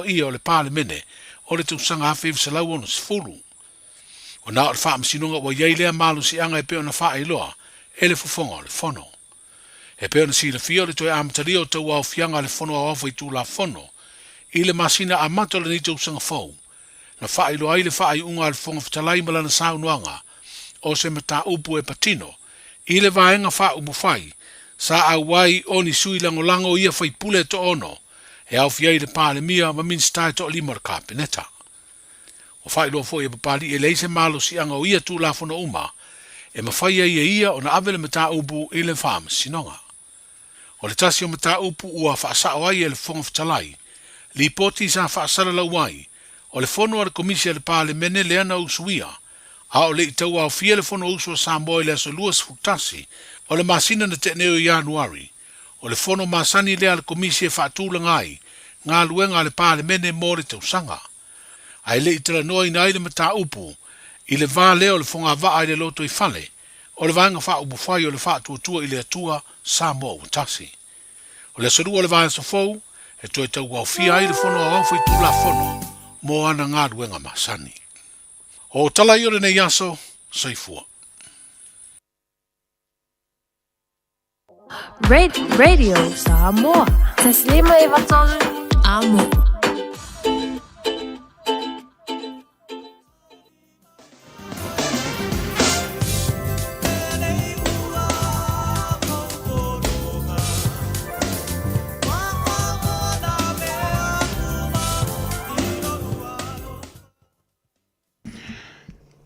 Aloaia o le Palemene o le tausaga 1960. Ua na o le Faamasinoga ua i ai lea malosiaga e pei ona faailoa e le Fofoga o le Fono. E pei ona silafia o le toe amatalia o tauaofiaga a le Fono Aoao Faitulafono i le masina amata o lenei tausaga fou, na faailoa ai le faaiuga a le Fofoga Fetalai ma lana saunoaga o se mataupu e patino i le vaega faaupufai sa auai o ni sui lagolago ia faipule e toaono e aofia ai le Palemia ma Minisita e toalima o le Kapeneta. Ua faailoa foi e Papalii e leai se malosiaga o ia Tulafono uma e mafai ai e ia ona ave le mataupu i le Faamasinoga. O le tasi o mataupu ua faasao ai e le Fofoga Fetalai lipoti sa faasalalau ai o le fono a le Komisi a le Palemene lea na usuia a o le i tauaofia le Fonousu a Samoa i le aso 21 o le masina na tea nei o Ianuari, o le fono masani lea a le Komisi e faatulaga ai galuega a le Palemene mo le tausaga. Ae le i talanoaina ai le mataupu i le va lea o le fogavaa i le lotoifale o le Vaega Faaupufai o le Faatuatua i le Atua Samoa Ua Tasi. O le aso Lua o le vaiaso fou e toe tauaofia ai le Fono Aoao Faitulafono mo ana galuega masani. O tala ia o lenei aso, soifua. Radio Samoa. Taslima e vatolu. Amo.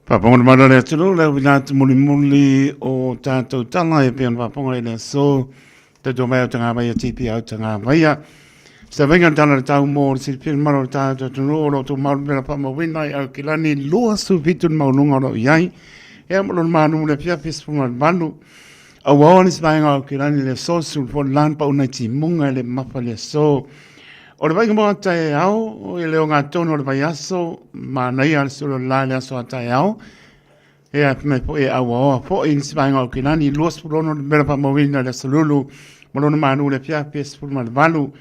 Faafofoga mai le atunuu le auina atu mulimuli o tātou tala e pei ona faafofoga i le aso tautua mai au tagavaia TP au tagavaia. Se vainga le tala le tau mo le silafia le mamalu o le tātou atunuu o lo o tumau le mea faamauina i Aukilani 27 le maualuga o lo o i ai. Ia ma lona manu le afiafi 18. Auaoa le isi vaega o Aukilani le aso 14 le pau nai timuga i le mamafa le aso. O le vaaiga mo a taeao, e le ogatotonu o le vaiaso, manaia le sulu o le la i le aso a taeao. Ia, fai mai foi e auaoa foi nisi vaega o Aukilani, 26 le mea faamauina i le aso Lulu ma lona manu i le afiafi 18.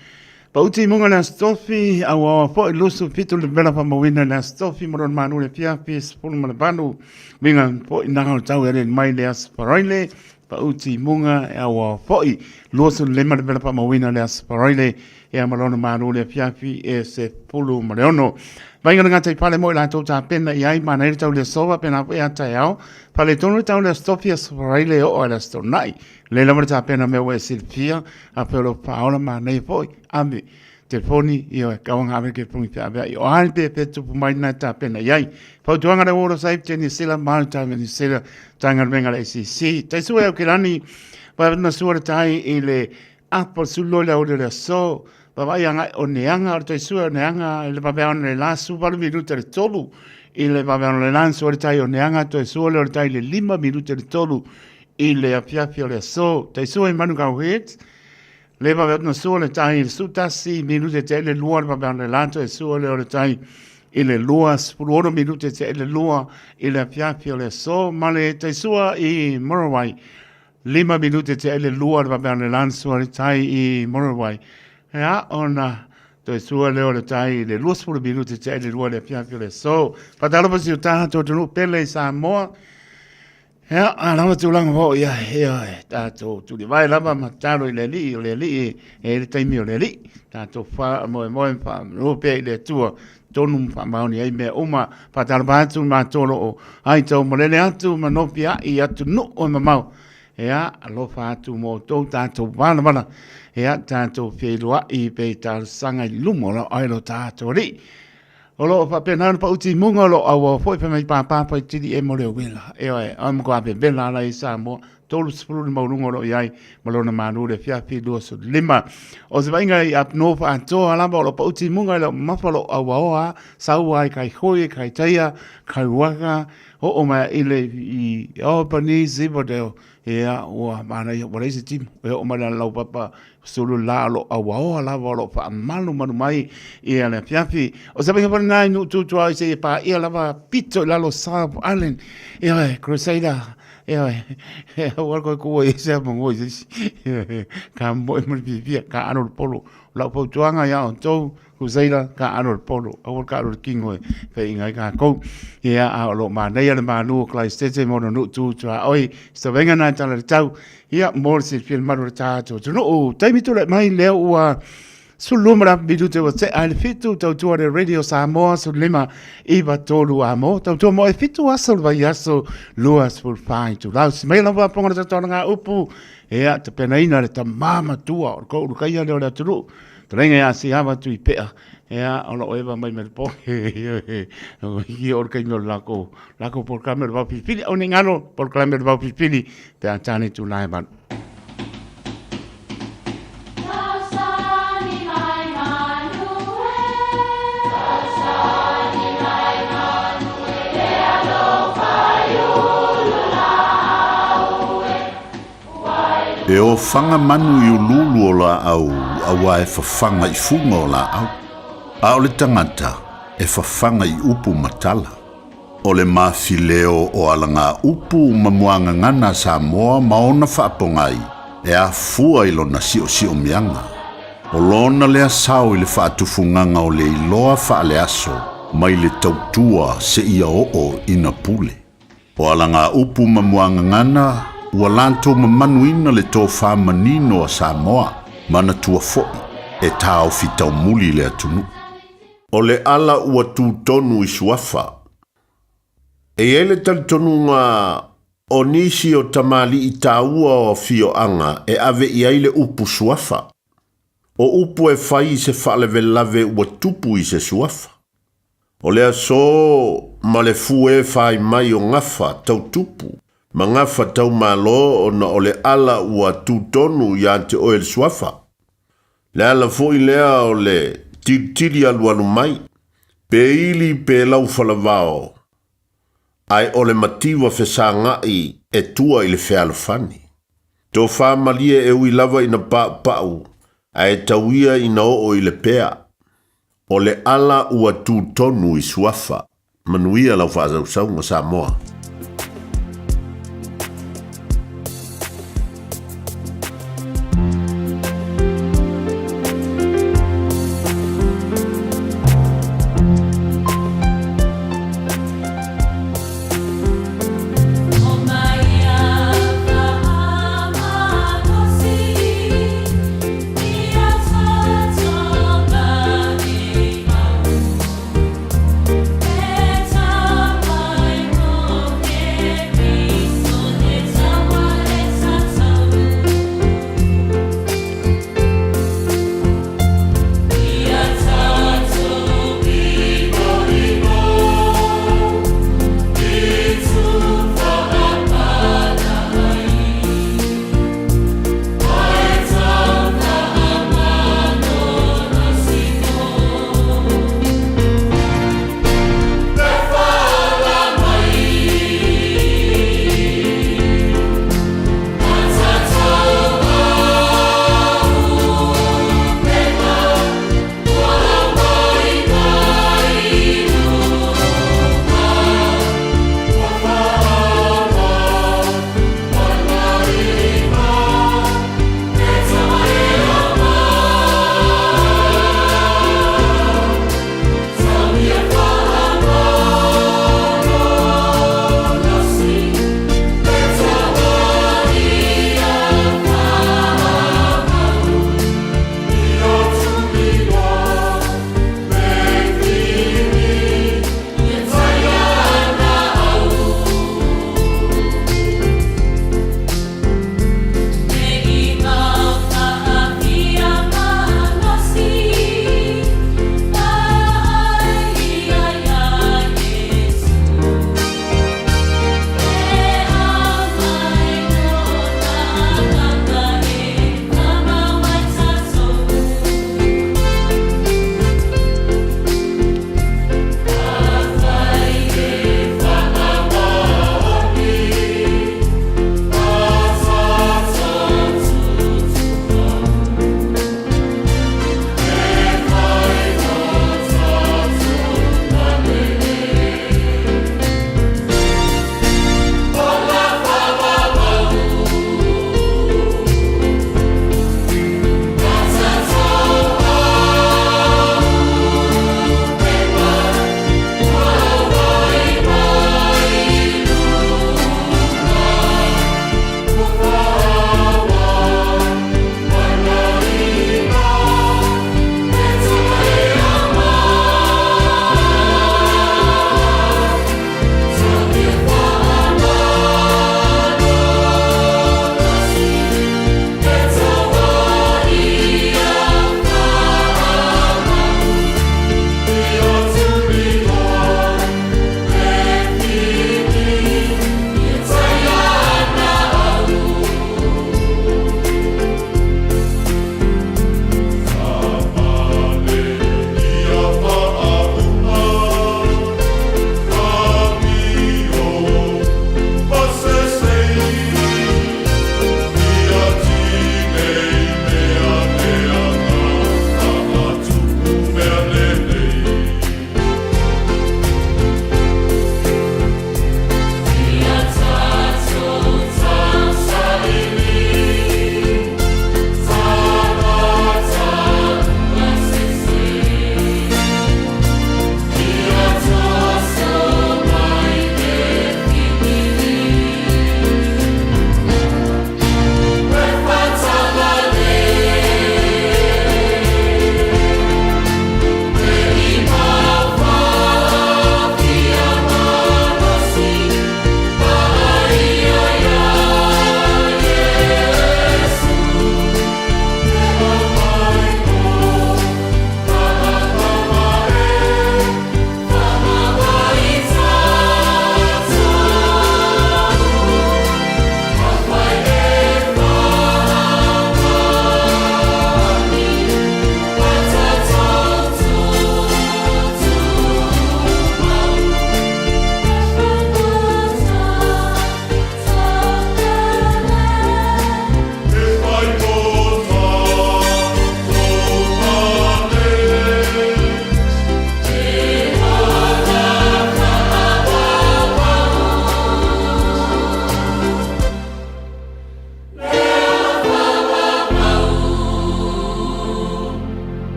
Pauti i muga le aso Tofi, auaoa foi 27 le mea faamauina i le aso Tofi ma lona manu i le afiafi 18. Uiga foi naga o tau e alele mai le aso Faraile, Pauti i muga e auaoa foi 25 le mea faamauina i le aso Faraile Ia ma lona malo le afiafi e 16. Vainga le gatai fale mo i latou tapena i ai mana i le tau le sova pena foi a taeao. Fale tonu le tau le aso Tofi aso Faraile o o le aso Toonai. Le lava le tapena mea ua e silafia a pe o lo paola manaia foi ave telefoni ia e kaua ngā ave ke pongi pe ave ai o ai pe pe tupu mai na tapena i ai. Fautuaga le World of Safety New Zealand Maritime New Zealand Tanga Venga le ACC. Tai sua au ke lani, pa na sua le tai i le Apo sulo le auli o le aso, vavaai agai o neaga, o le toe sue o neaga i le vaveao le la su valu minute le tolu, i le vaveao le la sue le tai o neaga, toe sue le o le tai le lima minute le tolu, i le afiafi o le aso, tai sue i Manukau Heads, le vaveao na sue le tai i le su tasi minute te le lua le vaveao le la toe sue le o le tai i le 26 minute te le lua i le afiafi o le aso, ma le tai sua i Murrawai, 5 minute te ele lua le vaveano le lan sua le tai i Murrawai. Ea ona toe sua lea o le tai i le 20 minute te ele lua le afiafi o le aso. Faatalofa si o tatou atunuu pele i Samoa. Ea, a lava tulaga foi ia, ia, e tatou tulivae lava ma tatalo i le Alii, o le Alii e le taimi o le Alii. Tatou faamoemoe ma faamanu pea i le Atua tonu ma faamaoni ai mea uma. Faatalofa atu i matou o lo o aitau malele atu ma nofiai i atunuu e mamao. Ea, alofa atu mo outou tatou valavala. Ea, tatou feiloai pe i talosaga i luma o lau ai lo tatou Alii. O lo o faapena ona pau timuga o lo o auau foi fai mai pāpā faitili e mo le uela. Ioe, o matua vevela ala i Samoa. 30 le maualuga o lo o i ai ma lona malu le afiafi 25. O se vaaiga i up north atoa lava o lo o pau timuga i le mamafa o lo o auaoa sau ai kai hoi, kai taia, kai waka, oo mai i le i Albany, Ziverdale, ia ua manaia ua leai se timu e oo mai le laupapa sulu la o lo o auaoa lava o lo o faamalumalu mai ia le afiafi. O se vaaiga foi lena i nuu tutua i seia paia lava pito i lalo South Island. Ia Crusader. Ioe, aua le toe tuua i ai se avanoa i se isi. Ioe, tamomoe ma le fiafia, taaalo le polo. O lau fautuaga ia outou, Crusader, taaalo le polo, aua le taaalo le tino e faiaina ai tatou. Ia, a o lo o manaia le malu o Karaisete ma ona nuu tu tuaoi, se tavaiga lena e tala i le tau, ia, mo le silafia e le mamalu o le tatou atunuu. Taimi tulai mai lea ua 12 ma le afa minute ua tea ai le 7, tautua le Radio Samoa 15 9 3 a mo, tautua mo e 7 aso le vaiaso 24 itulau. Si mai lava ponga le tautuana ngā upu, ea tapenaina le tamā matua o le koulu kaia lea o le atunuu. Talainga ia si ava tui pea, ea o lo eva mai me le po, i o le kaimi o le lako, lako polokalame o le vao filifili, au nei ngalo, polokalame o le vao filifili, pe a tāne tū lae malu. E ofaga manu i uluulu o laau auā e fafaga i fuga o laau, a o le tagata e fafaga i upu ma tala. O le mafileo o alagaupu ma muagagana a Samoa ma ona faapogai e afua i lona siosiomiaga. O lona lea sao i le faatufugaga o le iloa faaleaso mai le tautua seia oo ina pule. O alagaupu ma muagagana ua latou mamanuina le tofa manino a Samoa, manatua foi e taofi taumuli le atunuu. O le ala ua tu tonu i Suafa. E i ai le talitonuga o nisi o tamalii taua o afioaga e ave i ai le upu Suafa. O upu e fai i se faalavelave ua tupu i se Suafa. O le aso ma le fue fai mai o gafa tau tupu ma gafa tau malo ona o le ala ua tu tonu ia te oe le Suafa. Le ala foi lea o le tilitili alualu mai, pe ili pe laufalavao, ae o le mativa fesagai e tua i le fealofani. Tofa malie e ui lava ina paupau, ae tau ia ina oo i le pea. O le ala ua tu tonu i Suafa. Manuia lau faasausauga Samoa.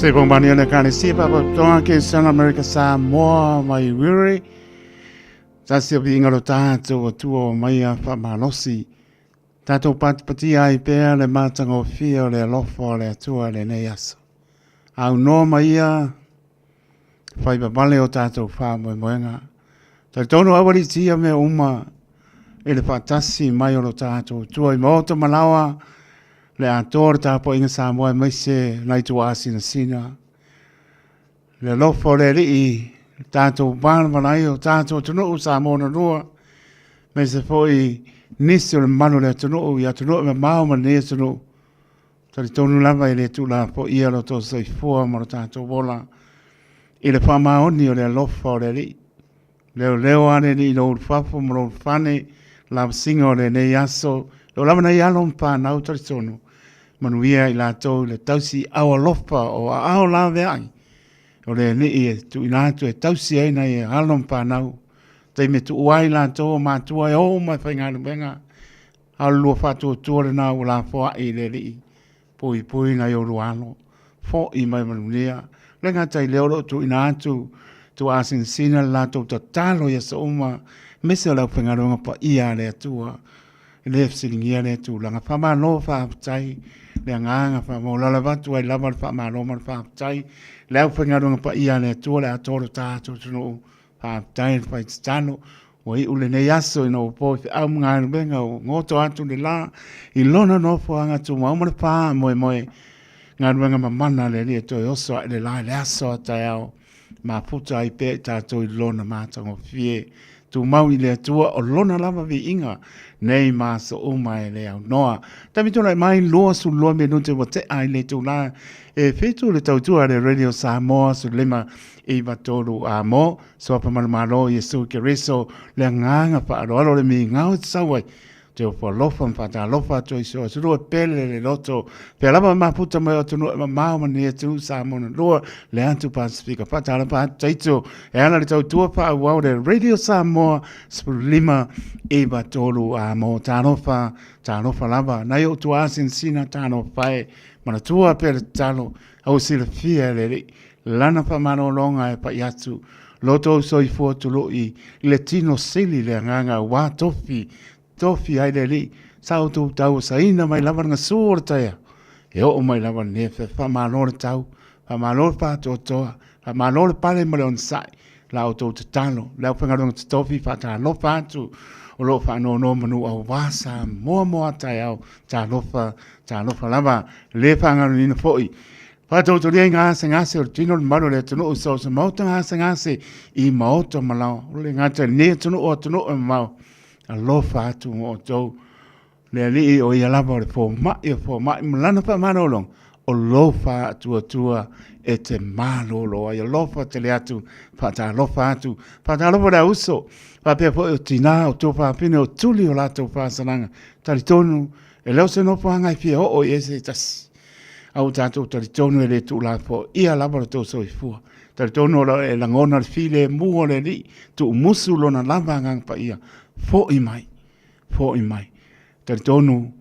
Se bombani o le Ekalesia Faapatoa Kerisiano Amerika Samoa mai Wiri. Tasi o viiga lo tātou Atua o mai a whaamalosi. Tātou patipatia ai pea le matagofie o le alofa o le Atua lenei aso. Au noa mai ia whai vavale o tātou whaamoemoenga. Talitonu aualitia mea uma i le whaatasi mai o lo tātou Atua i maota malawa le atoa o le tapuaiga Samoa aemaise nai tuaasinasina. Le alofa o le Alii, le tatou valavala ai o tatou atunuu Samoa na lua, aemaise foi nisi o le mamalu o le atunuu i atunuu e mamao ma lenei atunuu. Talitonu lava e le tuulafoia lo tou soifua ma lo tatou ola i le faamaoni o le alofa o le Alii. Leoleo a le Alii i lou ulufafo ma lou ulufane, lavasiga o lenei aso, lou lava nei alo ma fanau talitonu, manuia i latou i le tausi au alofa o aao laveai o le Alii e tuuina atu e tausi ai nai alo ma fanau, taimi e tuua ai latou o matua e o uma e faigaluega, a o le lua faatuatua lena ua lafoai i le Alii. Puipui nai ou alo, fo'i mai manuia. Le gata i lea o lo o tuuina atu tuaasinasina le latou tatalo i aso uma, aemaise o le aufaigaluega paia a le Atua. E le fesiligia lea tulaga. Faamalo faafetai le agaga faamaualalo e avatu ai lava le faamalo ma le faafetai le aufaigaluega paia a le Atua le atoa o lo tatou atunuu. Faafetai le fai tatalo. Ua iu lenei aso ina ua po i feau ma galuega ua goto atu le la i lona nofoaga tumau ma le faamoemoe. Galuega mamana a le Alii e toe oso ae le la i le aso a taeao. Mafuta ai pea i tatou i lona matagofie. Tumau i le Atua o lona lava viiga nei ma aso uma e le aunoa. Taimi tulai mai 22 minute ua tea i le itula e 7 le tautua a le Radio Samoa 15 93 a mo Suafa Manumalo Iesu Keriso le agaga faaaloalo le migao e tatau ai te ofo alofa ma faatalofa atu ai so atunuu e pele le loto pea lava mafuta mai o atunuu e mamao ma nei atunuu Samoa na lua le atu Pasifika faatalofa atu taito e ala le tautua faaauau le Radio Samoa 15 93 a mo talofa talofa lava nai ou tuaasinasina talofa e manatua pea le tatalo au silafia e le Alii Lana faamalologa e pai atu lo tou soifua tului i le tino sili le agaga aua tofi, tofi ai le Alii, sa outou tauasaina mai lava le gasu o le taeao, e oo mai lava lenei afiafi. Faamalo le tau, faamalo le faatoatoa, faamalo le pale ma le onosai, la outou tatalo, le aufaigaluega totofi faatalofa atu o lo o faanonomanu aua Samoa mo a taeao. Talofa, talofa lava, le faagaloina foi Faatautolia i gasegase o le tino le mamalu o le atunuu i so o se maota gasegase i maota ma laoa. O le gata i lenei atunuu o atunuu e mamao. Alofa atu mo outou. Le Alii o ia lava o le fomai o fomai ma lana faamalologa o lou faatuatua e te malolo ai. Alofa tele atu, faatalofa atu, faatalofa le auso, faapea foi o tinā, o tuafafine, o tuli o latou faasalaga. Talitonu, e le o se nofoaga e fia oo i ai se tasi. A ua tatou talitonu e le tuulafoaia lava lo tou soifua. Talitonu o lo e lagona le filemu o le Alii, tuumusu lona lava Agaga Paia, foi mai, foi mai. Talitonu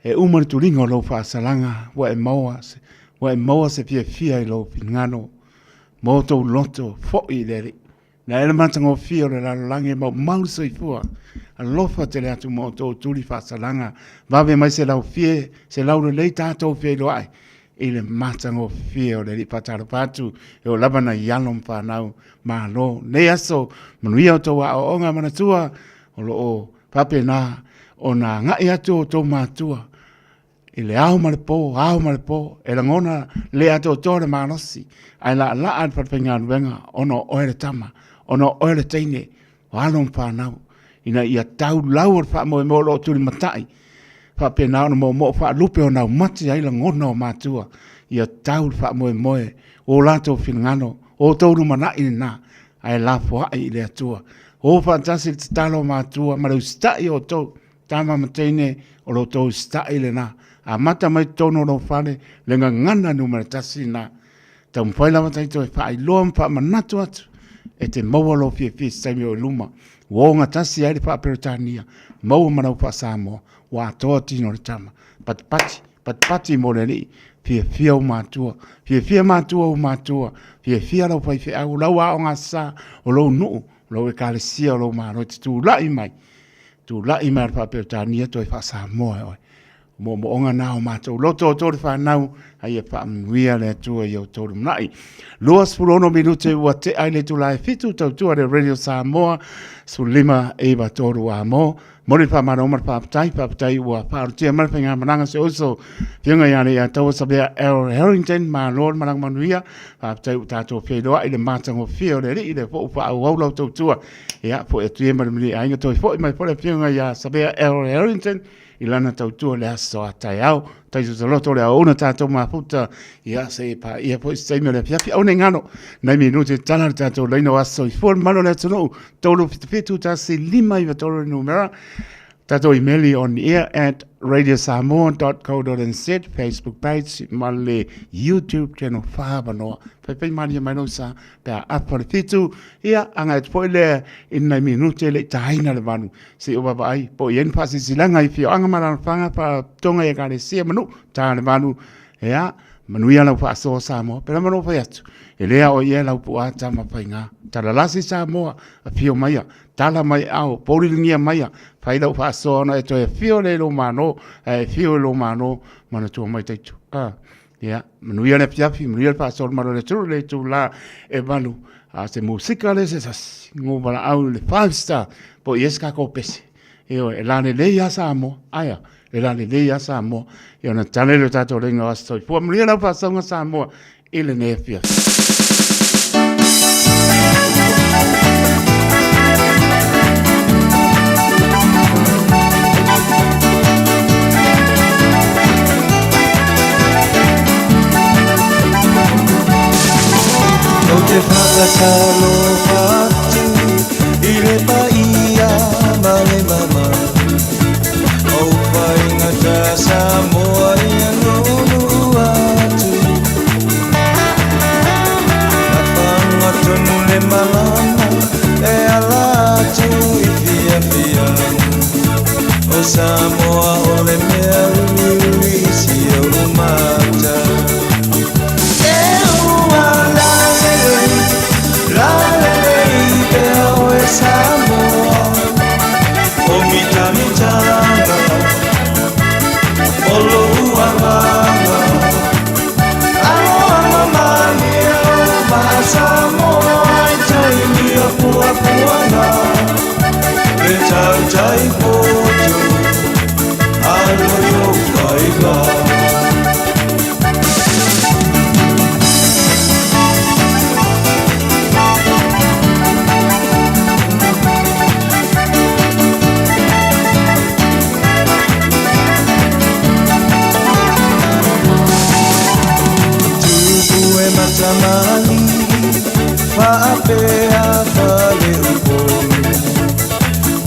e uma le tuliga o lou faasalaga, ua e maua, ua e maua se fiafia i lou finagalo, mo tou loto, foi i le Alii. Na e le matagofie o le lalolagi e maumau le soifua. Alofa tele atu ma outou tuli faasalaga. Vave mai se laufie, se laulelei tatou feiloai i le matagofie o le Alii. Faatalofa atu e oo lava nai alo ma fanau. Malo lenei aso, manuia outou aoaoga manatua o lo o faapena ona agai atu outou matua I le ao ma le po, ao ma le po, e lagona le atoatoa le malosi, ae laalaa le falefaigaluega ona o oe le tama, ona o oe le teine, o alo ma fanau, ina ia tau lau o le faamoemoe o lo o tulimatai, faapena ona moomoo faalupe o naumati ai lagona o matua, ia tau le faamoemoe o latou finagalo, o outou lumanai lena, ae lafoai i le Atua. O faatasi le tatalo a matua ma le usitai o outou, Tama ma teine, o lo outou usitai lena. Amata mai totonu o lou fale, le gagana numera tasi lena. Taumafai lava tatou e faailoa ma faamanatu atu e te maua lou fiafia i se taimi o i luma. Ua ogatasi ai le faa-Peretania, maua ma lau faa-Samoa, ua atoa tino o le tama. Patipati, patipati mo le Alii. Fiafia ou matua, fiafia matua ou matua, fiafia lau faifeau, o lau aoga sa, o lou nuu, o lou ekalesia, o lou malo e te tulai mai, tulai mai a le faa-Peretania toe faa-Samoa e oe. O moomooga na o matou loto o tolu fanau, a ia faamanuia le Atua i outou lumanai. 26 minute ua tea i le itula e 7, tautua le Radio Samoa, 15 9 3 a mo. Momoli le faamalo ma le faafetai, faafetai ua faaolotia mai le faigamalaga si ou uso Afioga ia Leiataua Savea L. Harrington, malo le malaga manuia, faafetai ua tatou feiloai i le matagofie o le Alii, lea foi ua faaauau lau tautua. Ia, foi atu ia ma le manuia aiga, toe foi mai foi le Afioga ia Savea L. Harrington i lana tautua i le aso a taeao. Taitotoloto le auauna tatou mafuta, ia se i paia foi se taimi o le afiafi. Aua ne i galo, nai minute tala le tatou laina o aso soifua le mamalu o le atunuu, 377 1 5 9 3 le numera. Tatou imeli on air at radiosamoa.co.nz, Facebook page ma le YouTube channel whaavanoa. Whaiwhai maria mai lou sa, pe a apa le fitu, ia agai atu foi lea i nai minute le i taina le valu. Se i ou vaavaai, po o i ai ni faasilasilaga i afioaga ma alaalafaga, faalapotopotoga i ekalesia ma nuu, ta le valu, ia, manuia lau faasoa Samoa. Pela ma lou fai atu, e le ao i ai lau puaa tama faiga. Talalasi Samoa, afio maia, tala mai ao, pouliligia maia, fai lau faasoa ona e toe afio lea i lou Malo, ae afio i lou Malo, manatua mai taitu. Ah. Ia, manuia le afiafi, manuia le faasoa le malo o le atunuu i le itula e 8. A se musika lea se sasi, ngo valaau i le five star, po o i ai se tatou pese. Ioe, e lalelei lava Samoa, ae a? E lalelei lava Samoa. Ia ona tale lea o tatou laina o Aso Soifua. Manuia lau faasaoga Samoa i lenei afiafi. Ou te whakatalofa atu i le paia ma le mama Ou whaingata Samoa ia nunu atu Na whanga tonu le malama e ala atu i fiafia O Samoa o le mea uiui i si ou mata E ua lalelei, lalelei pea oe Samoa O mitamitanga o lou agaga Aloalo malie o maa Samoa i taimi o puapuaga Le tautai poto alo i ou faiva. Tupu e matamali, faapea faleupolu.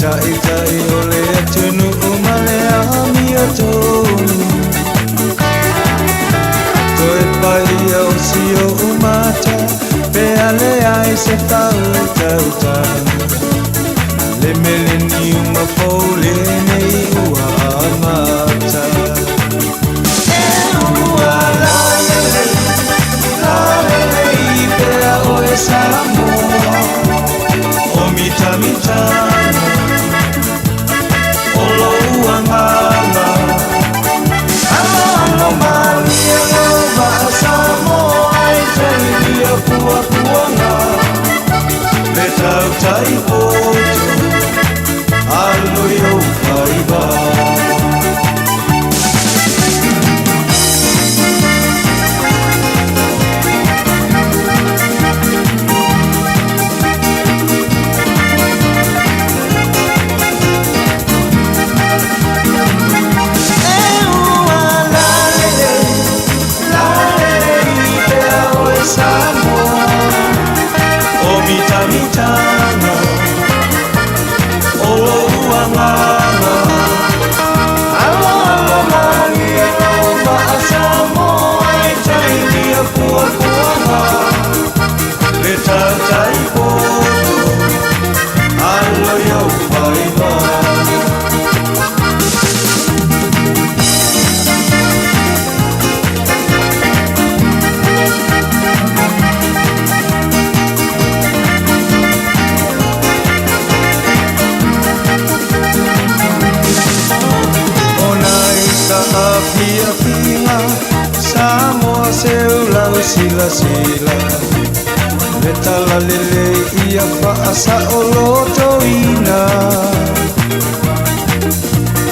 Taitai o le atunuu ma le amiotonu. Toe paia o si ou mata, pe a leai se faautautaga. Le meleniuma fou lenei ua amata. E ua lalelei, lalelei pea oe Samoa. O mitamitanga, o lou agaga. Aloalo malie lou vaa Samoa i taimi o puapuaga. Le tautai poto, alo i ou faiva. E ua lalelei, lalelei pea oe Samoa. O mitamitanga, o lou agaga. Aloalo malie lou vaa Samoa i taimi o puapuaga. Le tautai poto, alo i ou faiva. silasila Le talalelei ia faasaolotoina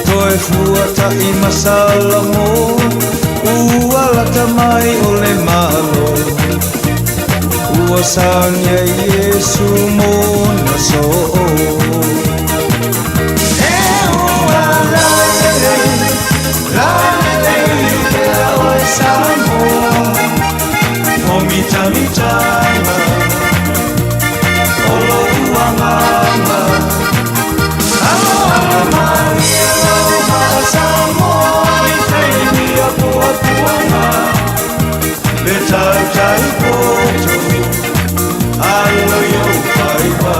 Toe fuataʻi ma Salamo Ua lata mai o le Malo Ua saunia Iesu mo na soo E ua lalelei, lalelei pea oe Samoa O mitamitanga o lou agaga Alo alo malie lau maa Samoa I taimi a puapuaga Le tautai poto alo i ou faiva.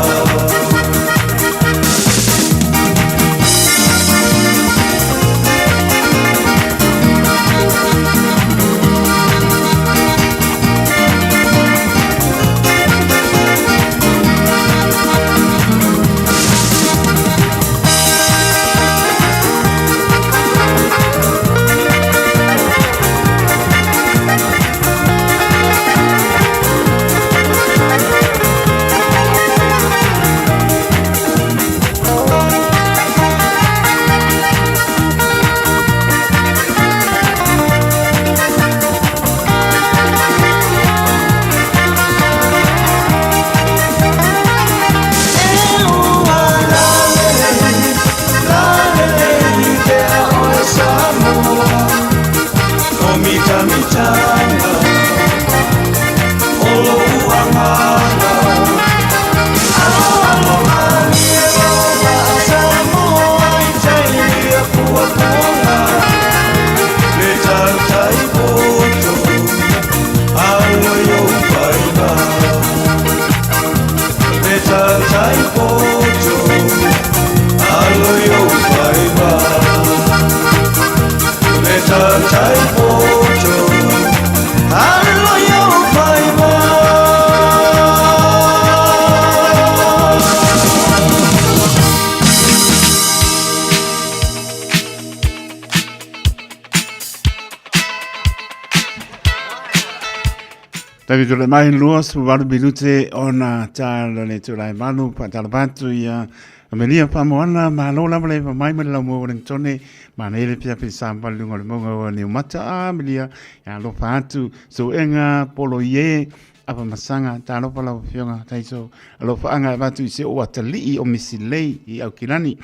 Tavi tule mai 28 minute ona tala le tulai malu pa tala batu ia Amelia Pamoana, malo lava le mai ma le lau Wellingtone, ma nei le pia pe sa pa lunga le monga o ni mata a Amelia, ia alofa atu, suenga polo ie, apa masanga, ta alofa lau fionga, taiso, alofa anga e vatu i se o atalii o Misilei i Aukilani.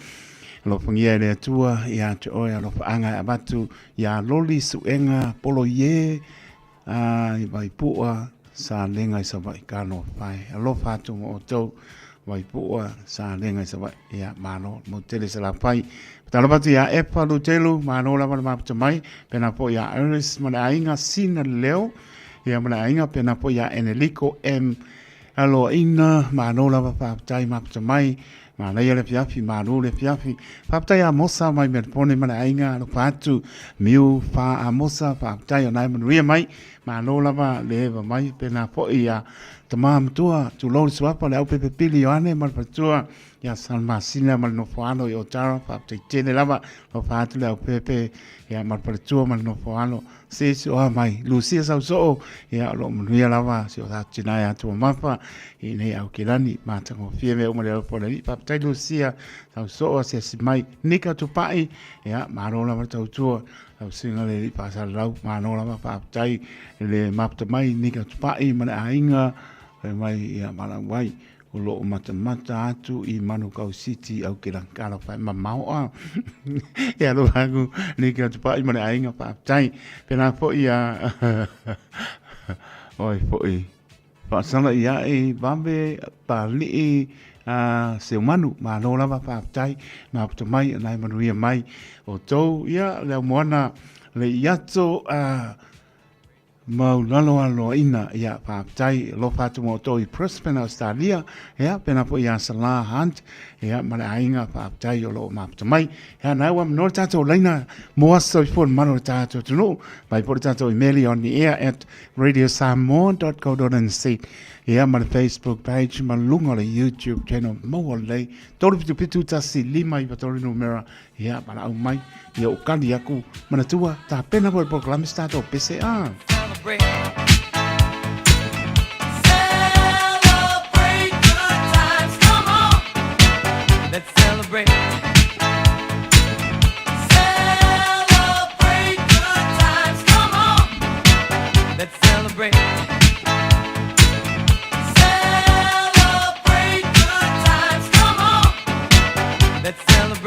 Alofangia e le Atua ia te oe alofa anga e avatu ia loli suenga polo ie, a i Vaipua sa lenga i Savaii ka no whai. Alofa atu mo outou Vaipua sa lenga i Savaii. Ia, malo, mo tele se la whai. Patalo atu ia Epa Lutelu, malo lava le maputa mai. Pena po ia Iris ma le aiga Sina Leo. Ia ma le aiga pena po ia Eneliko M. Aloaina, malo lava faafetai maputa mai. Manaia le afiafi, malo le afiafi. Faafetai a Mosa mai Melbourne ma le aiga, alofa atu. Miu fa a Mosa, faafetai o nai manuia mai. Malo lava le eva mai, pena foi ia tama matua, tulou le suafa le au pepe pili Ioane ma le faletua, ia Salmasina ma le nofoalo i Otara, faafetai tele lava, alofa atu le au pepe, ia ma le faletua ma le nofoalo. Se si oa mai, Lucia Sausoo, ia o loo manuia lava, si o tātou tina e atua mafa, i nei au kelani, matagofie mea uma le alofa o le Alii. Faafetai Lucia Sausoo, asiasi mai, Nika Tupai, ia malo lava le tautua, lau suiga le Alii faasalalau, malo lava faafetai le mafuta mai Nika Tupai ma le aiga, fai mai ia malau ai. O lo o matamata atu i Manukau City au ke kala whai mamao a. E aloha aku ni ke atu pai ma le aiga faafetai. Pena foi a oi foi faasala i ai vave pali'i a Seumanu malo lava faafetai maputa mai nai manuia mai o tou ia le au moana le iato a Mau lalo aloaina, ia, faafetai, alofa atu ma outou i Brisbane, Australia, ia, pena foi ia Salah Hunt, ia, ma le aiga, faafetai o lo o mafuta mai. Ia, na ua manoa le tatou laina mo aso i fua le malo o le tatou atunuu, mai foi le tatou email i ontheair@radiosamoa.co.nz, ia, ma le Facebook page ma luga o le YouTube channel maua lelei, 377 1 5 3 numera Ia, valaau mai, ia o kali aku, manatua, tapena foi le polokalame se tatou pese a.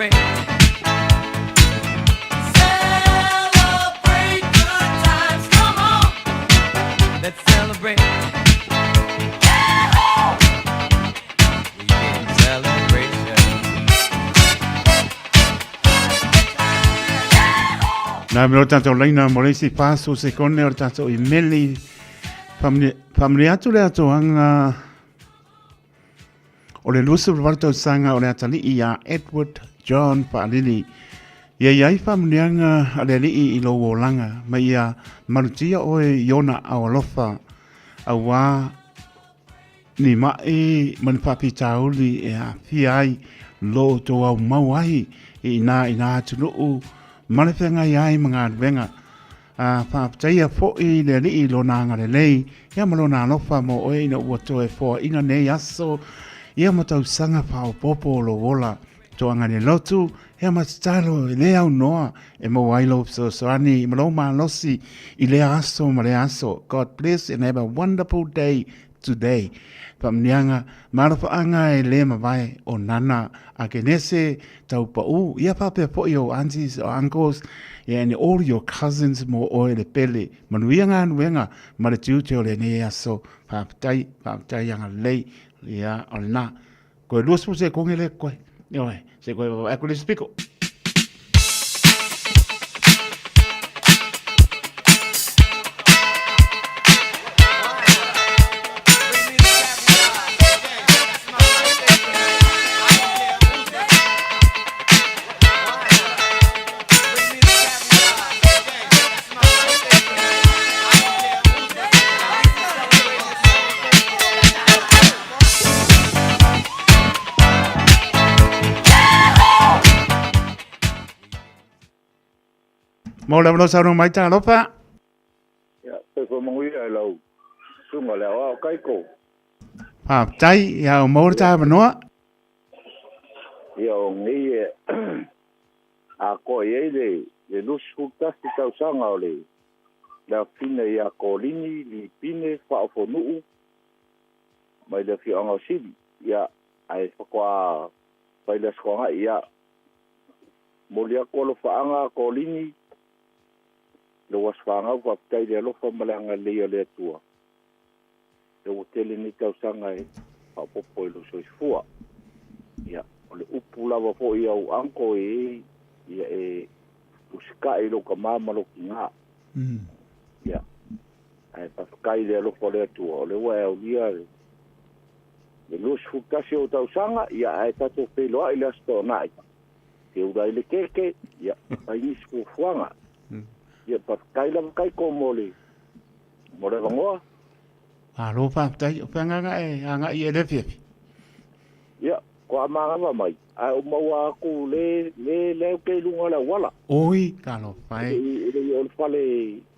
celebrate. Celebrate good times. Come on. Let's celebrate. Weekend celebration. Nā me o tātou laina mo le isi 40 sekone o le tātou imeli. Whamuni atu le atoaga o le 28 tausaga o le atalii iā Edward John Faalili. Ia i ai faamanuiaga a le Alii i lou olaga, ma ia malutia oe i ona ao alofa, auā ni maʻi ma ni faafitauli e aafia ai lo outou aumau ai i inā i nā atunuu ma le feagai ai ma galuega. A faafetaia foi le Alii i Lona agalelei ia ma Lona alofa mo oe ina ua toe foaina nei aso ia ma tausaga faaopoopo o lou ola. Toaga le lotu ia ma tatalo e le aunoa e maua ai lou fesoasoani ma lou malosi i lea aso ma lea aso. God bless and have a wonderful day today. Faamanuiaga ma alofaaga e le mavae o Nana Akenese Taupau, ia faapea foi ou aunties, o uncles, yeah, and all your cousins mo oe le pele. Manuia galuega ma le tiute o lenei aso. Faafetai, faafetai agalelei. Ia, o lena. Koe 20 sekonge le koe. Ioe, se koe vaavaai atu le isi piko. Mo le avanoa saunoa mai talofa. Ia, toe whamanuia e lau sunga le aoao kaiko. Faafetai, ia o maua le ta avanoa. Ia o nei e atoa i ai le le 21 tausaga o le le afafine ia Kolini Lipine Faaofonuu mai le afioaga o Sili. Ia, ae faatoa fai le Aso Toonai, ia, momoli atu alofaaga Kolini, lou aso fanau, faafetai i le alofa ma le agalelei o le Atua. Lea ua tele nei tausaga e faaopoopo i lou soifua. Ia, o le upu lava foi a ou uncle e ia e usikai i lou tama ma lou tina. Ia, ae faafetai i le alofa o le Atua, o lea ua e aulia le 21 o ou tausaga, ia ae tatou feiloai i le Aso Toonai. Te ula ai le keke, ia, fai nisi fuafuaga. Ia, faafetai lava Kaiko mo le Mo le avanoa. Malo faafetai. O fea agaga e agai i ai le afiafi? Ia, ko a manava mai, ae ou maua atu le, le, le au ke i luga o le auala. Oi, talofa e. E le i o le fale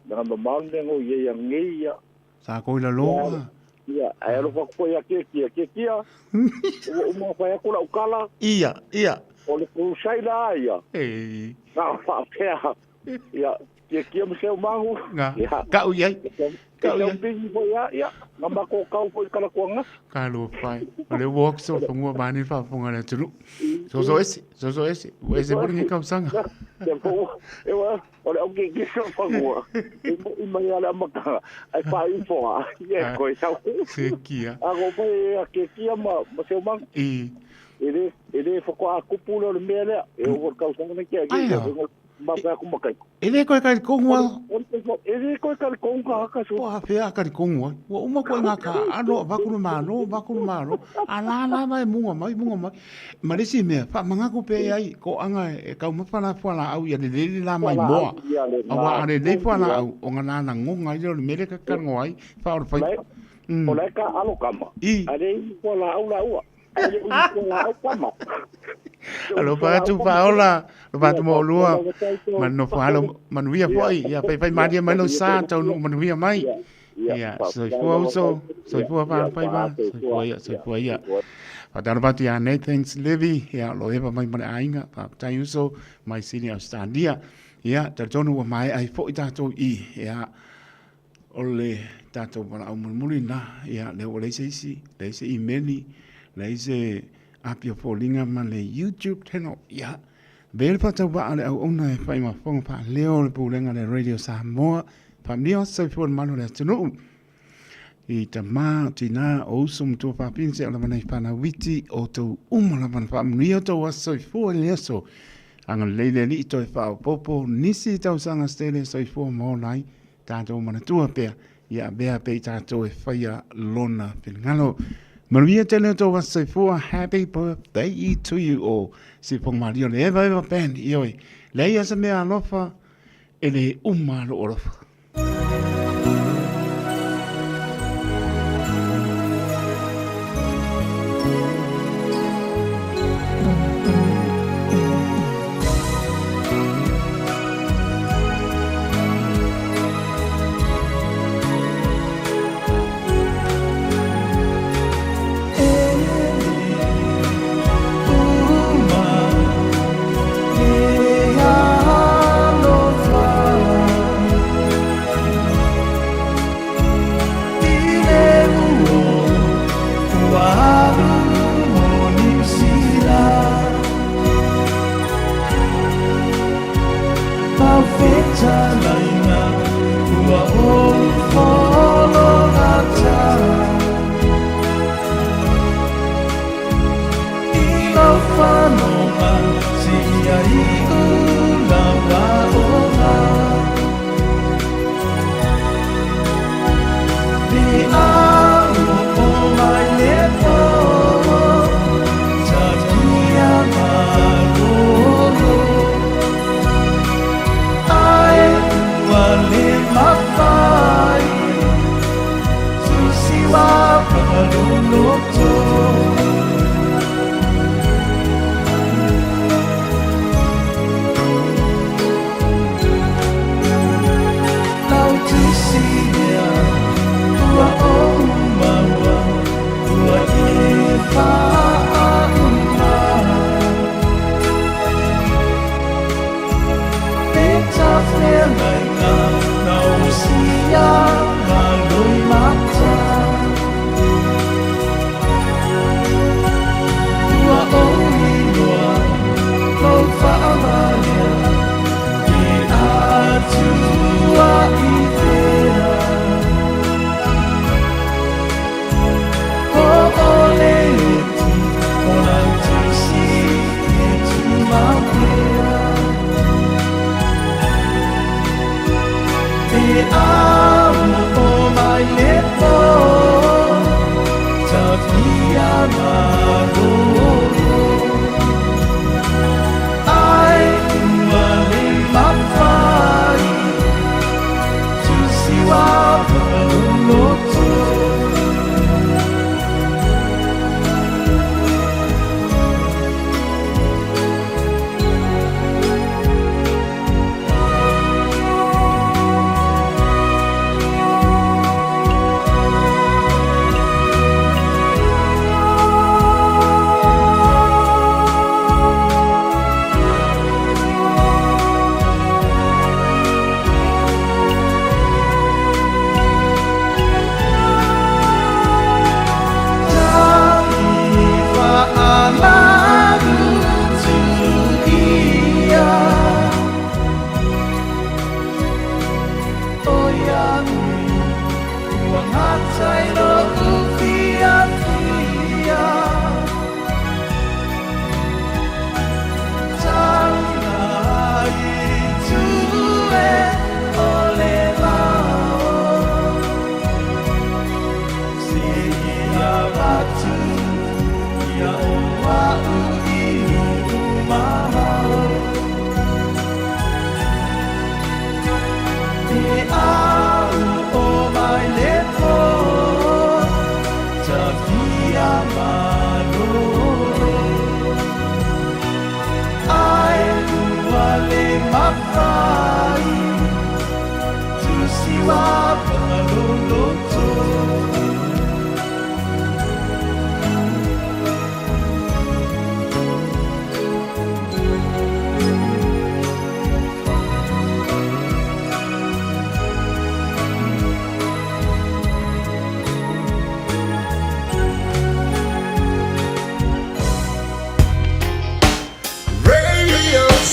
leaga mamao le mea na i ai anei, ia. Sa ko i lalo a. Ia, ae alofa atu foi ia Kiekie. Kiekia, ua uma ona fai atu lau tala. Ia, ia. O le kurusaila a ia. Ei. Na faapea, Ia, kia kia ma seu mahu. Nga, kau i ai. Kau i ai. Pingi foi ia, ia, nga mako kau foi kala kua ngasi. Ka lua whai. O le ua so whangua mani whaafonga le atunu. So so ese, so so ese. Ua ese mori nge kausanga. Te po, e wa, o le au ki ki so whangua. I mai ale amatanga. Ai wha i whoa. Ia koe sau. Se kia. A ko pai a kia kia ma, ma seu mahu. I. E le, e le whakoa kupu le o le mea lea. E o kausanga nei kia. Ai E le koe kai kongu E le koe kai kongu ka haka so. Po hawhea kai kongu ai. Ua uma koe ngā ka alo a vakulu malo, vakulu malo. A la la mai munga mai, munga mai. Ma le isi mea, wha mangaku pe ai, ko anga e kaumafa la fua la au ia le lele la mai moa. A wa a le lei fua la au, o ngā nana ngonga i le o le mele ka kango ai, wha o le whai. O le ka alo kama. I. A le i fua la au la ua. Alofa atu Paola, alofa atu mo olua, ma nofo alo manuia foi, ia faifai malie mai lou sa taunuu manuia mai. Ia, soifua uso, soifua faalofaiva, soifua ia, soifua ia. Faatalofa atu ia Nathan Levy, ia o lo o eva mai ma le aiga, faafetai uso mai Sydney Australia. Ia, talitonu ua maea ai foi tatou i, ia, O le tatou valaau mulimuli lena, ia, lea ua leai se isi, leai se imeli, leai se api o foliga ma le YouTube channel, ia. Avea le faatauvaa a le auauna e fai ma fofoga faaleo o le Pulega a le Radio Samoa, faamanuia soifua le malu o le atunuu i tama, o tina, o uso ma tuafafine seia lava nai fanau iti, o outou uma lava na faamanuia outou aso soifua i le aso. Agalelei le Alii toe faaopoopo nisi tausaga se tele soifua ma ola ai tatou manatua pea ia avea pea i tatou e faia lona finagalo. Manuia tele outou aso soifua. Happy birthday to you all. Sifoga malie o le Eva Eva Band. Ioe, leai lava se mea alofa e le uma lou alofa.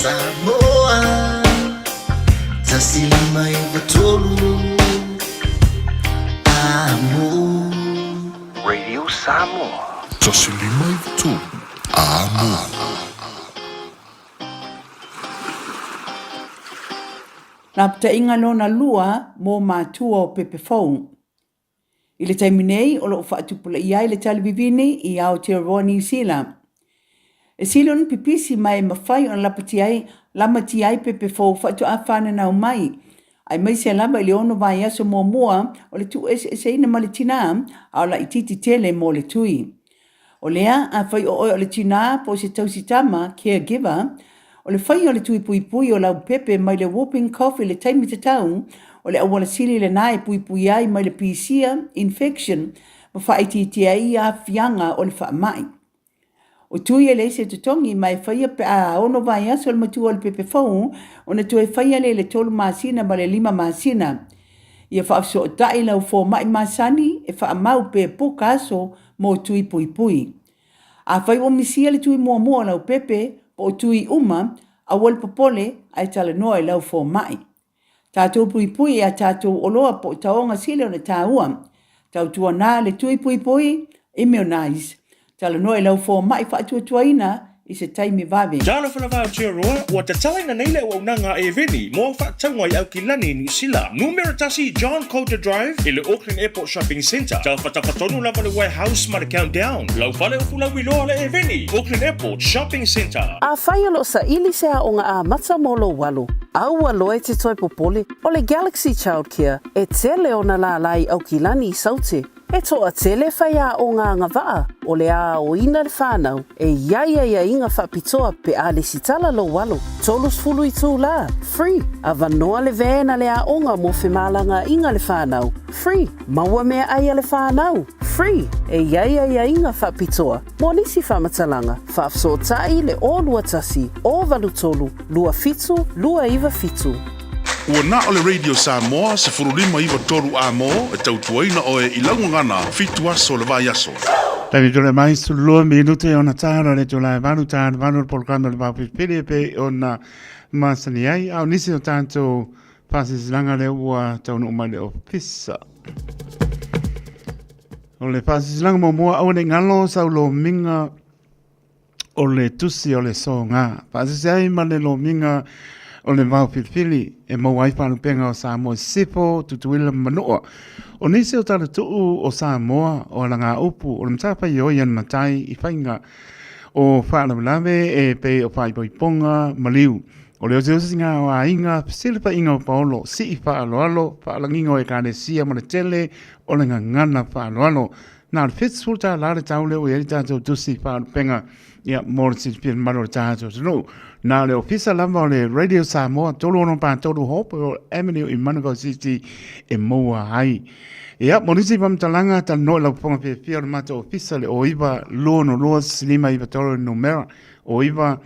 Samoa 1593 Amo. Radio Samoa. 1593 Amo. Lapataiga lona lua mo matua o pepe fou. I le taimi nei, o lo o faatupulaia ai le tali vivini i Aotearoa Niu Sila. E sili ona pipisi ma e mafai ona lapatia ai, lamatia ai pepe fou faatoa fananau mai, aemaise lava i le ono vaiaso muamua o le tuueseeseina ma le tinā, a o laitiiti tele mo le tui. O lea, afai o oe o le tinā po o se tausi tama, caregiver, o le faia o le tui puipui o lau pepe mai le whooping cough i le taimi tatau, o le auala sili lenā e puipui ai mai le pisia, infection, ma faaitiitia ai aafiaga o le faamai. O tui e leai se totogi ma e faia pe a ono vaiaso le matua o le pepe fou ona toe faia lea i le tolu masina ma le lima masina. Ia faafesootai lau fomai masani e faamau pe puka aso mo tui puipui. Afai ua misia le tui muamua o lau pepe po o tui uma, aua le popole ae talanoa i lau fomai. Tatou puipui i a tatou oloa po o taoga sili ona taua. Tautuana le tui puipui, immunize. Talanoa i lau fomai faatuatuaina i se taimi vave. Talofa lava Aotearoa, ua tatalaina nei le auaunaga a Eveni mo au faatauga i Aukilani i Niu Sila. Numera tasi John Coulter Drive i le Auckland Airport Shopping Centre. Tafatafa tonu lava le warehouse ma le Countdown. Lau fale o Fulauiloa le Eveni, Auckland Airport Shopping Centre. Afai o lo o saili se aoga amata mo lou alo, aua loa e te toe popole, o le Galaxy Childcare e tele ona lālā i Aukilani i Saute. E toatele faiaoga agavaa o le aoina le whanau e i ai aiaiga faapitoa pe a lesitala lou alo. 30 itulā, free, avanoa le van a le aoga mo femalagaaiga le whanau, free, maua meaai a le whanau, free, e i ai aiaiga faapitoa mo nisi faamatalaga, faafesootai le 021 083 27 297. Ua na o le Radio Samoa 1593 A-mo e tautuaina oe i lau gagana fitu aso o le vaiaso. Taimi tole mai 12 minute ona tāra le tō valu tāra valu le polokalame o le Vaofilifili e pei ona masani ai. A o nisi o tātou faasilasilaga lea ua taunuu mai le ofisa. O le faasilasilaga muamua aua ne i galo sau lomiga o le tusi o le soga. Faasese ai ma le lomiga o le vaofilifili e maua ai faalupega o Samoa i Sisifo, Tutuila ma Manua. O nisi o talatuu o Samoa o alagaupu o le matafaioi a le matai i faiga o faalavelave e pei o faaipoipoga maliu. O le oseosega o aiga, fesilafaiga o paolo, sii faaaloalo, faalagiga o ekalesia ma le tele o le gagana faaaloalo. Na o le $70 le tau lea ua i ai le tatou tusi faalupega ia, mo le silafia e le mamalu o le tatou atunuu. Na o le ofisa lava o le Radio Samoa 3643 Hopewell Avenue i Manukau City e maua ai. Ia, mo nisi faamatalaga, talanoa i lau fofoga fiafia o le matou ofisa le 09 262 593 le numera, 09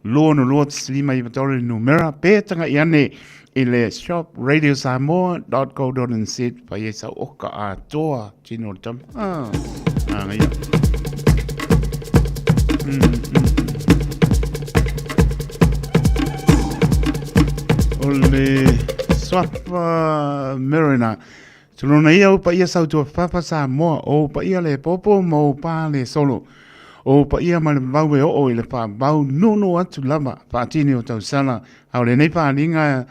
262 593 le numera, pe tagai ane i le shop radiosamoa.co.nz fai ai sau oka atoa tino o le tama. Ah, ah, ia. O le Swapa Mariner. Tulona ia o paia sautua papa Samoa, o paia le popo ma o pā le solo. O paia ma le vau e oo i le faavau nunu atu lava, faatini o tausala, a o lenei paaliga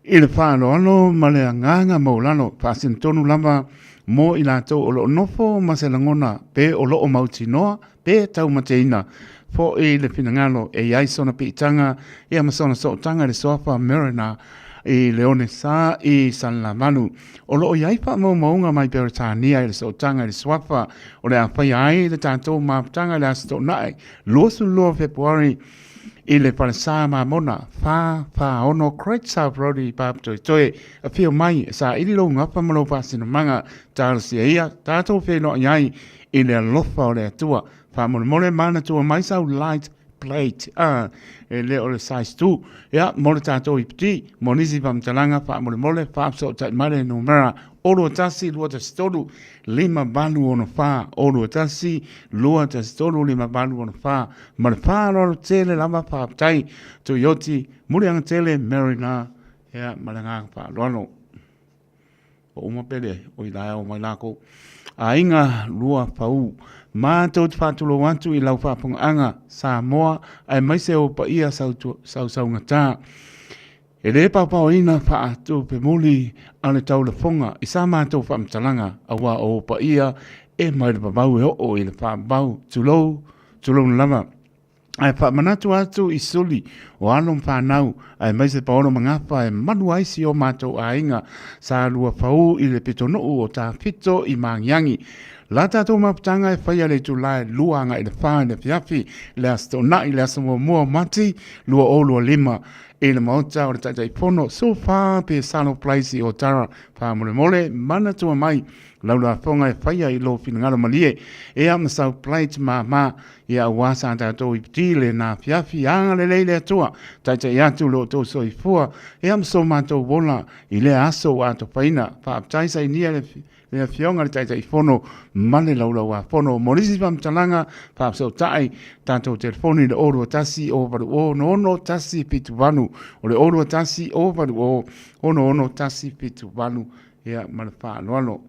i le faaaloalo ma le agaga maualalo, faasinotonu lava mo i latou o lo o nofo ma se lagona pe o lo o mautinoa pe taumateina foi le finagalo e i ai sona piitaga ia ma sona sootaga i le suafa Mariner i le one sa i Salelavalu. O lo o i ai faamaumauga mai Peretania i le sootaga i le suafa o le a faia ai le tatou mafutaga i le Aso Toonai 22 Fepuari i le falesa Mamona 446 Great South Road i Papatoetoe. Afio mai e saili lou gafa ma lou faasinomaga. Talosia ia tatou feiloai ai i le alofa o le Atua. Faamolemole manatua mai sau light. plate, a, e le o le size 2. Ia, mo le tatou iputi, mo nisi faamatalaga faamolemole, faafesootai mai le numera 0 1 2 1 3 5 8 6 4, 0 1 2 1 3 5 8 6 4, ma le faaaloalo tele lava. Faafetai Tuioti, muliaga tele Mary na, ia, ma le agaga faaaloalo. Ua uma pe leai, oi la e ao mai lākou. Aiga lua pau. Matou te faatulou atu i lau faafogaaga Samoa aemaise ou paia sausaugata. E le paopaoina faatupemuli a le taulafoga i sa matou faamatalaga aua o ou paia e mai le vavau e oo i le faavavau. Tulou, tulouna lava. Ae faamanatu atu i suli o alo ma fanau aemaise paolo ma gafa e malu ai si o matou aiga sa lua pau i le pitonuu o Tafito i Magiagi. La tatou mafutaga e faia le itula e 2 agai i le 4 i le afiafi le Aso Toonai le aso muamua o Mati 2025 i le Maota o le Taitaifono Sofa pe Salo Place i Otara. Faamolemole manatua mai lau lafoga e faia i lou finagalo malie. Ea ma sau plate mama Ia aua sa tatou ipti le na afiafi, agalelei le Atua, taitai atu lo outou soifua, ia ma so matou ola i lea aso ua atofaina. Faafetai sainia le le Afioga i le Taitaifono ma le Laulauafono. Mo nisi faamatalaga, faafesootai tatou telefoni i le 021 080 61 78. O le 021 080 61 78. Ia, ma le faaaloalo.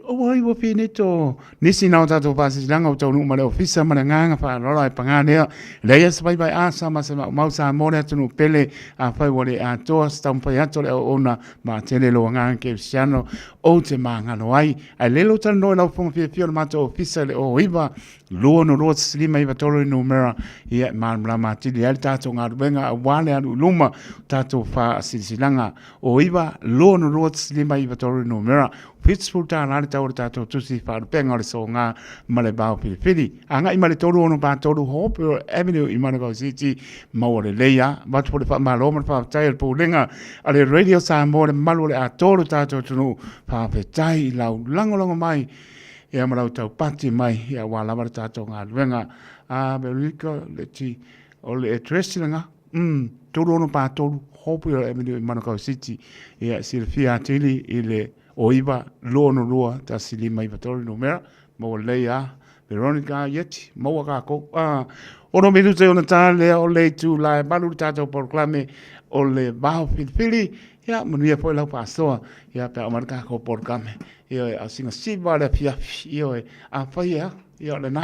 Auai ua finito. Nisi na o tatou faasilasilaga ua taunuu ma le ofisa ma le agaga faaaloalo ae paga lea. Leai se vaivai asa ma se maumau Samoa le atunuu pele. Afai ua le atoa se taumafai atu a le auauna maatele lou agaga kerisiano ou te magalo ai. Ae lele ou talanoa i lau fofoga fiafia o le matou ofisa i le 09 262 1593 le numera ia e malamalama atili ai le tatou galuega aua le alu i luma o tatou faasilasilaga. O 9 2 2 5 9 3 le numera. $70 le tau o le tatou tusi faalupega o le soga ma le vao filifili. Agai mai le 3643 Hopewell Avenue i Manukau City, maua lelei a. Avatu foi le faamalo ma le faafetai a le Pulega a le Radio Samoa le mamalu o le atoa o le tatou atunuu. Faafetai i lau lagolago mai ia ma lau taupati mai ia aua lava le tatou galuega. A Veronica, le o le address lena. Mm, 3643 Hopewell Avenue i Manukau City. Ia, silafia atili i le 09 262 1593 numera. Maua lelei a Veronica Yeti, maua kākou. Ah, ono minute ona tā lea o le itu la e malu le tātou polokalame o le vao filifili. Ia, manuia foi lau faasoa. Ia, pe a uma le kākou polokalame. Ioe, a o sina siva le afiafi. Ioe, afai e a. Ia o lena.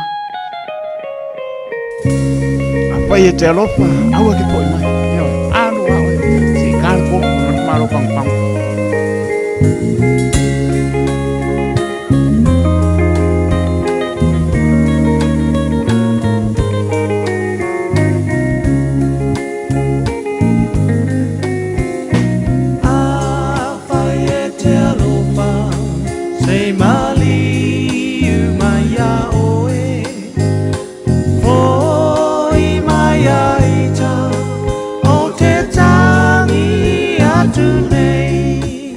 Afai e te alofa, aua ke poʻi mai. Ioe, alu a oe. Se i kāle pō, ma malo pangopango. Afai e te alofa, se maliu mai iā ʻoe, Hoʻi mai ai ta o te tangi atu nei.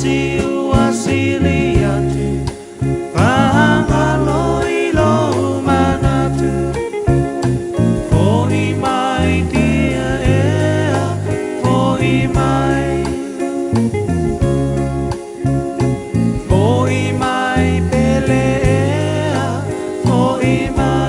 tasi ua sili atu Faagalo i lou manatu Fo'i mai dear ea Fo'i mai Fo'i mai pele ea Fo'i mai.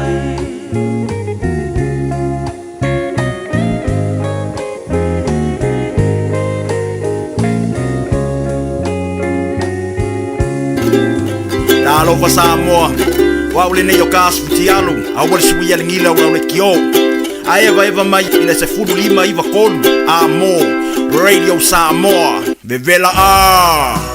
Talofa Samoa, o au lenei o Gas Futialu, aua le suia le gila o lau leitio. A evaeva mai i le 15 93 a mo Radio Samoa, vevela a!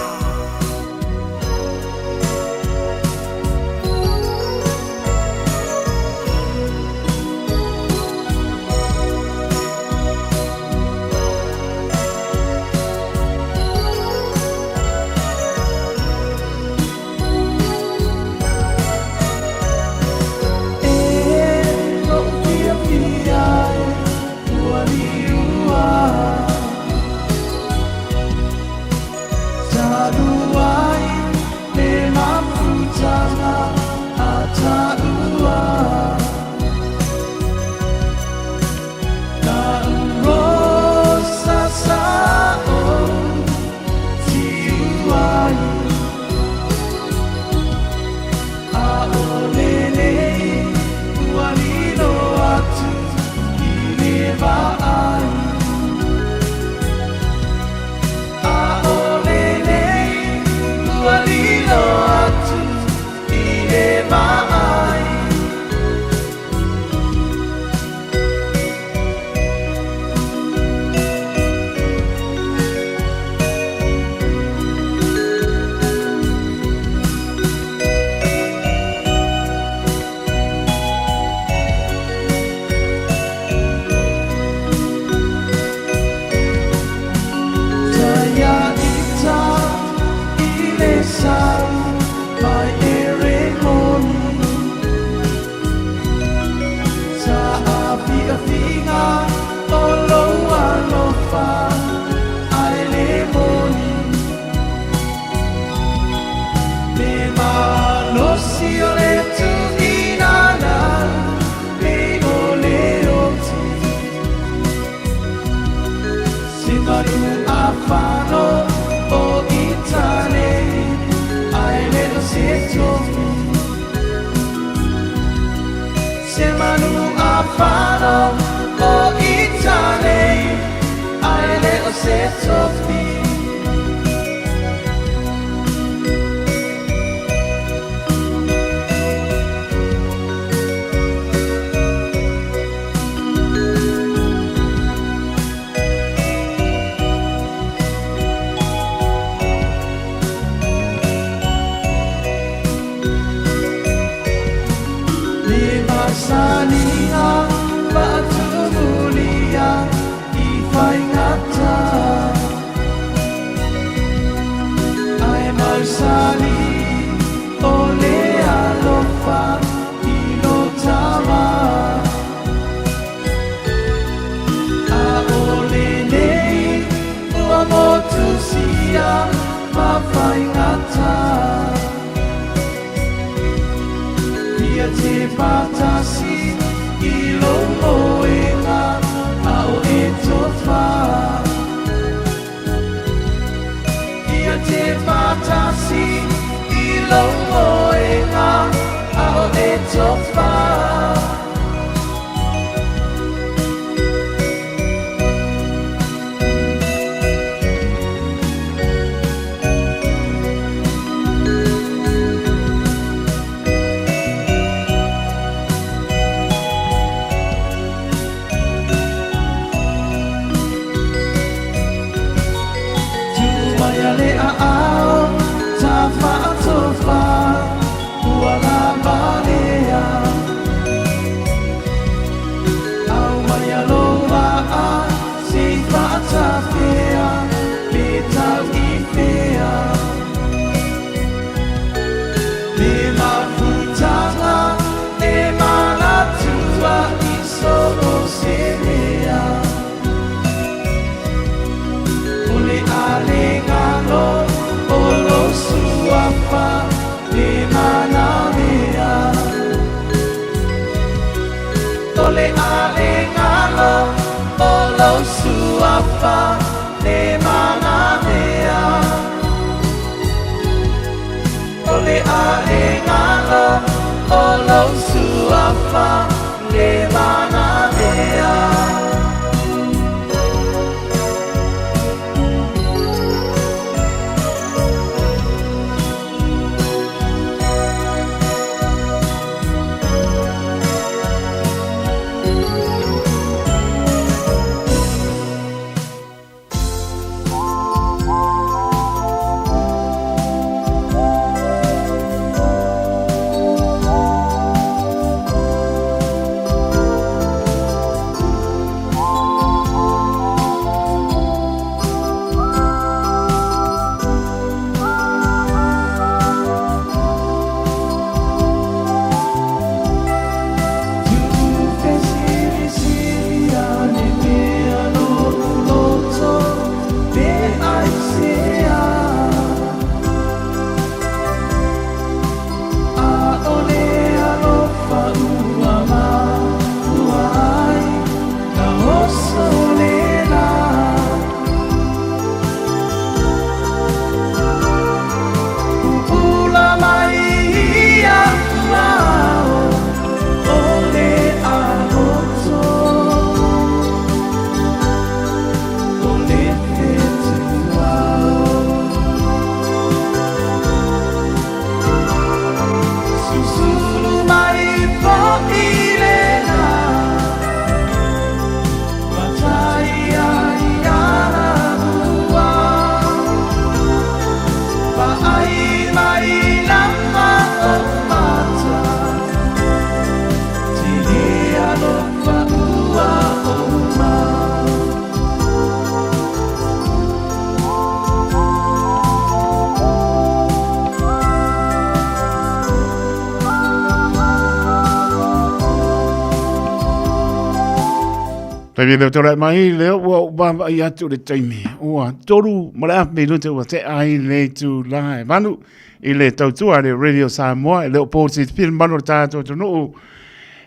Taimi leo tō mai leo ua u vaavaai atu le taimi. Ua toru ma le afe minute ua tea ai le itula e valu i le tautua a le Radio Samoa e le o po silafia le mamalu o le tatou atunuu.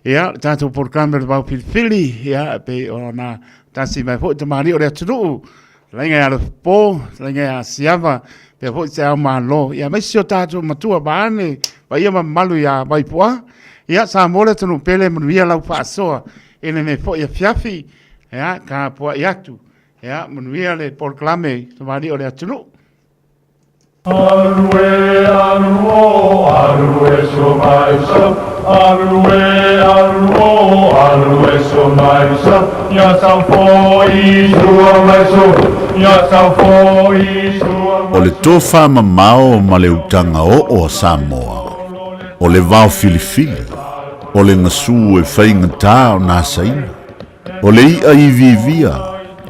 Ia, le tatou polokalame o le Vao Filifili, ia, e pei ona tasi mai foi tamalii o le atunuu, Fetalaiga ia Alofipo, fetalaiga ia Asiava, pea foi se ao malo, ia aemaise si o tatou matua vaeane, paia ma mamalu ia Vaipu'a. Ia Samoa le atunuu pele, manuia lau faasoa i lenei foi afiafi, ia tapuai atu, ia manuia le polokalame tamalii o le atunuu. Alu e, alu o, alu e so mai so. Alu e, alu o, alu e so mai so. Ia sau foi sua mai so. Ia sau foi sua O le tofa mamao ma le utaga oo a Samoa, o le vao filifili, o le gasu e faigata ona asaina, O le iʻa iviivia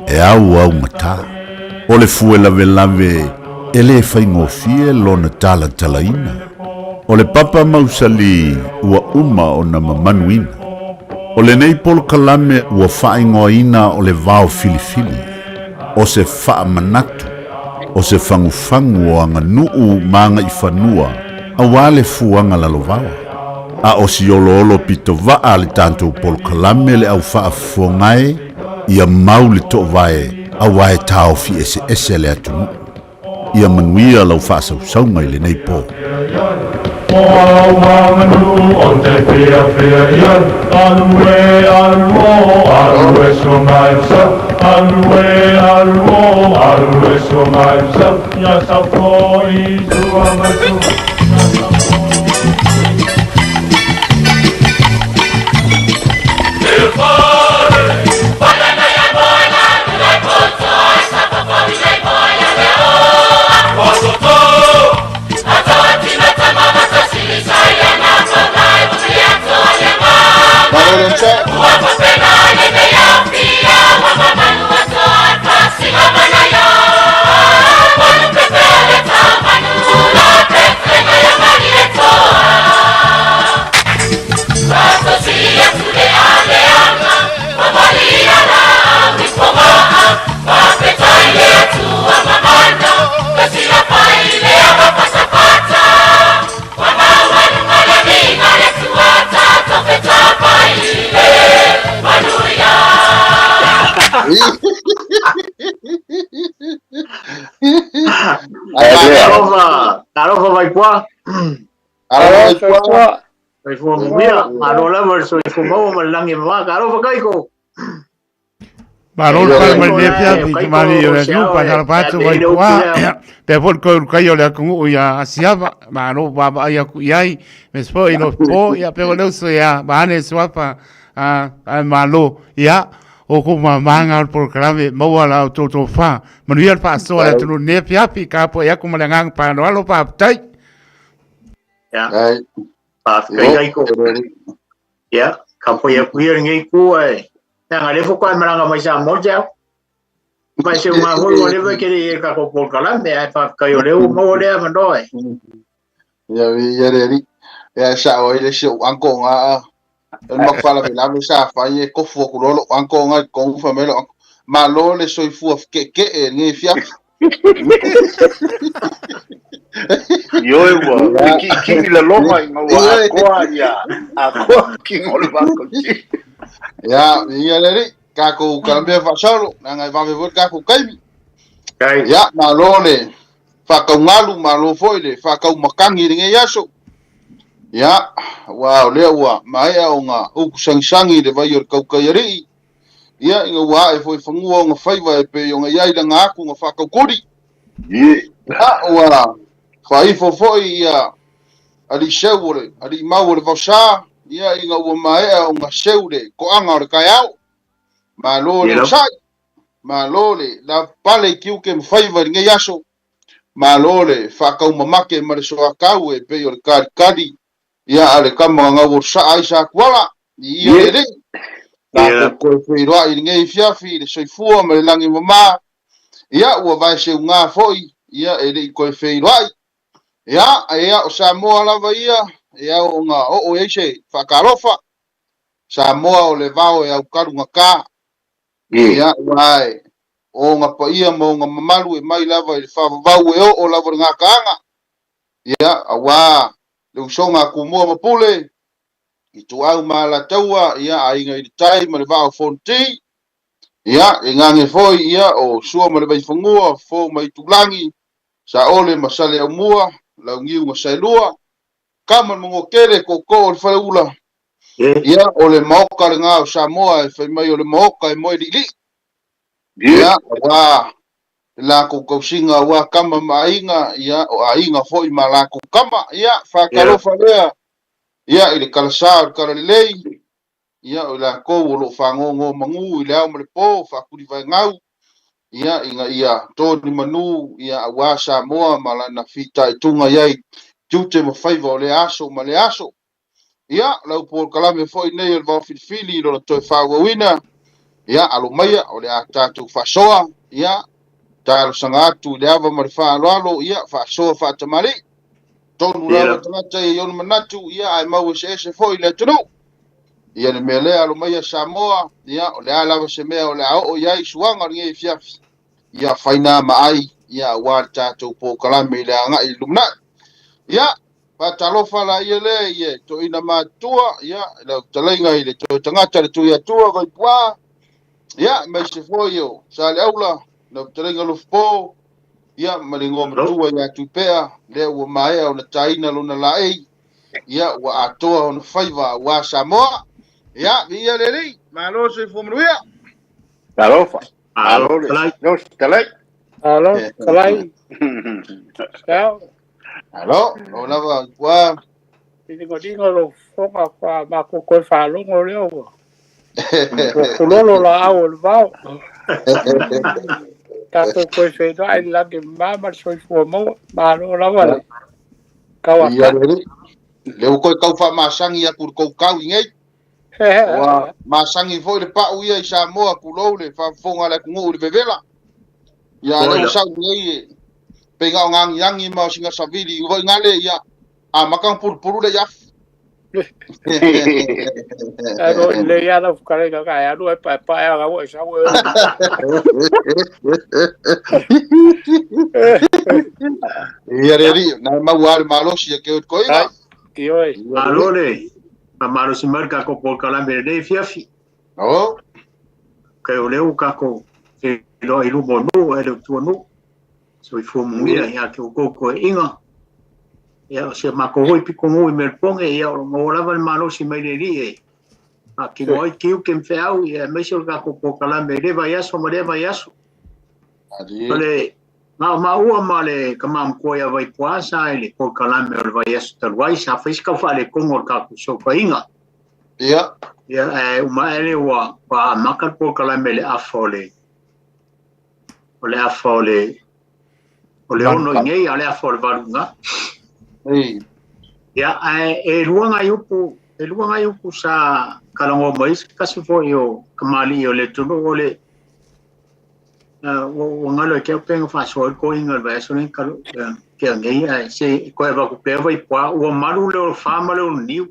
e auaugata, o le fue lavelave e le faigofie lona talatalaina, o le papa mausali ua uma ona mamanuina. O lenei polokalame ua faaigoaina o le vao filifili, o se faamanatu, o se fagufagu o aganuu ma agaifanua aua le fuaga lalovaoa. A o si oloolo pitovaa a le tatou polokalame le au faafofoga e, ia mau le toovae aua e taofi eseese le atunuu. Ia manuia lau faasausauga i lenei po. Talofa, talofa Vaipua. Talofa Vaipua. Soifua manuia, malo lava le soifua maua ma le lagi e mama. Talofa Kaiko. Malo le pale mai lenei afiafi i tamalii o le atunuu, faatalofa atu Vaipua, pea foi le toe ulukai o le atunuu ia Asiava, malo vaavaai atu i ai, aemaise foi i Lofipo, ia pea foi le uso ia vaeane Suafa a Malo, ia o kou mamaga o le polokalame, maua la outou tofa, manuia le faasoa a le atunuu i lenei afiafi, tapuai atu ma le agaga faaaloalo, faafetai. Ia. Faafetai Kaiko. Ia, ka poi aku ia lenei itu ae. Leaga lea faatoa e malaga mai Samoa te au. Mai se unga foi ua leva ke le i ka polokalame ae faafetai o lea ua maua lea avanoa e. Ia, ia le alii. Ia sao ai le isi ou uncle nga a. O le matou faalavelave sa fai e kofu atu loa lou uncle nga i totonu fai mai lou uncle, malo le soifua fekeekee i lenei afiafi. Ioe ua fekiikii laloma ina ua atoa ia atoa kino o le vaakauti. Ia, ia le alii, tatou kalamea faasolo, leaga e vave foi le tatou taimi. Ia, malo le faataugalu, malo foi le faataumatagi i lenei aso. Ia, aua o lea ua maea ona utu sagisagi i le vai o le tautai alii, ia, ina ua ae foi i fanua ona faiva e pei ona i ai lana atu na faatautuli. Ia, ua faaifo foi ia alii seu o le alii mau o le vaosa, ia, ina ua maea ona seu le toaga o le taeao. Malo le onosai, malo le lavapapale i tiute ma faiva i lenei aso. Malo le faataumamake ma le soatau e pei o le kalikali ia a le tama na gauolosaa ai Satuala i ia le alii. Tatou toe feiloai i lenei afiafi i le soifua ma le lagi mama, ia ua vaeseuga foi ia e le i toe feiloai. Ia, ia o Samoa lava ia e ao ona oo i ai se faatalofa. Samoa o le vao e autalugata. Ia, aua e o ona paia ma ona mamalu e mai lava i le faavavau e oo lava i le gataaga. Ia, aua le usoga a Tumua ma Pule, Ituau ma Alataua, ia, Aiga i le Tai ma le Vaa o Fonoti. Ia, e gage foi, ia, o Sua ma le Vaifanua, Fofo ma Itulagi, Saole ma Saleaaumua, Launiu na Saelua, Kama le Manuatele, Tootoo o le Faleula. Ia, o le maoka lena o Samoa e fai mai o le maoka e moe li'ili'i. Ia, aua le latou tausiga aua tama ma aiga, ia, o aiga foi ma latou tama. Ia, faatalofa lea, ia, i le talasa o le Talalelei, ia, o i latou o lo o faanonomanu i le ao ma le po, faatulivaegau, ia, ina ia to ni manu, ia, aua Samoa ma lana fitaituga i ai tiute ma faiva o lea aso ma lea aso. Ia, lau polokalame foi nei o le Vaofilifili i lona toe faaauauina, ia, alo maia, o le a tatou faasoa, ia, talosaga atu i le ava ma le faaaloalo, ia, faasoa faatamalii. Tonu lava tagata ia i ona manatu, ia, ae mau eseese foi le atunuu. Ia, le mea lea, alo maia Samoa, ia, o le a lava se mea o le a oo i ai suaga o lenei afiafi, ia, faina ma ai, ia, aua le tatou polokalame i le agai i le lumanai. Ia, Faatalofa laia lea i e toeaina matutua, ia, i lau fetalaiga i le toe tagata le Tuiatua Vaipua, ia, aemaise foi o Saleaula, lau fetalaiga Lofipo, ia, ma le igoa matua ia Tupea, lea ua maea ona taina lona laei, ia, ua atoa ona faiva aua Samoa. Ia, viia le Alii, malo le soifua manuia. Talofa. Malo le fetalai. Malo, fetalai. Ciao. Alo, o lava ua. Ligodingo lo fofoga fa matou toe faalogo lea ua ua kulolo laau o le vao. Tatou toe feiloai i le lagi mama ma le soifua maua. Malo lava le tau Ia le le ua toe tau faamasangi atu i le tou tau i nei. Ua masangi foi le pau ia i Samoa, tulou le faafofoga a le atunuu i le vevela. Ia lea ua sau nei e pei na o na agiagi ma o sina savili foi gale ia amata ona pulupulu le iafi. Ae mo le ia lau fetalaiga ka e alu e paepae aga ua e sau e. Ia le alii, na maua le malosi e ke o koiga. Ioe. Malo le faamalosi mai le tatou polokalame i lenei afiafi. Oh. Kai o lea ua tatou feiloai i luma o nuu e le o nuu. Soifua manuia ia te outou toeaiga. Ia o si o matou foi pitonuu i Melbourne, ia o lo o maua lava le malosi mai le Alii e faatino ai tiute ma feau, ia aemaise o le tatou polokalame i lea vaiaso ma lea vaiaso. O le na o maua ma le tama matua ia Vaipuā sa i le polokalame o le vaiaso talu ai, sa fai se tau faaletonu o le tatou fesootaiga. Ia. Ia, ae uma ae lea ua amata le polokalame i le afa o le o le afa o le o le 6 i nei, a o le afa o le 8 i ina. Ia, ae e lua nai upu, e lua nai upu sa talanoa mai ai se tasi foi o kamali'i o le atunuu o le ua galo ia te au pe na faasoa ai le toeaina i le vaiaso lenei talu tea nei, ae se toe avatu pea Vaipuā, ua malu le olofa ma le oloniu.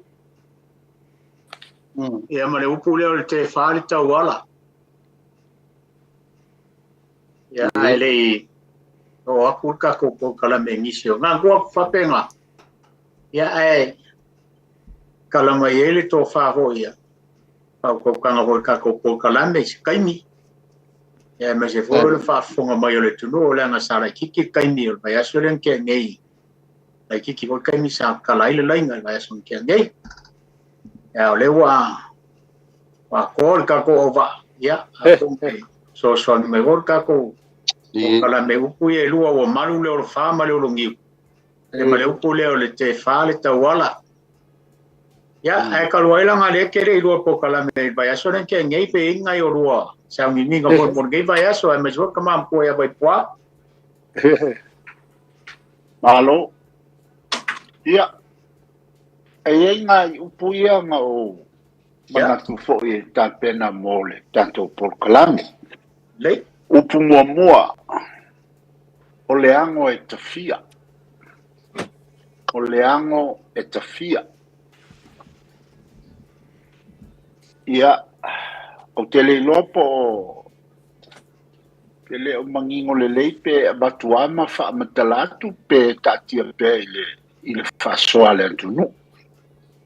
Ia ma le upu lea o le tefa le tauala. Ia, ae le i oo atu le tatou polokalame i nisi o nā kua faapena. Ia, ae tala mai ai le tofa foi ia, faautautaga foi i le tatou polokalame i se taimi. Ia, aemaise foi o le faafofoga mai o le atunuu, leaga sa laitiiti le taimi o le vaiaso lea na tea nei. Laitiiti foi le taimi sa tala ai le laina i le vaiaso na tea nei. Ia, o lea ua atoa le tatou auvaa, ia, atonu e fesoasoani mai foi le tatou polokalame upu ia e lua ua malu le olofa ma le oloniu. Ia ma le upu lea o le tefa le tauala. Ia, ae talu ai leaga lea e tele i lua polokalame i le vaiaso lea na tea nei, pe i ai ni nai o lua sauniuniga foi mo lenei vaiaso, aemaise foi le tama matua ia Vaipuā. Malo. Ia, e i ai nai upu ia na ou manatu foi e tapena mo le tatou polokalame. Lei. Upu muamua, o le ago e tafia. O le ago e tafia. Ia, ou te le iloa po o E le o manino lelei pe avatu lava ma faamatala atu pe taatia pea i le i le faasoa a le atunuu.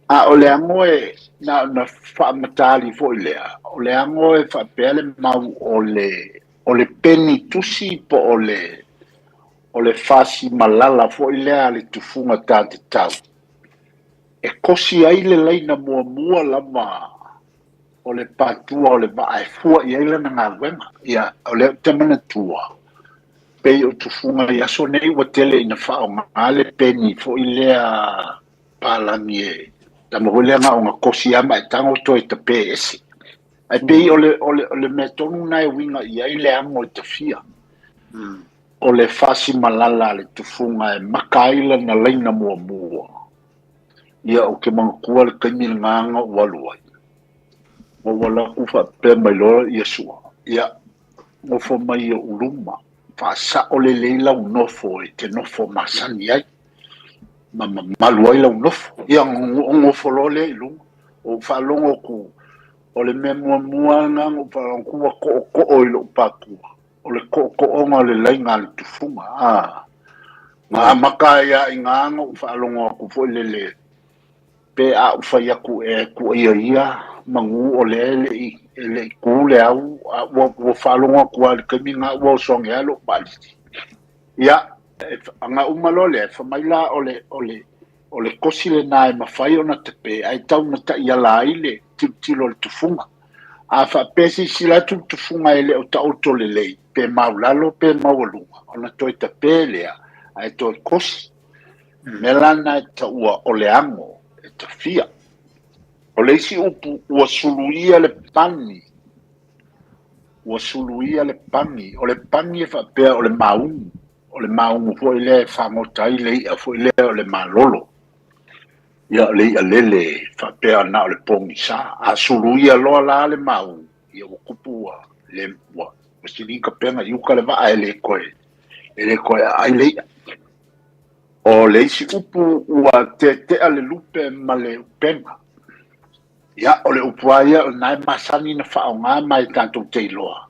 A o le ago e na ona faamatali foi lea, o le ago e faapea le mau o le o le peni tusi po o le o le fasi malala foi lea a le tufuga ta tatau e kosi ai le laina muamua lava o le patua o le vaa e fua i ai lana galuega. Ia, o lea ou te manatua, pei o tufuga i aso nei ua tele ina faaaoga le peni foi lea palagi e tama foi lea na ona kosi lava ma e tago toe tape ese. Ae pei o le, o le, o le mea tonu lena e uiga i ai le ago e tafia. O le fasi malala a le tufuga e maka ai lana laina muamua. Ia, ou te manatua le taimi lena na ou alu ai, na ou alu atu faapea mai loa Iesua, Ia, nofo mai i ou luma, faasao lelei lau nofo e te nofo masani ai, ma mamalu ai lau nofo. Ia, ona ou nofo loa lea i luga, ou faalogo atu, o le mea muamua lava lena na ou faalogo atu ua tootoo i lou patua. O le tootooga o le laina a le tufuga, a. Na amata ai lava i ina ona ou faalogo atu foi lele, pe a ou fai atu ea e tuuaia ia manu o lea e le i, e le i tu le au, a ua, ua faalogo atu lava i le taimi lena ua oso ane lava lou vaalili. Ia, e, ana uma loa lea, fai mai la o le, o le, o le kosi lena e mafai ona tape, ae tau ina taiala ai le tilotilo a le tufuga. A faapea e silasila atu le tufuga e le o taoto lelei, pe maulalo pe maualuga, ona toe tape lea ae toe kosi. O le mea la lena e taua o le ago e tafia. O le isi upu, ua suluia le pani, ua suluia le pani. O le pani e faapea o le maugu, o le maugu foi lea e fagota ai le i'a foi lea o le malolo. Ia, o le i'a lele faapea na o le pogisa. A suluia loa la le maugu, ia ua tupu ua le, ua sili kapega i uka le vaa e le toe, e le toe aai le i'a. O le isi upu ua tetea le lupe ma le upega. Ia, o le upu lava ia o lena e masani ona faaaoga ma e tatou te iloa,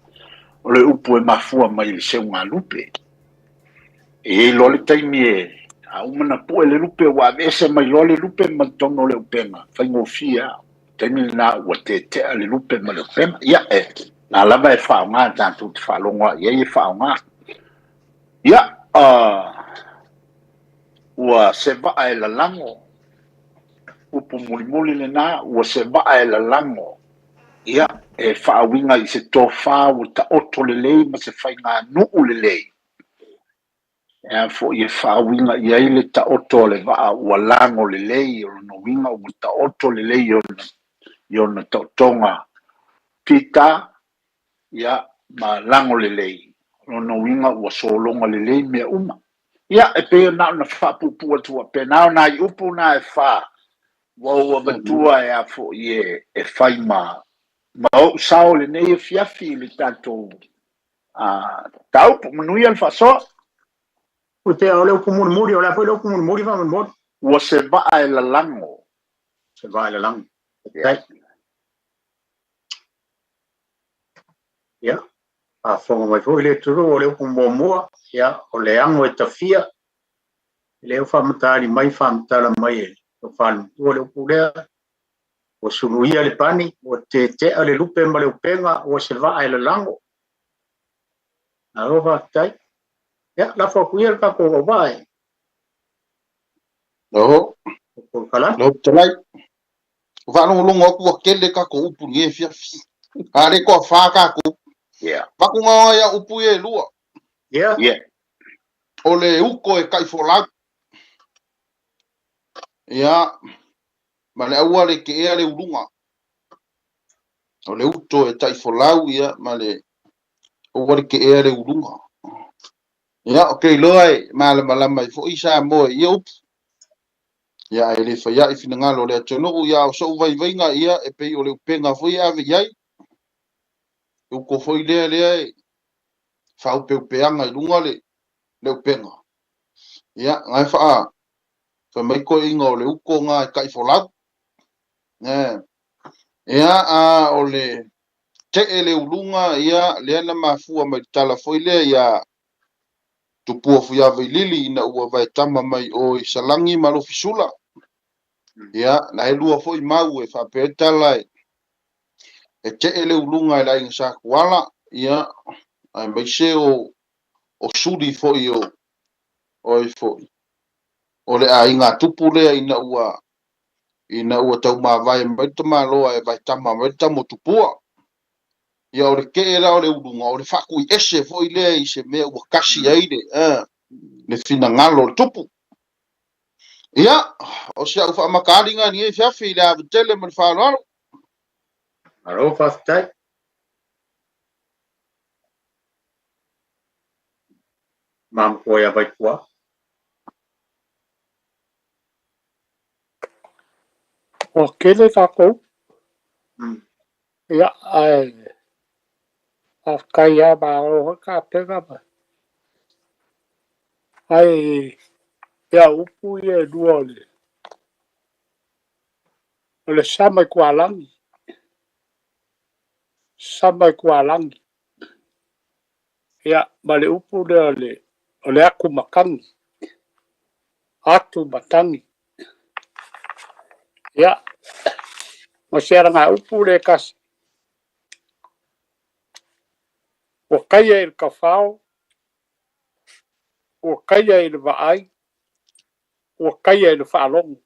o le upu e mafua mai i le seugalupe. E i ai loa le taimi e, a uma ona pue le lupe, ua aveese mai loa le lupe mai totonu o le upega, faigofie lava. O le taimi lena ua tetea le lupe ma le upega. Ia, e, na lava e faaaoga tatou te faalogo lava i ai e faaaoga. Ia, ua se vaa e lalago, upu mulimuli lena, ua se vaa e lalago, ia, e faauiga i se tofa ua taoto lelei ma se faiganuu lelei, e a foi e faauiga i ai le taoto o le vaa ua lago lelei, o lona uiga ua taoto lelei i ona, i ona taotoga fita, ia, ma lago lelei, o lona uiga ua sologa lelei mea uma. Ia, e pei na ona faapuupuu atu faapena, o nai upu na e fa ua ou avatua e a foi e, e fai ma, ma ou sao i lenei afiafi i le tatou mataupu. Manuia le faasoa. Ui pea o le upu mulimuli, o le a foi le upu mulimuli faamolemole? Ua se vaa e lalago. Se vaa e lalago. Yeah. Ia, faafofoga mai foi le atunuu o le upu muamua, ia, o le ago e tafia, e le o faamatali mai faamatala mai e le faalematua le upu lea, ua suluia le pani, ua tetea le lupe ma le upega, ua se vaa e lalago. Malo faafetai. Ia, lafo atu ia le tatou auvaa e. Oho. O Kalani. Lau fetalai. Ua faalogologo atu ua tele tatou upu i lenei afiafi. A le toafa tatou. Yeah. Avatu nai au upu ia e lua. Yeah. Yeah. O le uto e taifolau. Ia, ma le aua le keea le uluga. O le uto e taifolau, ia, ma le aua le keea le uluga. Ia, ou te iloa e malamalama ai foi Samoa i ia upu. Ia, ae le fai ai finagalo o le atunuu, ia, a o so'u vaivaiga, ia, e pei o le upega foi e ave i ai. E uto foi lea lea e faaupeupeaga i luga le, le upega. Ia, na e faa, fai mai toeaiina o le uto na e taifolau. E, ia, a o le Tee le uluga, ia, lea na mafua mai le tala foi lea iā Tupua Fuiavailili ina ua vaetama mai o i Salagi ma Alofisula. Ia, na e lua foi mau e faapea ai tala e, e tee le uluga e le aiga Sa Tuala, ia, aemaise o, o suli foi o, o ai foi, o le aiga a Tupu lea ina ua, ina ua taumavae mai le tamaloa e vaetama mai le tama o Tupua. Ia o le tee la o le uluga, o le faatuiese foi lea i se mea ua kasi ai le, le finagalo o le tupu. Ia, o si au faamataaliga i lenei afiafi i le ave tele ma le faaaloalo. Malo faafetai. Mamokoa ia Vaipua. Ua tele tatou. Ia, ae faafetai lava, malo foi tapena ma. Ae ia upu ia e lua o le o le sama i Tualagi. Sama i Tualagi. Ia, ma le upu lea o le o le atu matagi. Atu matagi. Ia, ma se alagaupu lea e tasi. Ua taia i le tafao, ua taia i le vaai, ua taia i le faalogo.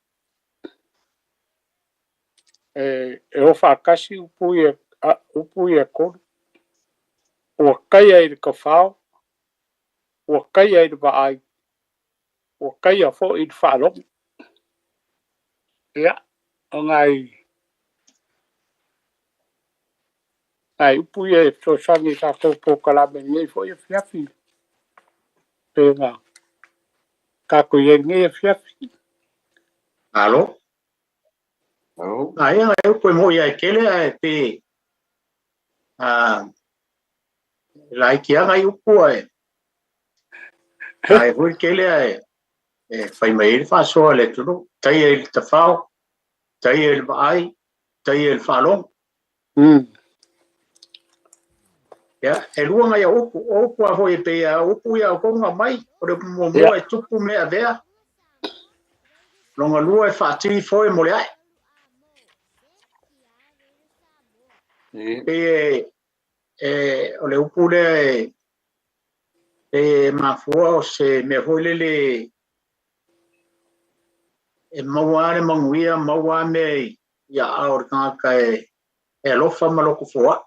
E, e o faatasi upu ia, upu ia e tolu. Ua taia i le tafao, ua taia i le vaai, ua taia foi i le faalogo. Ia, o nai, nai upu ia e fesoasoani i tatou polokalame i lenei foi afiafi, pe na tatou i ai i lenei afiafi. Malo. Malo. Aia nai upu e mo'i ai tele ae pe a laiti lava nai upu ae ae foi tele ae e fai mai ai le faasoa a le atunuu, taia i le tafao, taia i le vaai, taia i le faalogo. Ia, e lua nai au upu, o upu a foi e pei a upu ia o kou na mai, o le upu muamua e tupu mea avea, lona lua e faatili foe mo le ae. Pei e, e, o le upu lea e, pei e mafua o se mea foi lele e maua lava le manuia, maua lava mea i aao o le tagata e, e alofa ma loto foai.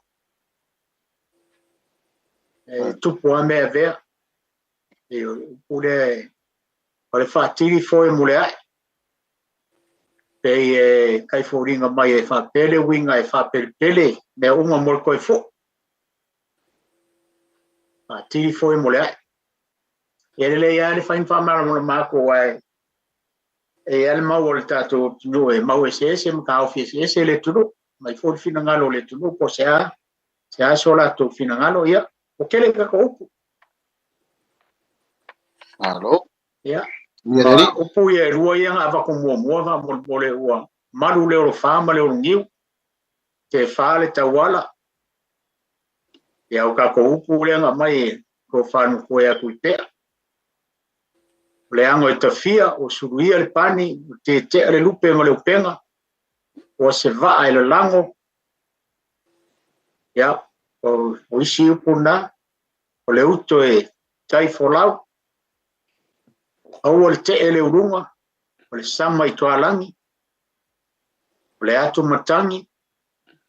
E tupu lava mea e avea. E o le upu lea e, o le faatili foe mo le ae. Pei e kai foliga mai e faapea le uiga e faapelepele mea uma mo le toe foi. Faatili foe mo le ae. E lelei lava le fai ma faamalamalama atu aua e i ai le mau a le tatou atunuu e mau eseese ma taofi eseese le atunuu. Mai foi le finagalo o le atunuu po o se a, se a so latou finagalo, ia, ua tele tatou upu. Malo. Ia. Ia, upu ia e lua ia na avatu muamua faamolemole ua malu le olofā ma le oloniu, tefa le tauala. Ia, o tatou upu lea na aumai e tofa nofoe atu i pea. O le ano e tafia, ua suluia le pani, ua tetea le lupe ma le upega, ua se vaa e lalago. Ia, o, o isi upu na, o le uto e tai folau, aua le tee le uluga, o le sama i tualagi, o le atu matagi,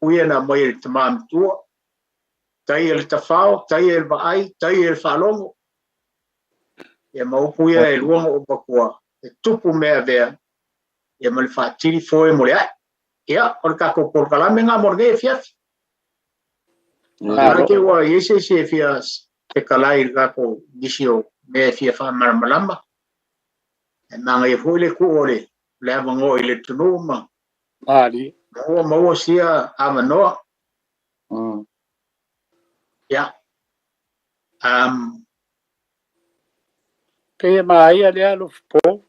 uia na aumai e le tama matua, taia le tafao, taia le vaai, taia le faalogo. Ia ma upu ia e lua na ou avatua, e tupu mea avea, ia ma le faatili foe mo le ae. Ia, o le tatou polokalame lena mo lenei afiafi. Malo. Te ua i ai se isi e fia fetalai i le tatou nisi o mea e fia faamalamalama. E manaia foi le tuu o le, le avanoa i le atunuu ma Malie. Maua maua sia avanoa. Ia. Pei e manaia lea Alofipo.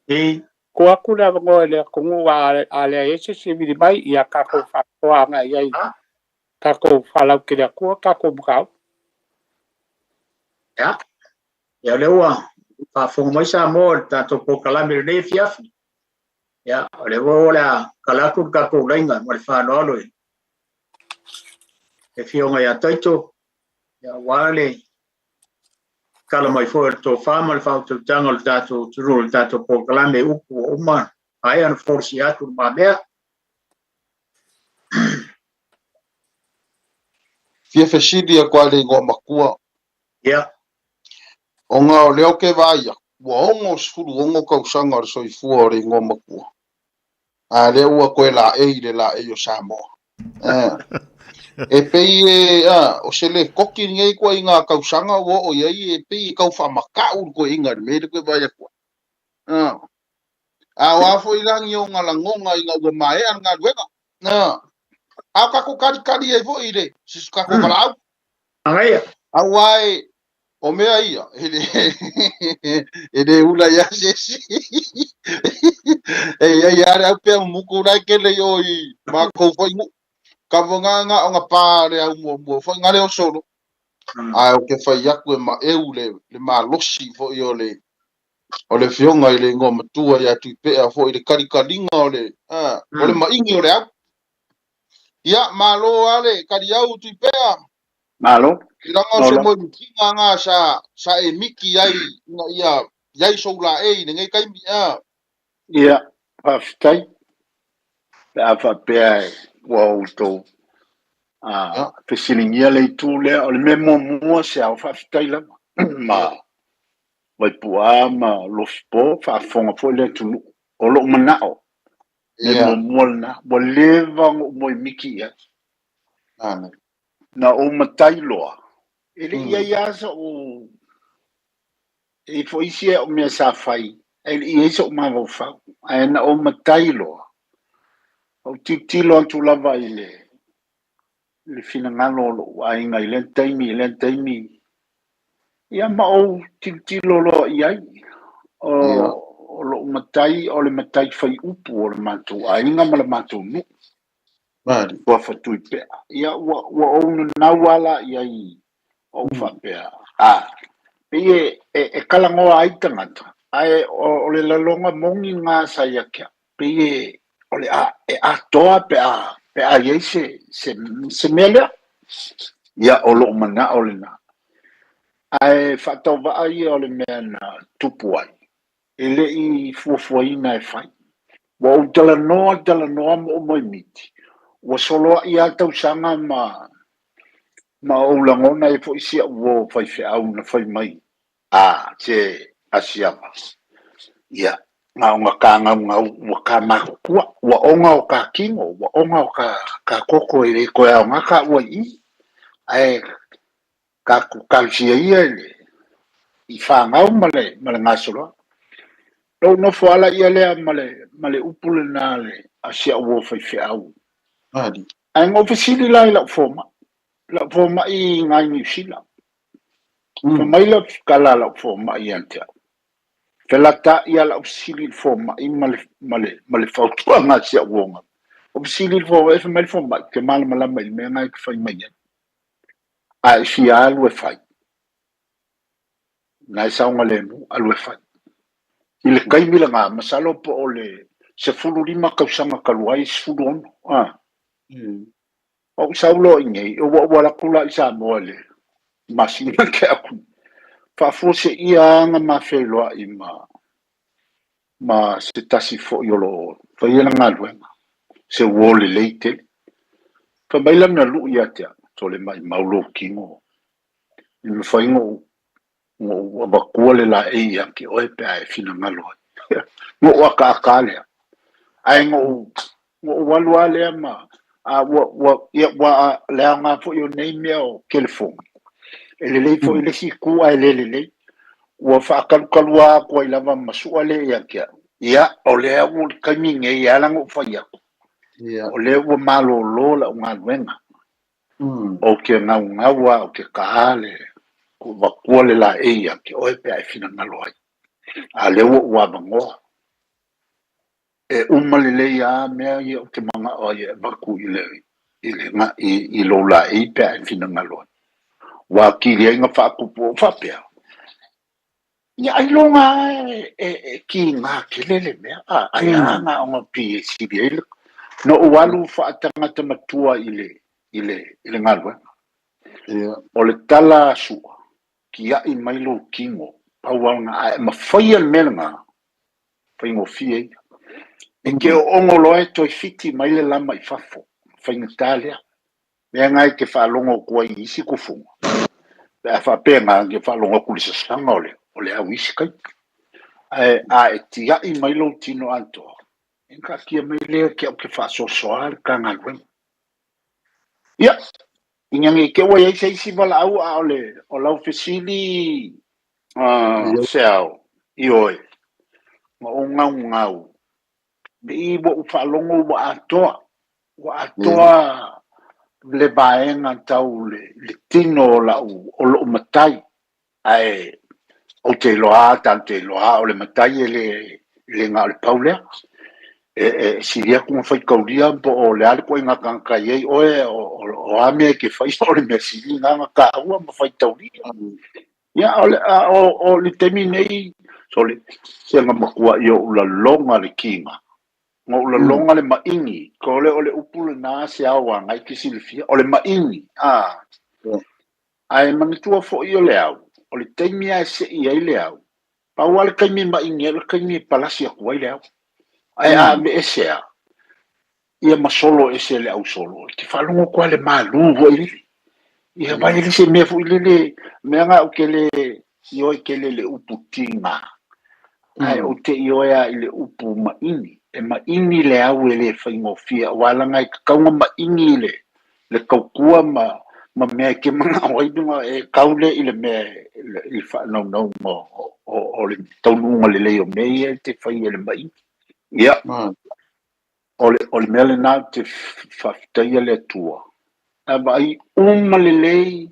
I. Tuu atu le avanoa i le atunuu a leai ai se isi e vili mai, ia tatou faasoa agai i ai. Tatou faalautele atua tatou mataupu. Ia, ia o lea ua faafofoga mai Samoa i le tatou polokalame i lenei afiafi. Ia, o lea foi o le a tala atu le tatou laina ma le faaaloalo i le Afioga ia Taito, ia aua le tala mai foi o le tofa ma le faautautaga o le tatou atunuu i le tatou polokalame upu ua uma maea ona folasia atu i lumamea. Fia fesili atu lava i le igoa matua. Ia. Ona o lea ou te vaai atu, ua 66 tausaga o le soifua o le igoa matua, a o lea ua toe laei i le laei o Samoa. E pei e, a, o se lekoti lenei ituaiga tausaga ua oo i ai, e pei e tau faamatau le toeaina i le mea lea ou te vaai atu ai. A o a foi la ni ona lagona ina ua maea le galuega. A o tatou talitali ai foi i le si tatou valaau. Manaia. Aua e, o mea ia, e le, e le ula ia se isi. E i ai lava le au pea muku la e kele i o i matou foi nuu. Ka vanga nga o nga pa le au muamua foi nga leo solo. Ae ou te fai atu e maeu le, le malosi foi o le, o le afioga i le igoa matua ia Tuipea foi i le kalikaliga o le, o le maigi o le au. Ia, malo lava le kaliau Tuipea. Malo. Leaga o se moemitiga na sa, sa e miki ai ina ia i ai sou laei i lenei taimi, a. Ia, faafetai. Pe a faapea ua outou fesiligia le itu lea, o le mea muamua se ao faafetai lava ma Vaipuaa ma Lofipo, faafofoga foi le atunuu. O lou manao, mea muamua lena, ua leva ona ou moemiti i ai. Na ou matai loa, e le i i ai lava so'u, e i ai foi isi au mea sa fai, ae le i i ai so'u mafaufau. Ae na ou matai loa, ou tilotilo atu lava i le le finagalo o lou aiga i lea taimi i lea taimi, ia ma ou tilotilo loa i ai. O, o lou matai, o le matai fai upu o le matou aiga ma le matou nuu. Suafa Tuipea. Ia, ua, ua ou nanau lava la i ai, ou faapea, a, pei e, e, e talanoa ai tagata, ae o, o le laloga moni lena sa ia te au. Pei e, o le a, e atoa pe a, pe a i ai se, se, se mea lea. Ia, o lou manao lena. Ae faatauvaa ia o le mea na tupu ai, e le i fuafuaina e fai. Ua ou talanoa, talanoa ma ou moemiti, ua soloai lava tausaga ma, ma ou lagona ai foi si au uo faifeau na fai mai, A, se Asiava, ia, na ona ka gaugau, ua ka matutua, ua oga o ka kino, ua oga o ka, ka koko e le toe aoga ka ua i i, ae ka talosia ia i le, i fanau ma le, ma le gasoloa. Lou nofo ala ia lea ma le, ma le upu lena le, a si au uo faifeau. Ae na ou fesili la i lau fomai, lau fomai i ina i Niu Sila. Fai mai lau tala a lau fomai ia te au, Felataʻi a lau fesili i le fomai ma le, ma le, ma le fautuaga a si au uo. Ou fesili i le fomai, fai mai le fomai, ou te malamalama i le mea na e te fai mai ai. A e fia alu e fai, na e saogalemu, alu e fai. I le taimi lena, masalo po o le 15 tausaga talu ai, 16, a. Ou sau loa i inei, ua ou alu atu la i Samoa i le masina tea atu nei, faafuaseia lava na ma feiloai ma ma se tasi foi o lo o faia le galuega, se uo lelei tele. Fai mai lana luʻu ia te au, sole maʻimau lou tino, e mafai ona ou ona ou avatua le laei ia te oe pe a e finagalo ai. Na ou akaaka lava lea, ae na ou, na ou alu lava lea ma, a ua, ua, ia, ua, le aoga foi o nei mea o telefoni, e lelei foi le isi itu ae le lelei. Ua faatalutalua atu ai lava ma sua lea ia te au. Ia, o lea ua le taimi nei e ala ona ou fai atu, o lea ua malolo lau galuega. Ou te naunau a ou te ta le avatua le laei ia te oe pe a e finagalo ai. A lea ua ou avanoa. E uma lelei a mea ia ou te manao ai e avatu i le i le i, i lou laei pe a e finagalo ai. Ua atili ai na faatupu o faapea, ia ailoga lava e, e, e kiga tele le mea, a, ai a na ona pi e sili ai le, na ou alu faatagata matua i le, i le, i le galuega. O le tala a Sua, tiai mai lou tino, pau lava lena, a e mafaia le mea lena, faigofie ia. E te oono loa e toe fiti mai le lama i fafo, faigata lea. Mea na e te faalogo atu ai i isi tufuga, pe a faapea na, e te faalogo atu i le sasaga o le, o le au i isi taimi. Ae a e tiai mai lou tino atoa, e taatia mai lea ke au ke faasoasoa le ta galuega. Ia, ina ne i te i ua i ai se isi valaau a o le o lau fesili uh, Seao, ioe, na ou gaugau, pei ua ou faalogo ua atoa, ua atoa le vaega tau le, le tino o lau, o lou matai, ae ou te iloa lava, tatou te iloa lava o le matai e le, le na o le pau lea. E, e sili atu ona faitaulia po o le a le ituaiga tagata e i ai oe, o, o, o a mea e te faia, o le mea sili lena ona taua ma faitaulia. Ia, o le, a, o, o le taimi nei, sole, se na matuai ou lalona le kiga, na ou lalona le maʻini, ko le o le upu lena se ao agai ke silafia, o le maʻini, a. Ae manatua foi o le au, o le taimi lava e sei ai le au, pau lava le taimi e maʻini ai o le taimi e palasi atu ai le au. Ae a aveese lava, ia ma solo ese le au solo, e te faalogo atu lava i le malu foi lele. Ia vaai e le se mea foi lele, mea na ou te le ioe tele i le upu tiga, ae ou te ioe lava i le upu maʻini. E maʻini le au e le faigofie, aua leaga e tatau ona maʻini le, le tautua ma, ma mea e te manao ai, e kau lea i le mea, i le faanaunauga o, o, o le taunuuga lelei o mea ia e te fai e le maʻini. Ia, o le, o le mea lena ou te faafetaia le Atua. Ae vaai uma lelei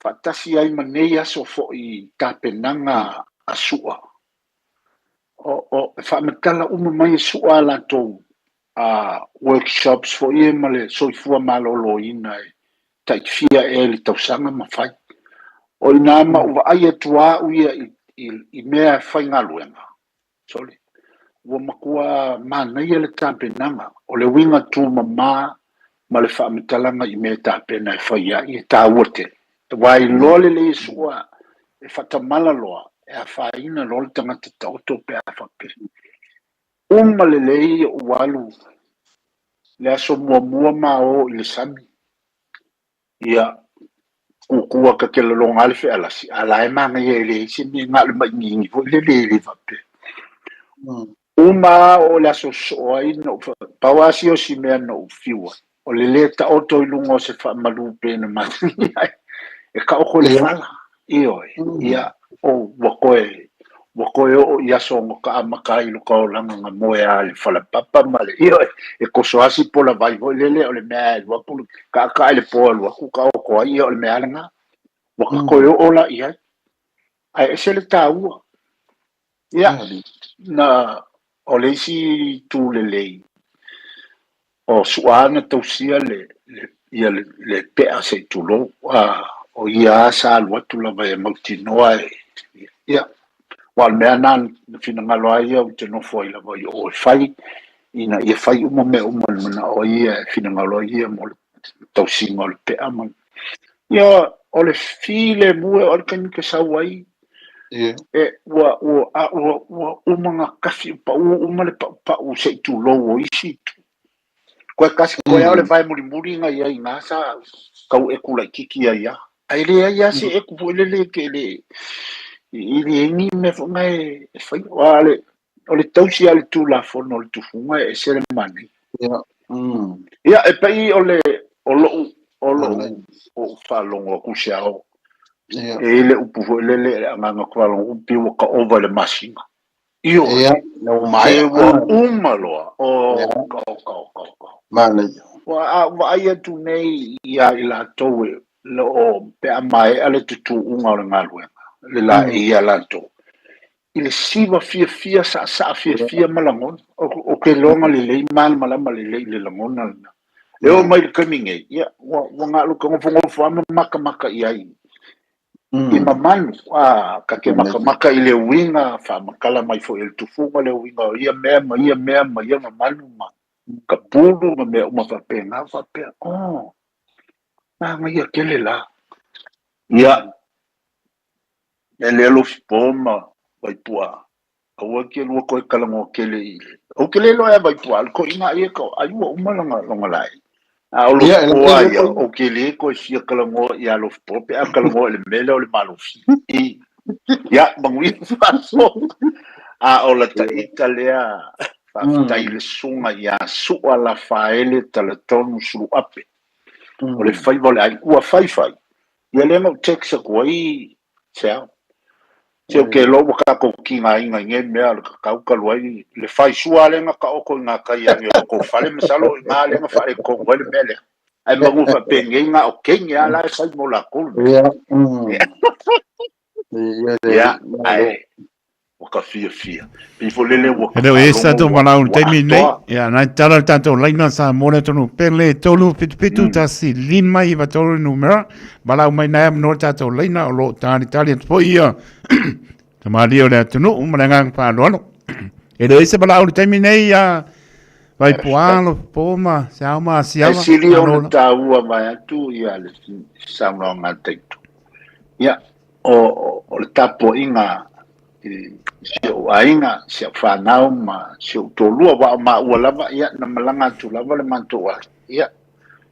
faatasi ai ma nei aso foi i tapenaga a Sua. O, o, e faamatala uma mai e Sua a latou a workshops foi ia ma le soifua maloloina e tai fia ea i le tausaga ma fai. O i ina ma ou vaai atu lava au ia i, i, i mea faigaluega, Sole, ua matua manaia le tapenaga, o le uiga tumama ma le faamatalaga i mea e tapena e fai ai, e taua tele. Aua e iloa lelei e Sua, e faatamala loa, e afaina loa le tagata taoto pe a faapea. Uma lelei ou alu le aso muamua ma o i le sami, Ia, kukua ka te lalonga le fealasi, a la e manaia e leai se mea, na o le maʻiniʻini foi lele e le faapea. Uma lava oo i le aso sosoo ai na ou pau lava sia o si mea na ou fiu ai, o le lē taoto i luga o se faamalu pei ona masani ai, e taoto i le fala, ioe, ia, o, ua toe, ua toe oo i aso na ka amata ai lo ka olaga na moe a le falapapa ma le, ioe, e toso lava si pola vai foi lele, o le mea e alu atu, taata'a i le po e alu atu taoto ai, ia o le mea lava lena. Ua ka toe oo la i ai. Ae ese le taua. Ia, na, o le isi itu lelei, o Su'a na tausia le, le, ia le, le pe'a se i tulou, a, o ia lava sa alu atu lava e mautinoa e, ia, aua o le mea lena na finagalo lava ia ou te nofo ai lava i o e fai, ina ia fai uma mea uma e manao ai ia, e finagalo ai ia mo le tausiga o le pe'a ma, ia, o le filemu e oo i le taimi ke sau ai, e, ua, ua, a, ua, ua uma ona kafi, paʻū uma le paʻupaʻu se i tulou o isi itu. Koe kasi, koe lava o le vae mulimuli na i ai iina sa tau eku laitiiti ai lava. Ae leai lava se eku foi lele e le, i leai ni mea foi na e faia. Aua o le, o le tausi lava o le Tulafono o le tufuga e ese le manaia. Ia, e pei o le, o lou, o lou, ou faalogo atu se ao, e i ai le upu foi lele, le agaga faalogo atu, pei ua ta ova i le masina. Ioe, se ua uma loa, o, oka, oka, oka, oka. Manaia. Ua, a ou vaai atu nei ia i latou e lo o pe a maea le tutuuga o le galuega, le laei a latou, i le siva fiafia, saasaa fiafia ma lagona. Ou te iloa lelei, malamalama lelei i le lagona lena. E oo mai i le taimi nei, ia, ua, ua galo ka nofonofo lava ma makamaka i ai i mamanu, a, ka te makamaka i le uiga, faamatala mai foi e le tufuga le uiga o ia mea ma ia mea ma ia mamanu ma ka pulu ma mea uma faapena, faapea, oh, manaia tele la. Ia, e le Alofipo ma Vaipua, aua ke lua koe talanoa tele i le. Ou te le iloa ia Vaipua, le toeaina ia ka, ai ua uma lona, lona lae. A o Ia, e Alofipo lake a le ia, koina. ou te le toe fia talanoa ia Alofipo pe a talanoa i le mea lea o le malofi. I, ia, manuia faasoa. A o lata ita lea, faafetai i le susuga ia Sua Lafaele Talatonu Suluape. O le faiva o le aiga, ua fai fai. Ia lea na ou text atu ai Seau. Se ou te iloa ua tatou tigaina i nei mea o le tatau talu ai le faisua lea na taoto i gatai ane o lo tou fale masalo o i ina lea na faaletonu ai le mea lea. Ae manu faapenei na o teine lava la e fai mo latou le mea. Ia. Ia, Ia, ae ua ka fiafia. Pei foi lele ua E le o i ai se faalogo tatou ua valaau i le ua taimi lenei. atoa. Ia, na tala le tatou laina sa mo le atunuu pele 3 7 7 1 5 9 3 le numera. Valaau mai nai avanoa le tatou laina o lo o talitali atu foi ia tamalie o le atunuu ma le agaga faaaloalo. E le o i ai se valaau i le taimi lenei ia Vaipuā, Lopo ma Seao ma E Asiava. sili Malo ona la. taua vaeatu ia le saunoaga a Taito. Ia, o, o le tapuaiga i si ou aiga, si au fanau ma si ou toalua, aua o maua lava, ia, na malaga atu lava le matou aiga, ia,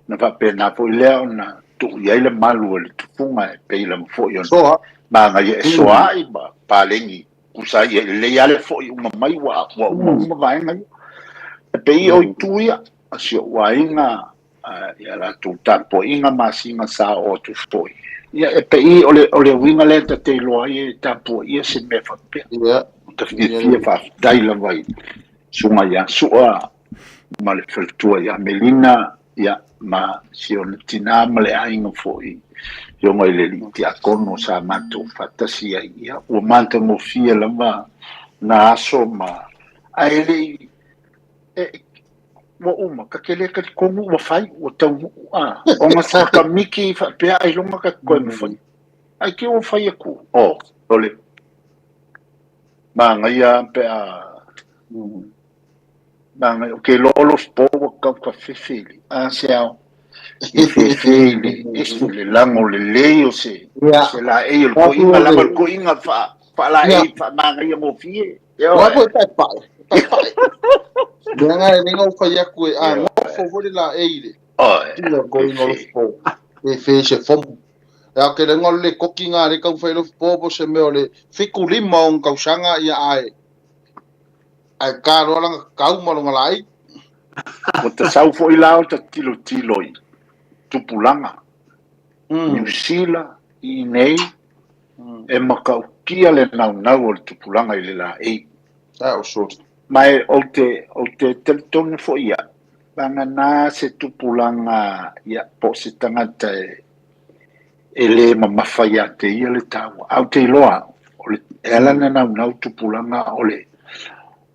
na faapena foi lea ona tuu i ai le malu a le tupuga e pei lava foi ona Soa. magaia e soa ai ma paleni tusa ai, e lelei lava le foi uma mai ua, ua uma uma vaega ia. E pei o itu ia, a si ou aiga, ia latou tapuaiga ma asiga sa oo atu foi. Ia, e pei o le, o le uiga lea ta te iloa ai e tapuaia se mea faapea. Ia. Ta fiafia faafetai lava i susuga ia Sua ma le faletua ia Melina, ia, ma si ona tinā ma le aiga foi, Afioga i le alii tiakono sa matou faatasi ai. Ia, ua matagofie lava na aso ma, ae le i, e, ua uma, ka te le talitonu ua fai, ua taunuu, a, ona sa ka miki faapea ailoga ka te toe mafai. Ai te ua fai atu, o, o le manaia pe a, manaia, o ke iloa o po ua kau ka fefe i le, a se ao, i fefe i le, ese le lago lelei o se, se laei o le koiga, lava le koiga wha, wha laei, wha manaia ngofie. Wā koe tai pae, tai pae. Mea ngā e renga o whai aku e, a ngofo fo le la e ire. Tino ko ingo lo fo. E whē se fomu. E a ke renga le koki ngā reka u whai lo fo po se mea o le fiku lima o ngkausanga ia ae. Ae ka roa langa kau ma longa lai. Ko te sau foi la o ta tilo tilo i tupulaga. Niu Sila, i nei, e matautia le naunau o le tupulaga i le laei. A o sori. Ma e, ou te, ou te talitonu foi ia, vagana se tupulaga, ia, po o se tagata e, e le mamafa ia te ia le taua. Ae ou te iloa, o le, e ala ona naunau tupulaga o le,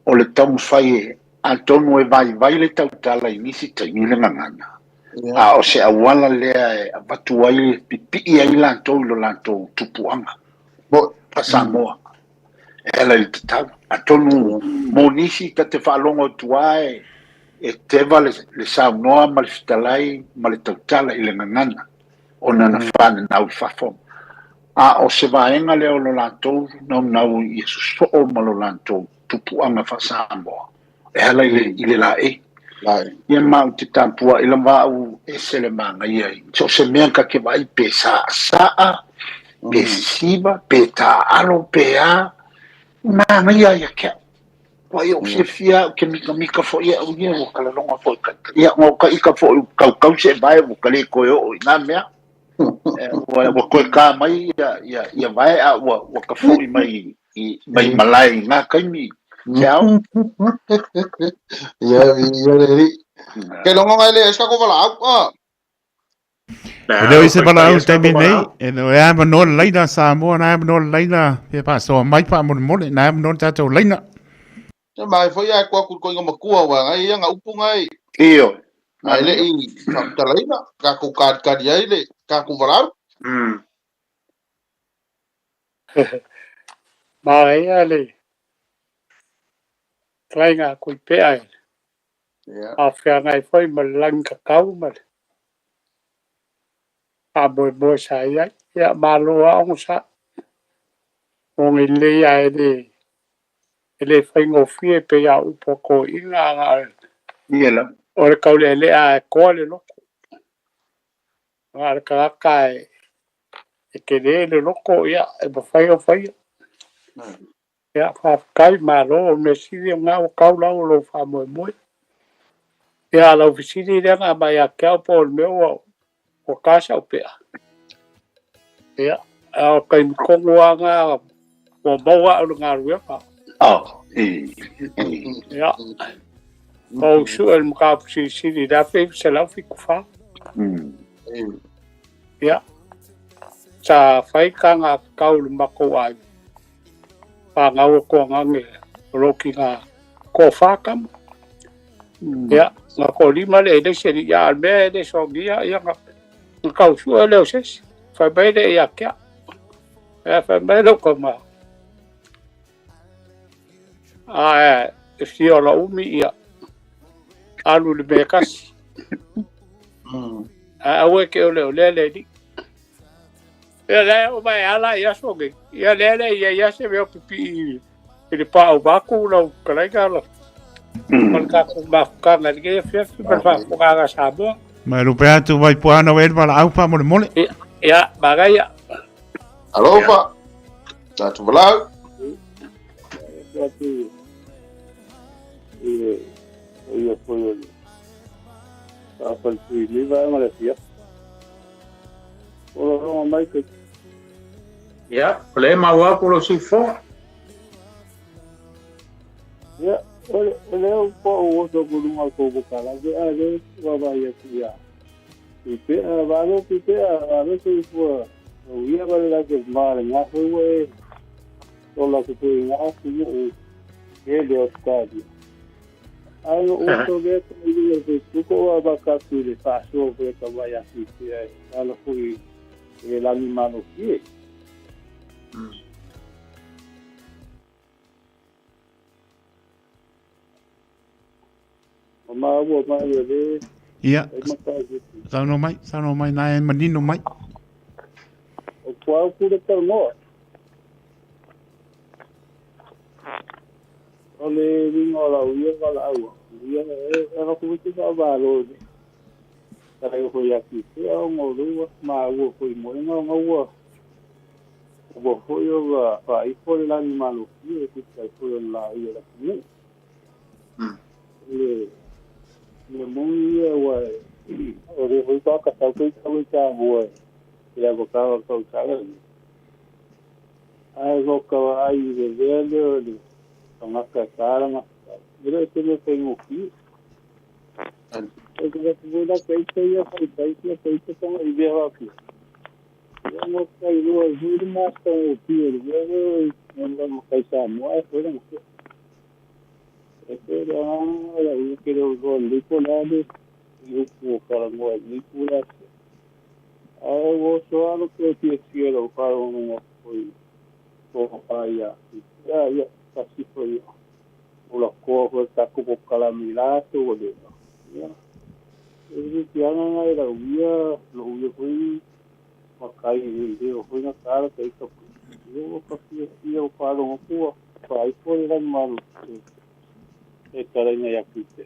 o le taumafai e, atonu e vaivai le tautala i nisi taimi le gagana. A o se auala lea e avatu ai, e pipii ai latou i lo latou tupuaga faa-Samoa e ala i le tatau. Atonu mo nisi ta te faalogo atu lava e, e teva le, le saunoa ma le fetalai ma le tautala i le gagana ona na fananau i fafo. A o se vaega lea o lo latou naunau ia sosoo ma lo latou tupuaga faa-Samoa e ala i le, i le laei. Ia ma ou te tapuai lava au ese le manaia i so o se mea ka te vaai pe saasaa, pe sisiva, pe taaalo, pe a, manaia ia te au. Ua ia ou fiafia au ke mikamika foi au ia ua kalaloga foi ka ika. Ia ngau ka ika foi u kaukau se vae ua ka le koe oo i nā mea. Ua, ua koe kā mai ia, ia, ia vae a ua, ua ka foi mai i, mai malae i ngā kaimi. Te ao. Ia, ia le ri. Ke longa ngai le eska ko wala au. Ah. E leo i se valaau i le taimi nei, e leo e avanoa le laina Samoa, na avanoa le laina fia faasoa mai faamolemole, na avanoa le tatou laina. Te mai foi ai ko aku ko inga makua wa ngai ia nga upu ngai. Io. Ae le i faamatalaina, tatou kalikali ai le tatou valaau. Manaia le talaiga a Tuipea e faafeagai foi ma le lagi tatau ma le faamoemoe sa i ai. Ia, malo lava onosai. Moni lelei lava e le faigofie pei lava o upu a toeaiina a na o le taulealea lava e toa le loto. Na o le tagata e tele le loto, ia, e mafai ona faia. Ia, faafetai, malo, o le mea sili o lena ua tau lau o lou faamoemoe. Ia, a lau fesili lea na aumai ia te au po o le mea ua ua ta sau pea. Ia, a o taimi tonu lava na ua maua au le galuega. Oh, Ia, ou sue le mataupu silisili i le 1974. Ia, sa fai taga tau i le matou aiga. Fanau e toagage o lou tina toafa tama. Ia, na toalima le leisi alii, a o le mea e le sogia, ia na, na tau sue lea o se isi. Fai mai le ia te au. Ia, fai mai lou tama. A e fia o la umi, ia, alu i le mea e tasi. Ae aua e te ole o lea le alii. Ia lea o mai ala i aso nei. Ia lea le ia ia se mea pipii i le pā o maku lau kalaiga la. Ma le tatou mafutaga i lenei afiafi ma le faafofogaaga a Samoa. Mai lupe atu vai puana o elva la au faamolemole. Ia, manaia. Alofa. Tatou valaau. Atu i le ia foi o le faafaletui nei vaega le afiafi. O lo mai ke. Ia, o le maua atu lou siufofoga. Ia, o le o le po o oso ku lunga ko ko kala ke a le wa va ia ku ia. I pe a va lo ki pe a va lo se fu o ia va la ke ma le nga fu e o la ku nga ku u e le o stadi. Ai no uso le ko i le Facebook o a ka ku le faasoa foi ka vai a ki te ai ala foi e lagi malofie. O maua mai o le Ia, e matai saunoa mai, saunoa mai na e manino mai. O kua au kura tau noa. O le winga o lau ia ka lau. Ia e e ka kuwiti ka valo le. Ka leo foi a ki te au ngō lua ma ua foi mo inga o ngaua. Ua foi o ga fa i foi le lagi malofie e kuta i foi o la ia la kunu. Le le moni ia ua o le foi ka ka tau kei tau i tā hua i a ka ka kau tala. Ai go ka ai le lea le o le tangata tālanga. E le te me whaingofi. E te ka la kei te ia whai tai kia kei te tonga i vea waki. Ia ngō kai rua i huri māsta ngō pia le vea vea i ngā ngā kai sā mua e whai ranga. E te rea la ua ke reo roa lipo la le i upu o karangoa i lipo la te. Ai wo so alo ke tia tia lau wharo ngā koi o whai ia. Ia ia kasi foi o la koa foi ta kupo kalami la to o le. Ia. E le te anga ngai la uia lo uia foi ma kai i le o foi na kara kai ka ia o ka fia fia o wharo ngā kua whai foi rangi maru e taraina ia kuite.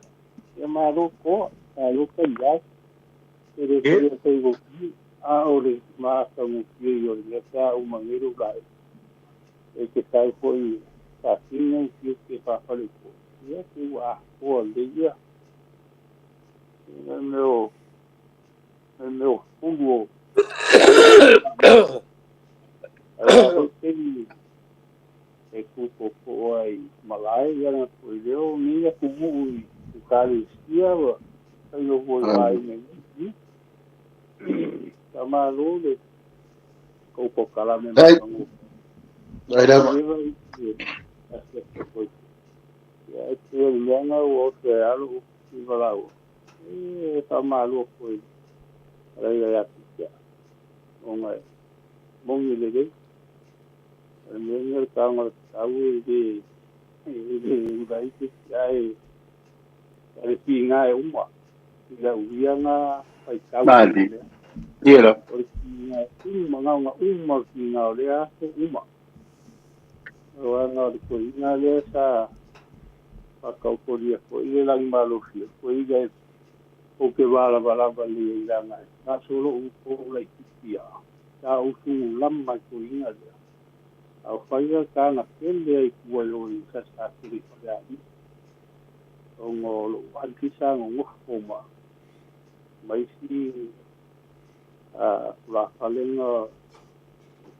Ia malo koa, malo ka ia, e le fia kai go ki, a o le maaka mo fia i o le mea pea u mangeru lai. E te tau foi ka kinga i fia ke whawhare ko. Ia te ua a koa le ia. E meo, e meo fulu o. Ai a hoi teni e kuko ko ai malae ia na ko leo ni ia kumu i kali sia wa ai o foi vai nei. Ka malo le ko ko kala me Ai. mangu. Ai lava. Ia e te le nga o te alo i valau. E faamalo atu ai laila ia Pita ona e moni lelei. O le mea lea o le taoga o le tatau e le e le ula ai se isi ae o le piga e uma i lau ia na faitau Malie. Ia la. O le piga e uma na ona uma o le piga o lea aso uma. O aga o le toeaina lea sa faatautolia foi le lagimalosi o toeaina e ou te valavalava nei ai leaga e gasolo ou pou laitiiti ia sa ou sulama i toeaina lea a o fai la taga tele ai tua i o i Saskatchewan i Falealili ona o lou aunty sa nonofo ma ma isi tulafale na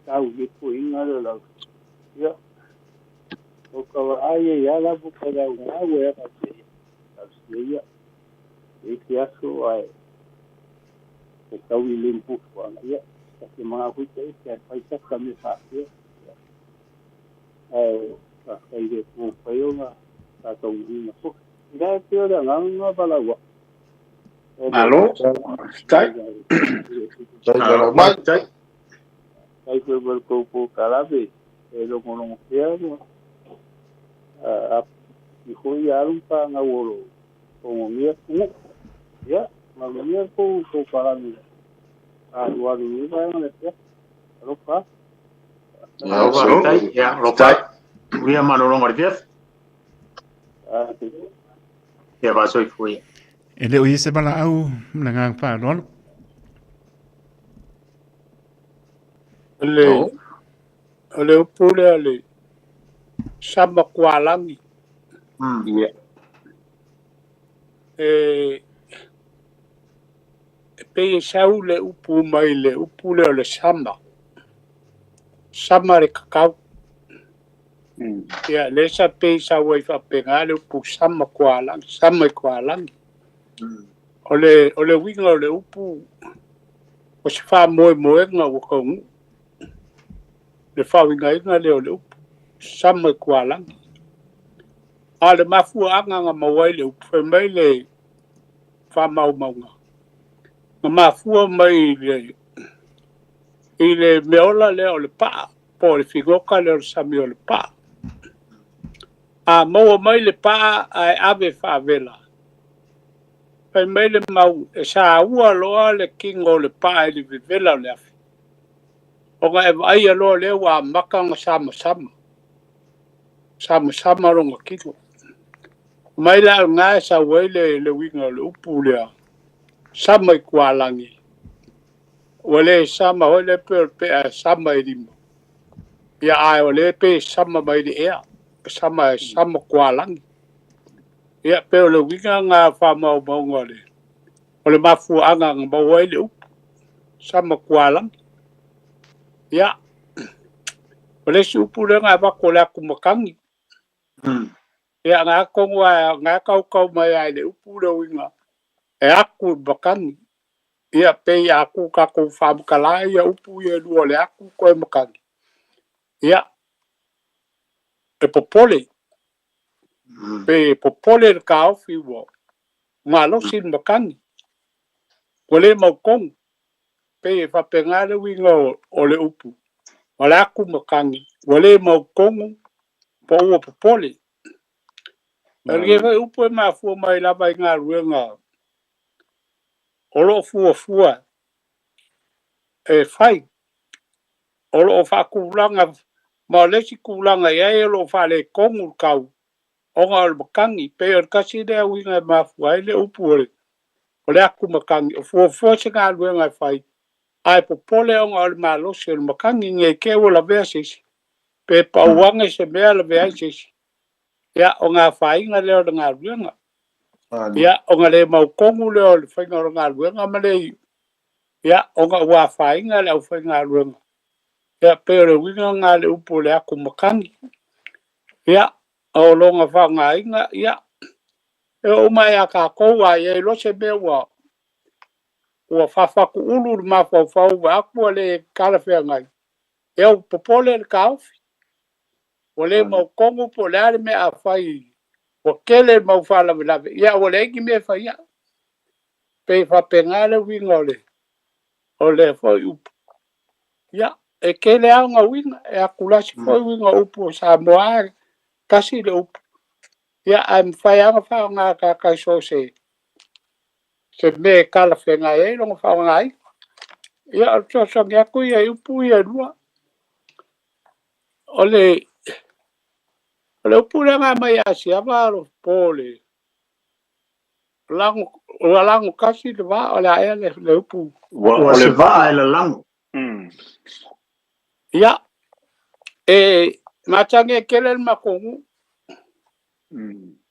tau i toeaina lea o le au ia o ka vaai ai lava ka laugau e aga tausia ia e isi aso ae e tau i le fuafuaga ia ta te manao foi ta isi ae fai saka mea faapea ae faafetai i le Atua ua mafai ona faataunuuina foi. Ina e pei o le agaga lena valaaua'i. Malo, faafetai. Faafetai foi mo le tou polokalame e logologo pea ma apulapulai foi ia alo ma fanau o lo o ogogia atunuu. Ia, manuia le tou polokalame alualu i lenei vaega o le afiafi. Alofa. Malo faafetai. Ia, alofa. Manuia malologa o le afiafi. Ia faasoifua ia. E le o i ai se valaau ma le agaga faaaloalo. O le, o le upu lea le sama kualagi. Ia. E, e pei e sau le upu mai le upu lea o le sama. Sama le kakau. Ia, lea sa pei sau ai faapena le upu sama kualagi, sama i kualagi. O le, o le uiga o le upu, o se faamoemoega ua taunuu. Le faauigaina lea o le upu, sama i kualagi. A o le mafuaaga na maua ai le upu, fai mai le faamaumauga, na mafua mai i le, i le meaola lea o le paa, po o le figota lea o le sami o le paa. A maua mai le paa ae ave faavela, fai mai le mau e saua loa le kino o le paa i le vevela o le afi, ona e vaaia loa lea ua amata ona samasama, samasama lona kino. Mai la o lena e sau ai le, le uiga o le upu lea, sama i tualagi. Ua le sama foi lea pei o le pea e sama i lima. Ia ae o lea pei e sama mai le ea, sama e sama tualagi. Ia pei o le uiga lena o faamaumauga o le, o le mafuaaga na maua ai le upu, sama tualagi. Ia, o le isi upu lea na avatu o le atumatagi. Ia na atonu a na kaukau mai ai le upu le uiga e atu i matagi. Ia pei a tu tatou faamatala ia upu ia e lua o le atu toe matagi. Ia e popole. Pe popole le taofi ua malosi le matagi. Ua le mautonu. Pei e faapena le uiga o le upu. O le atu matagi ua le mautonu po ua popole. O lenei foi upu e mafua mai lava i galuega o lo o fuafua e fai, o lo o faatulaga ma o le isi tulaga i ai o lo o faaletonu le tau ona o le matagi. Pei o le tasi lea uiga e mafua ai le upu o le, o le atu matagi, o fuafua se galuega e fai, ae popole ona o le malosi o le matagi, ne i te i ua lavea se isi, pe pau ane se mea lavea ai se isi. Ia, ona afaina lea o le galuega. Ia, ona le mautonu lea o le faiga o le galuega ma le iu. Ia, ona ua afaina le aufaigaluega. Ia, pei o le uiga lena o le upu o le atu matagi. Ia, o lona faaaogaina, ia, e oo mai ia tatou a i ai loa se mea ua ua faafatuulu le mafaufau vaeatu ua le talafeagai, ia ua popole le taofi. Ua le mautonu po o le a le mea a fai ua tele le mau faalavelave, ia ua leai ni mea e fai ai. Pei e faapena le uiga o le o lea foi upu. Ia, e tele lava ona uiga, e atulasi foi uiga o upu o Samoa e tasi le upu. Ia, ae mafai lava ona faaaoga e tagata i so o se se mea e talafeagai ai lona faaaogaina. Ia, o le fesoasoani atu ia i upu ia e lua. O le o le upu lea na aumai ia Asiava po o le lago, ua lago tasi le vaa, o le a ea le, le upu? Ua, ua se vaa e lalago. Ia, e matagi e tele le matou nuu.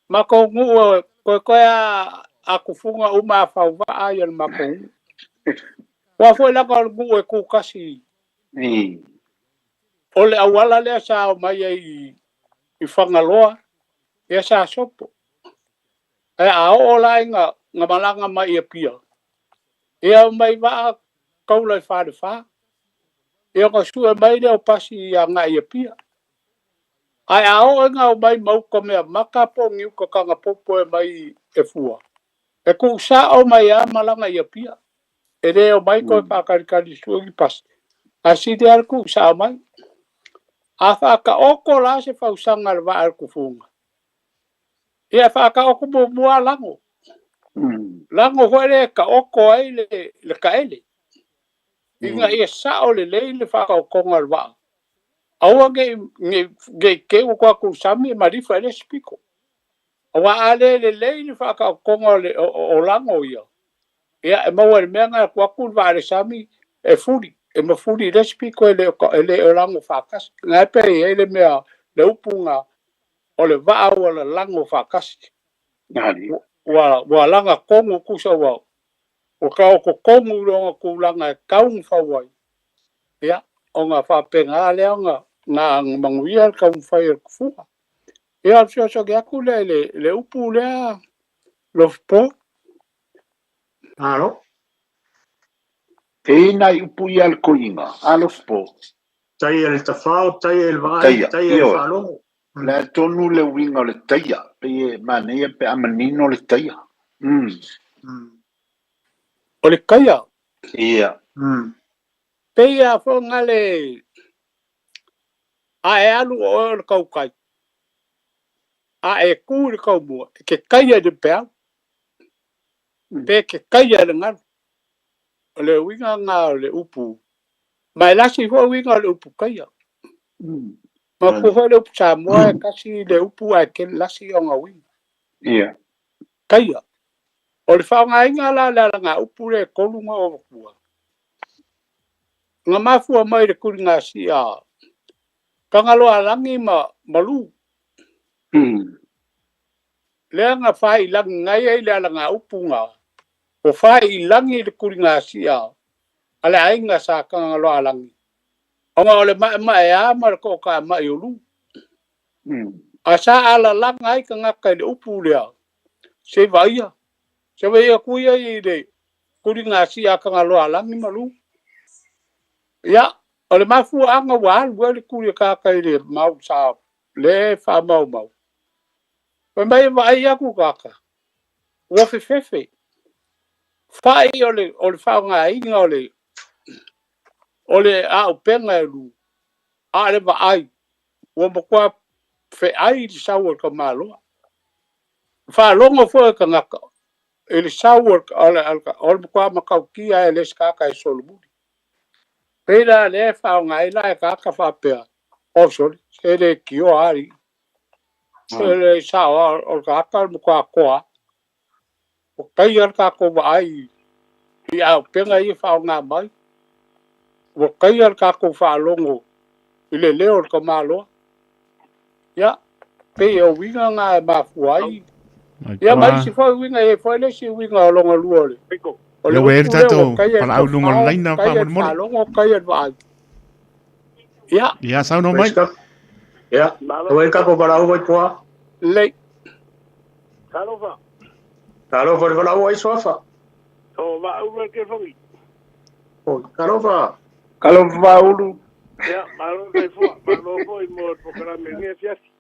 Matou nuu e toetoe a atufuga uma a fauvaa ia le matou nuu. Aua foi leaga o le nuu e tu tasi. O le auala lea sa omai ai i Fagaloa, ia sa sopo. Ae a oo la ina malaga mai i Apia, ia omai vaa taula i Falefa. Ia ona sue mai lea o pasi agai i Apia. Ae a oo ina omai ma uta Meamata po o ni uta Tagapopo e omai e fua, e tuusao mai lava malaga i Apia. E le omai toe faatalitali e sue ni pasi, ae sili lava le tuusao mai. A faataoto la se fausaga a le vaa a le tufuga, ia e faataoto muamua lava lago. Lago foi lea e taoto ai le taele, ina ia sao lelei le faataotoga o le vaa. Aua ne i te i ua tuu atu i le sami e malifa i le isi pito. Aua a le lelei le faataotoga o lago ia, ia e maua i le mea na e tuu atu le vaa i le sami e fuli, e mafuli i le isi pito e le o lago faatasi. Na e pei e i ai le mea, le upu na, o le vaa ua lalago faatasi. Ua laga tonu tusa ua taoto tonu i lona tulaga e tatau ona fau ai. Ia, ona faapena lea ona manuia le taumafai o le tufuga. Ia, o le fesoasoani atu lea i le upu lea, Lofipo. Malo. E i ai nai upu ia a le toeaina, a Lofipo. Taia le tafao, taia le vaai, taia le faalogo. O le a tonu le uiga o le taia? Pei e manaia pe a manino le taia. O le taia? Ia. Pei a foi na le a e alu o oe o le tautai, a e tu i le taumua, e te taia i le peau, pe te taia i le galu. O le uiga na o le upu, ma e lasi foi uiga o le upu taia. Manatua foi le upu Samoa e tasi le upu ae tele lasi ona uiga. Ia. Taia. O le faaaogaina la o le alagaupu lea e tolu na ou avatua, na mafua mai le tuligasia Tagaloaalagi ma Malu. Lea na faailagi ai le alagaupu na, ua faailagi le tuligasia a le aiga sa Tagaloaalagi, ona o le maemaea ma le toatamai o Lu. A sa alalaga ai tagata i le upu lea, se vaia, se vaia atu ia i le tuligasia a Tagaloaalagi ma Lu. Ia, o le mafuaaga ua alu ai le tuli a tagata i le mau sa le faamaumau. Fai mai e vaai atu tagata, ua fefefe. Fai o le faaaogaina o le aupega e lu, a o le vaai, ua matua feai le sau o le tamaloa. Faalogo foi o tagata i le sau o le matua matautia e le isi tagata e solomuli. Pei la lea e faaaoga ai la e tagata faapea, oh sorry, se le tioa alii. Se le sao o le tagata o le matua toa. O taia le tatou vaai i aupega ia faaaoga mai. Ua taia le tatou faalogo i le leo o le tamaloa. Ia, pei o uiga na e mafua ai. Ia, ma isi foi uiga, e i ai foi le isi uiga o lona lua o le o le Ia, ua i ai upu le lea ua tatou taia i le palaau luga o le tafao, laina taia i le faamolemole. faalogo, taia i le vaai. Ia. Ia, saunoa mai. Ia, ua i ai le tatou palaau Vaitoa. Lelei. Talofa. Talofa le valaau ai Suafa. O Vaaulu e Kefogi. O, talofa. Talofa Vaaulu. Ia, malo le soifua, malo foi mo le polokalame i lenei afiafi.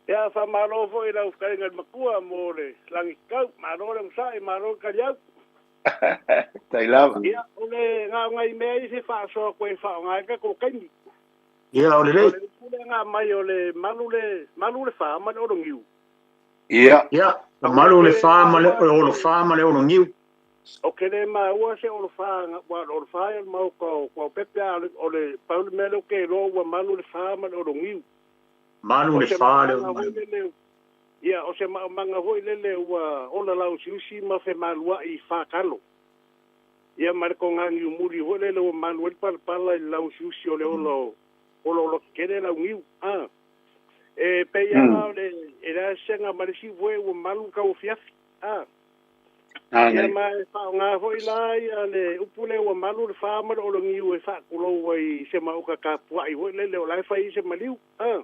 Ia, faamalo foi i lau fetalaiga i le Matua mo le lagikau, malo le onosai, malo le taliau. Tai lava. Ia, o le na o nai mea ia se faasoa atu ai e faaaoga ai le tatou taimi. Ia, o lelei. O le upu lea na aumai o le malu le malu le fa ma le ologiu. Ia. Ia, malu le fa ma le olofa ma le ologiu. Ou te le maua se olofa, aua o le olofa ia o le maota o Tuaopepe, a o le pau le mea lea ou te iloa ua malu le fa ma le ologiu. Malu O le se fa le maomaga foi lele, ia, o se maomaga foi lele ua ola lauusiusi ma femaluai i fa kalo. Ia ma le togagiu muli foi lele ua malu ai le palapala i le lauusiusi o le ola o olaola tetele launiu. A. E pei lava la o le, e leai se sega ma le isi upu ua malu le tauafiafi. A. Ia ma e faaaoga foi la ia le upu lea ua malu le fa ma le ologiu e faatulou ai i se maota tapuai foi lele o la e fai ai se maliu. A.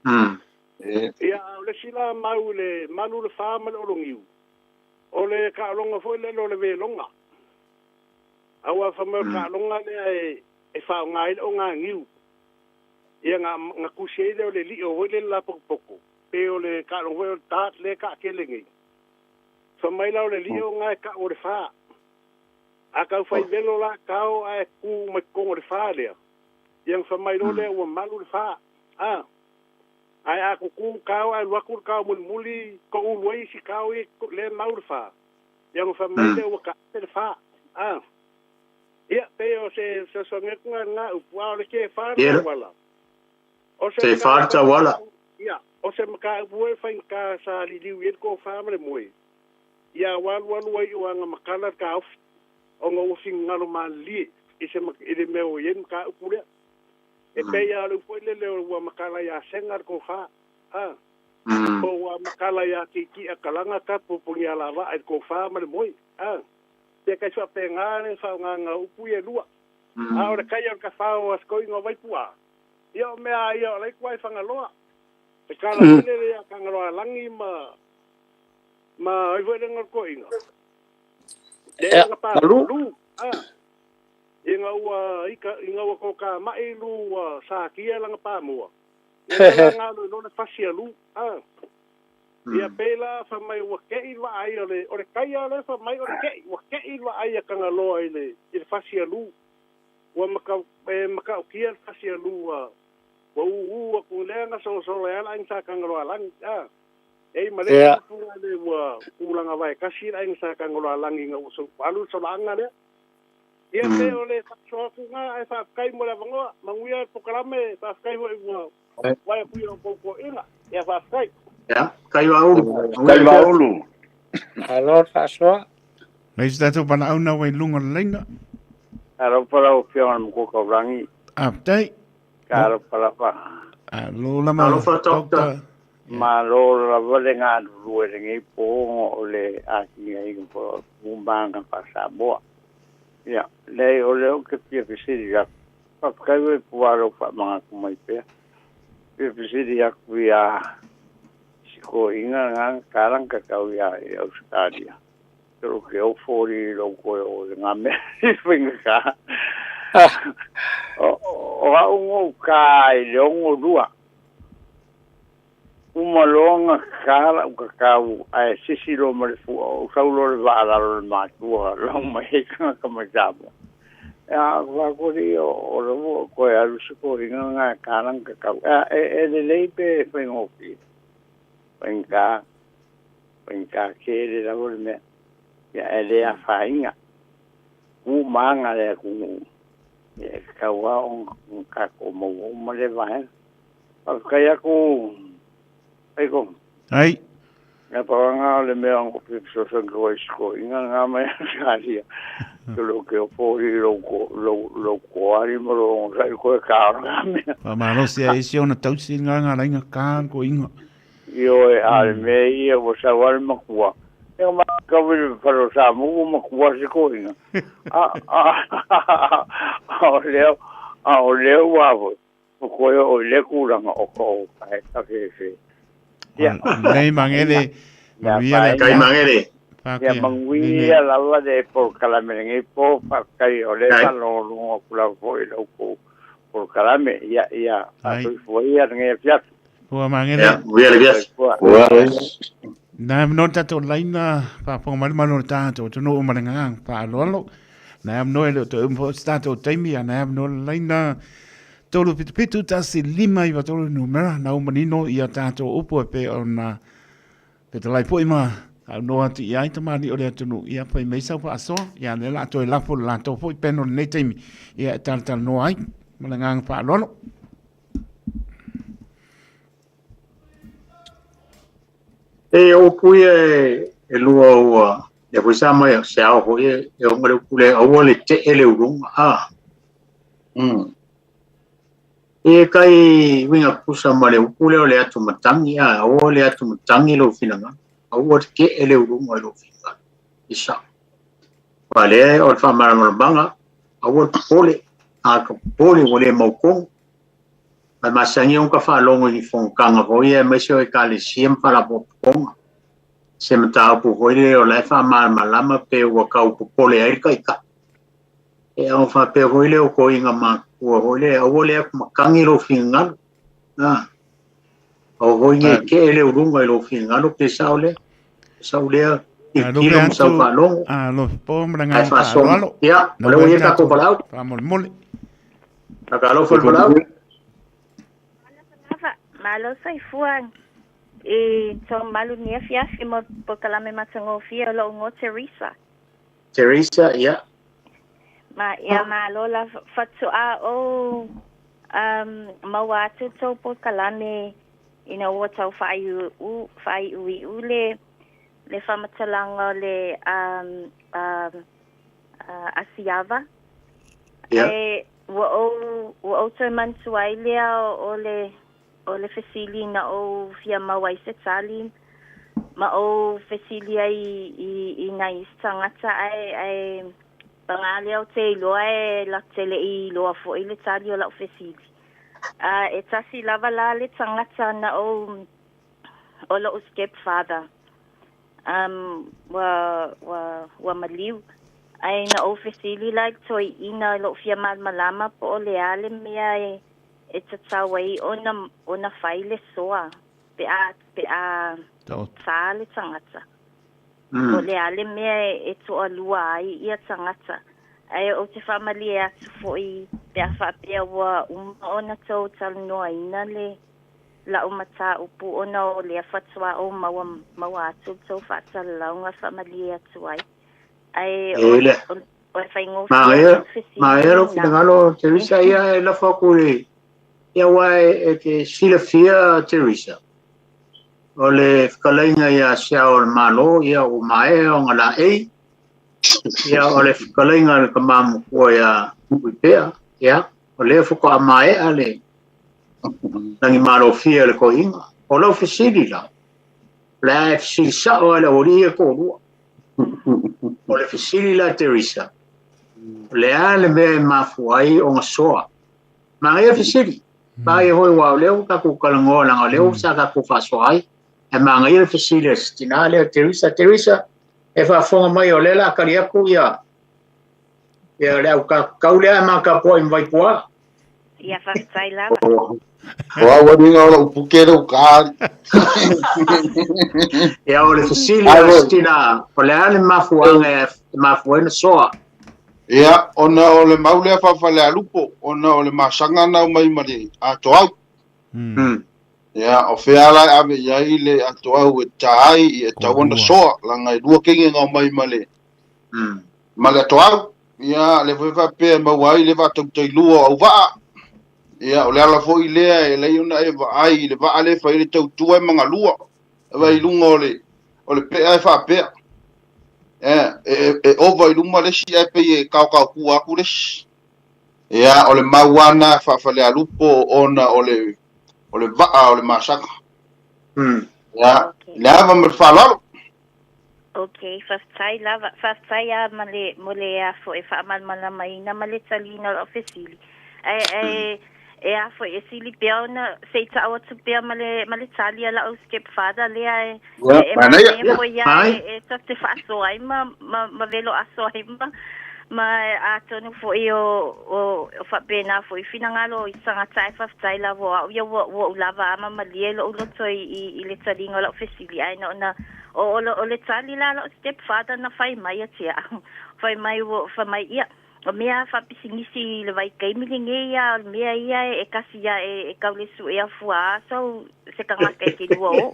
Ia, a o le isi la mau i le malu le fa ma le ologiu, o le taaloga foi lele o le veloga. Aua fai mai o le taaloga lea e faaaoga ai le ogagiu. Ia na, na tusi ai lea o le lio foi lele lapotopoto, pe o le taaloga foi o le dart lea e taatele nei. Fai mai la o le lio na e tau o le fa. A tau fai velo la kao ae tu mai totonu o le fa lea, ia na fai mai loa lea ua malu le fa. A. Ae a tutu kao ae alu atu le kao mulimuli toulu ai isi kao ia lea e mau le fa, ia na fai mai lea ua taape le fa. A. Ia, pei o se fesoasoani atu na i lena upu, a o le kefa le tauala. O se Kefa le tauala. Ia, o se mataupu e faigata sa liliu i ai le tofa ma le moe, ia ua alualu ai o aga matala le taofi, ona ua finagalo malilie i se i le mea ua i ai le mataupu lea. E pei lava o le upu foi lele ua matala ia Sega le tofa, a, po ua matala ia Tiitia Kalaga tapu Punialavaa i le tofa ma le moe, a. Pe kai faapena le faaaogaina o upu ia e lua. A o le kai o le tafao a Sikoiga o Vaipu'a, ia o mea a ia o la e tua i Fagaloa. E tala foi lele ia Tagaloalagi ma ma ai foi le o le toeaina. Le nga pa lu a ina ua ika ina ua toka mai lu ua satia lana pamua. Ia la nga lo lo le fasi a lu a. Ia pēlā fai mai ua keʻi le vaai o le o le kai lava lea fai mai o le keʻi, ua keʻi le vaai a Tagaloa i le i le fasi a Lū. Ua maka e matautia le fasi a Lū ua ua ū atu lea na solasolaia ai le aiga Sa Tagaloaalagi. A e i ai ma le isi upu lea ua tulaga vaetasi le aiga Sa Tagaloaalagi ina ua alu le solaaga lea. Ia pe o le faasoa atu lena ae faafetai mo le avanoa. Manuia le polokalame, faafetai foi ua Vai atu ia outou toeaiga. Ia faafetai. Ia, kai vaulu. Kai vaulu. Malo le faasoa. Nei se tatou valaau ua i luga o le laina. Talofa lau Afioga i le Matua Taulagi. Faafetai. Talofa lava. Alo lama. Alofa Doctor. Malo lava le galulue i lenei po o le atinaeina foi o le maga faa-Samoa. Ia, leai o lea ou te fia fesili atu. Faafetai oe pua lou faamanatu mai pea. Fia fesili atu ia si toeaina na tala na tatau ia i Ausetalia. Tolo ke ofo li lou toe o le ngā mea i faigata. O au ngou ka i le 62. Uma loa na ka lau kakau ae sisi loa ma le fua ou sau loa le vaa lalo le matua lau mai ai tagata mai Samoa. Ia faakoli o le ua toe alu se toeaina na e tala na kakau. Ea e lelei pe faigofie. Faigata, faigata tele lava le mea. Ia e le afaina. Ku maga le atunuu. Ia e tatau lava ona tatou maua uma lea vaega. Faafetai atu Aiko. Ai. Ia pau o le mea o fia fesoasoani atu ai i si toeaina lena mai Ausetalia. Tolo ke ofo i lou lou lou koali ma lou onosai koe ka o lena mea. Faamalosi ai si ona tausi nga nga lainga ka toeaina. Ioe, a o le mea ia ua sau lava le matua. Ia ma kau i le fale o Samoa ua matua se toeaina. A a o lea a o lea ua foi ua toe oo i lea tulaga o ka o ka e kafefe. Ia. Lei mangele. Manuia le Kai mangele. Ia manuia lava le polokalame lenei po faafetai o lea faalogologo atu lava foi i la outou polokalame. Ia ia faasoifua ia lenei afiafi. Pua magele. Ia, manuia le afiafi. Ua. Na no tatou laina faafofoga mai le malo o le tatou atunuu ma le agaga faaaloalo. Na avanoa e le o toe uma foi se tatou taimi, a na avanoa le laina 377 1 5 93 numera na ua manino ia tatou upu e pei ona fetalai foi ma saunoa atu i ai tamalii o le atunuu, ia fai mai sau faasoa, ia lea la toe lafo le latou foi peno lenei taimi, ia e talatalanoa ai ma le agaga faaaloalo. E upu ia e lua ua lea foi sa mai se ao foi e ona le upu lea aua le tee le uluga a. E kai uiga tutusa ma le upu lea o le atu matagi a, aua le atu matagi lou finagalo, aua le tee le uluga i lou finagalo. I sao. Aua lea o le faamalamalamaga, aua le popole, a ka popole ua le mautonu. Ae masani ona ka faalogo i ni fonotaga foi ia aemaise o ekalesia ma faalapotopotoga. Se mataupu foi lea o la e faamalamalama pe ua tau popole ai le taitai. E ao faapea foi lea o toeaiina matutua foi lea, aua le atu matagi lou finagalo. A, aua foi ne i tee le uluga i lou finagalo pe sao lea. Sao lea tilotilo ma sau faalogo. Alofa po ma le Ae agaga faasoa. faaaloalo. Ia, o lea ua i ai le tatou valaau. Faamolemole. Talofa le valaau. Lava, malo soifua i tau malu ni afiafi mo polokalame matagofie o lou igoa Teresa. Teresa, ia. Ma ia malo la faatoa ou um, maua atu tou polokalame ina ua tau faaiuiu faaiuiu le le faamatalaga o le um, um, uh, Asiava. Ia. E, ua ou ua ou toe manatua ai lea o le o le fesili na ou fia maua ai se tali ma ou fesili ai i i nai isi tagata ae ae paga lea ou te iloa e latou te le i iloa foi le tali o lau fesili. A e tasi lava la le tagata na ou o lo'u stepfather um ua ua ua maliu ae na ou fesili la i le toeaina i lo'u fia malamalama po o le a le mea e e tatau ai ona ona fai le soa pe a pe a tā le tagata. Po o le a le mea e toalua ai ia tagata. Ae ou te faamalie atu foi pe a faapea ua uma ona tou talanoaina le la'u mataupu ona o lea faatoa ou maua maua atu le tou faasalalauga faamalie atu ai. Ae E le. o o e faigofie Manaia, atu le fesili manaia lou lena. finagalo Teresa, ia e lafo atu i le, ia aua e te silafia Teresa, o le fetalaiga ia Se Ao o le Malo, ia ua maea ona laei, ia o le fetalaiga a le tama matua ia Tuipea, ia o lea faatoa maea le lagimalofia e le toeaina. O lau fesili la, o le a e fesili sao lava i le aualii ia e toalua. O le fesili la Teresa, o le a le mea e mafua ai ona soa? Manaia le fesili. Manaia foi aua o lea ua tatou talanoa leaga o lea ua sa tatou faasoa ai. Ae manaia le fesili a si tinā lea Teresa. Teresa, e faafofoga mai o lea o le a tali atu ia ia le au kakau lea ae ma tapuai ma Vaipua. Ia faafetai lava. O au aliga o lou puke lou ka. Ia o le fesili a si tinā, o le a le mafuaaga e mafua ai ona soa? Ia, ona o le mau lea faafalealupo, ona o le masaga na aumai ma le atoau. Ia, o fea la e ave i ai le atoau e ta ai, ia e tatau ona soa, leaga e lua kege na aumai ma le ma le atoau. Ia, lea foi faapea e maua ai le vaatautailua o auvaa. Ia, o le ala foi lea e alai ona e vaai i le vaa lea e fai ai le tautua e magalua. E vaai i luga o le, o le pea e faapea. E, e, e ova i luma le isi ae pei e kaokaotua atu le isi. Ia, o le mau lava lena faafalealupo ona o le, o le vaa o le masaga. Ia, le ava ma le faaaloalo. Ok, faafetai lava. Faafetai a ma le, mo le a foi faamalamalamaina ma le taliina o lau fesili. Ae, ae, e a foi e sili pea ona se i tau atu pea ma le, ma le tali a la'u stepfather lea e, Ia, e, e manaia. manaia foi ia Mai. e, e ta te faasoa ai ma, ma, ma velo aso ai ma. Ma atonu fo'i o faapena fo'i finagalo o isi tagata ae faafetai lava o a'u ia ua ou lava a ma malie lo'u loto i le taliga o la'u fesili ae na ona o le tali la a la'u stepfather na fai mai ia te a'u fai mai ua fai mai ia o mea faapisinisi i le vaitaimi lenei a o le mea ia e kasi a e tau le su'ea fua a sau se tagata e te lua o.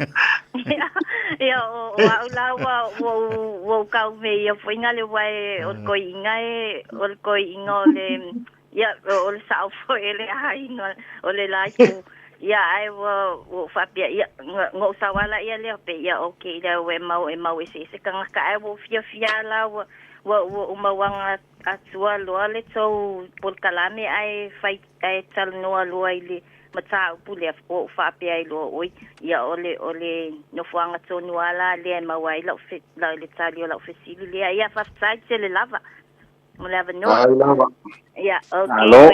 Ia, o au la ua ou kau me ia foi nga le wae o le koiinga e, o le koiinga o le, ia, o le sao foi e le aiga o le la itu. Ia, ae ua ou faapea, ia, na ou sauala ia lea pe, ia, okay, lea ua e mau, e mau eseese tagata, ae ua ou fiafia la ua, ua ou mauaga atua loa le tou polokalame ae fai ae talanoa loa i le mataupu lea ua ou faapea ai loa oi ia o le o le nofoaga tonu a la lea e maua ai lau le tali o lau fesili lea ia faafetai tele lava mo le avanoa. Ai lava. Ia okay Malo.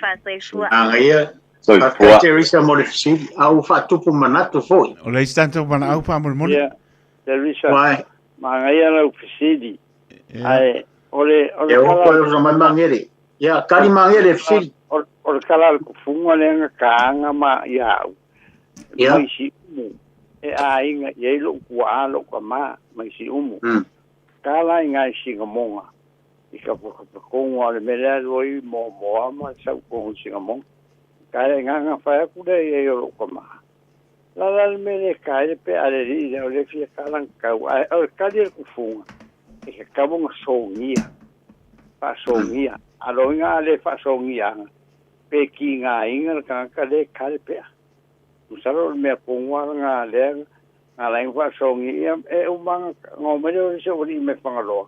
Faasoifua. Manaia. Faafetai Teresa mo le fesili, a ua faatupu manatu foi. O le isi tatou valaau faamolemole. Ia, Teresa, manaia lau fesili. Ae o le o le E o koe o mai mangere. Ia, kari mangere fesili. O le tala a le kufuga lea na kaaga ma ia au. Ia. Mai Siumu. E aiga i ai lou tuaa lou tama mai Siumu. Tala i ngai Singamoga. I ka whakapakongwa o le mea lea alu ai moamoa ma sau tonu i Singamoga. Ka le agaga fai atu lea i ai o lou tama. La la le mea lea ka ai le pea a le alii lea o lea e fia tala na tau ae o le tali a le kufuga e tatau ona sogia, faasogia. A loiga a le faasogiaga pe kigaina le tagata lea e kale pea. Masalo o le mea tonu lava lena lea na ala ai ona faasogia ia e uma ona omai lea o le isi aualii mai Fagaloa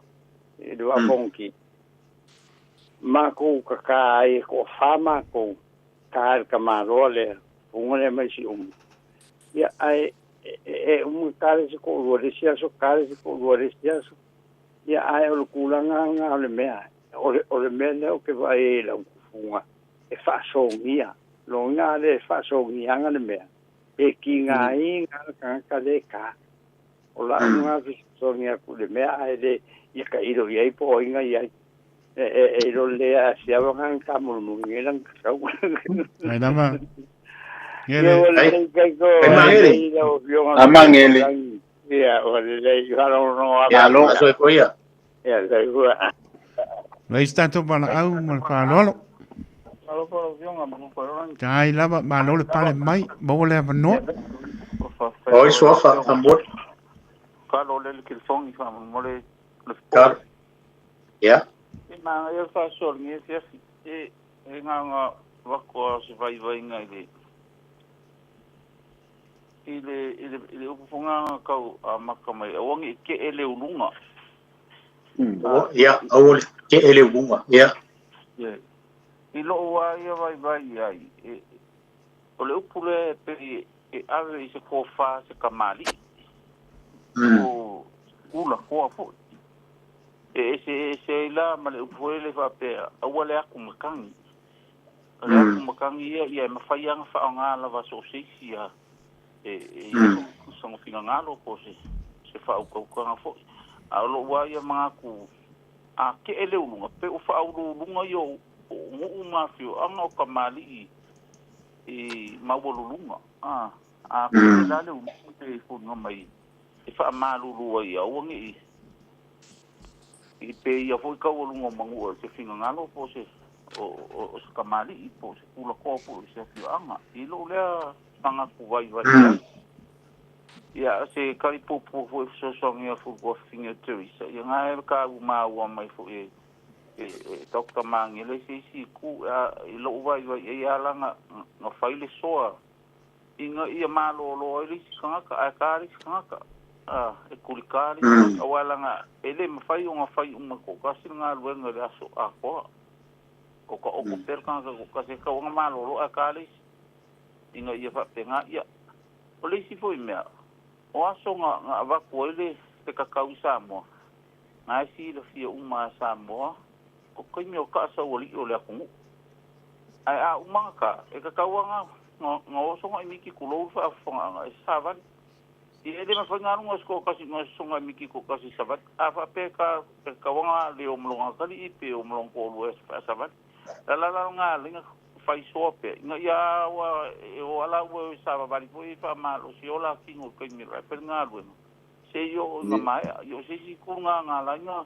i le Vaa o Fonoti. Matou tata ai e toafa matou ta i le tamaloa lea, fuga lea mai Siumu. Ia ae e uma ta le isi toalua i le isi aso, ta le isi toalua i le isi aso. Ia ae o le tulaga lena o le mea, o le mea lea ou te vaai ai i lau tufuga e faasogia. Loiga a le faasogiaga le mea, pe tigaina le tagata lea e ta. O lau lena fesoasoani atu i le mea ae le ia tailo i ai po o ai na i ai. E iloa lelei lava e Asiava na na tamulimuli nei lana tatau. Ai lava. Ia ua lelei Kaiko. Ai Mangele. Lau Afioga. A Mangele. Ia ua lelei faalogologo atu. Ia alo soifua ia. Ia soifua. Leai se tatou valaau ma le faaaloalo. Tai lava, malo le pale mai, maua le avanoa. Oi suafa, faamolemole. Kalo le le telefoni faamolemole le Kalo. Ia. E manaia le faasoa i lenei afiafi. E e na ona avatu lava o se vaivaiga i le i le i le i le upu foi lena na tau amata mai aua ne i tee le uluga. Ia, aua le tee le uluga. Ia. Ia. I lou lava ia vaivai i ai, e o le upu lea e pei e ave i se tofa se kamali'i, po o ulakoa foi. E eseese ai la ma le upu foi lele faapea, aua le atu matagi. O le atu matagi ia, ia e mafai lava ona faaaoga lava so o se isi a e i ai sona finagalo po o se faautautaga foi. A o lou lava ia manatu, a tee le uluga, pei o faauluuluga ia o nuu ma afioaga o kamali'i i maualuluga, a tee la le uluga pei e foliga mai e faamalulu ai ia aua ne i i pēia foi taualuga o manua i se finagalo po o se o se kamali'i po o se tulatoa foi o se afioaga. I lou lea manatu vaivai i ai. Ia, se tali puupuu foi e fesoasoani atu i le tuafafine o Teresa, ia na e tau maua mai foi e Doctor Magele se isi itu, i lou vaivai i ai ala na fai le soa ina ia malōlō ai le isi tagata, ae ta le isi tagata, a, e kulikā le isi tagata, aua leaga e le mafai ona fai uma toatasi le galuega i le aso atoa. O ka opo pea le tagata toatasi e tatau ona malōlō ae ta le isi, ina ia faapena. Ia, o le isi foi mea, o aso na, na avatu ai le, le kakau i Samoa, na e silafia uma e Samoa, o taimi o taasauali'i o le atunuu. Ae a uma ona ta, e tatau lava ona oso ona imiki tulou le faafofogaaga e savali. Ia e le mafai galuga se toatasi i se sosoga miki toatasi i savali. A faapea ka e tatau le o ma lona atalii pe o ma lona toalua e faasavali. La la la galuega faisoa pea ina ia ua e o ala ua e savavali foi e faamalosi o la tino i taimi o le fai le galuega seia oo ina maea. Ia o se isi itu lena na ala ai ona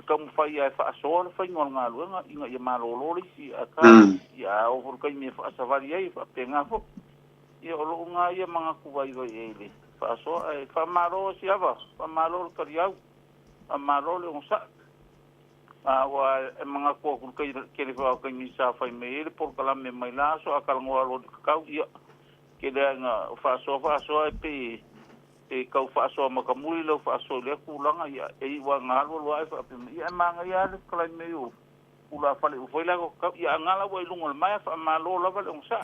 taumafai lava e faasoa le faiga o le galuega ina ia malolo le isi akā ia a oo foi i le taimi e faasavali ai e faapena foi. Ia o lou lena ia manatu vaivai i ai i le faasoa ae faamalo Siava, faamalo le taliau, faamalo le onosai. A ua e manatu atu i le tele foi o taimi sa fai mai ai le polokalame mai la aso a talanoa loa i le tatau, ia tele lava ina faasoa faasoa e pei e tau faasoa matamuli lau faasoa i lea tulaga, ia e iu lava ina alu alu ae faapea mai, ia e manaia lava le fetalai mai o tulafale ua fai la tatau, ia a gala ua i luga o le maea, faamalo lava le onosai.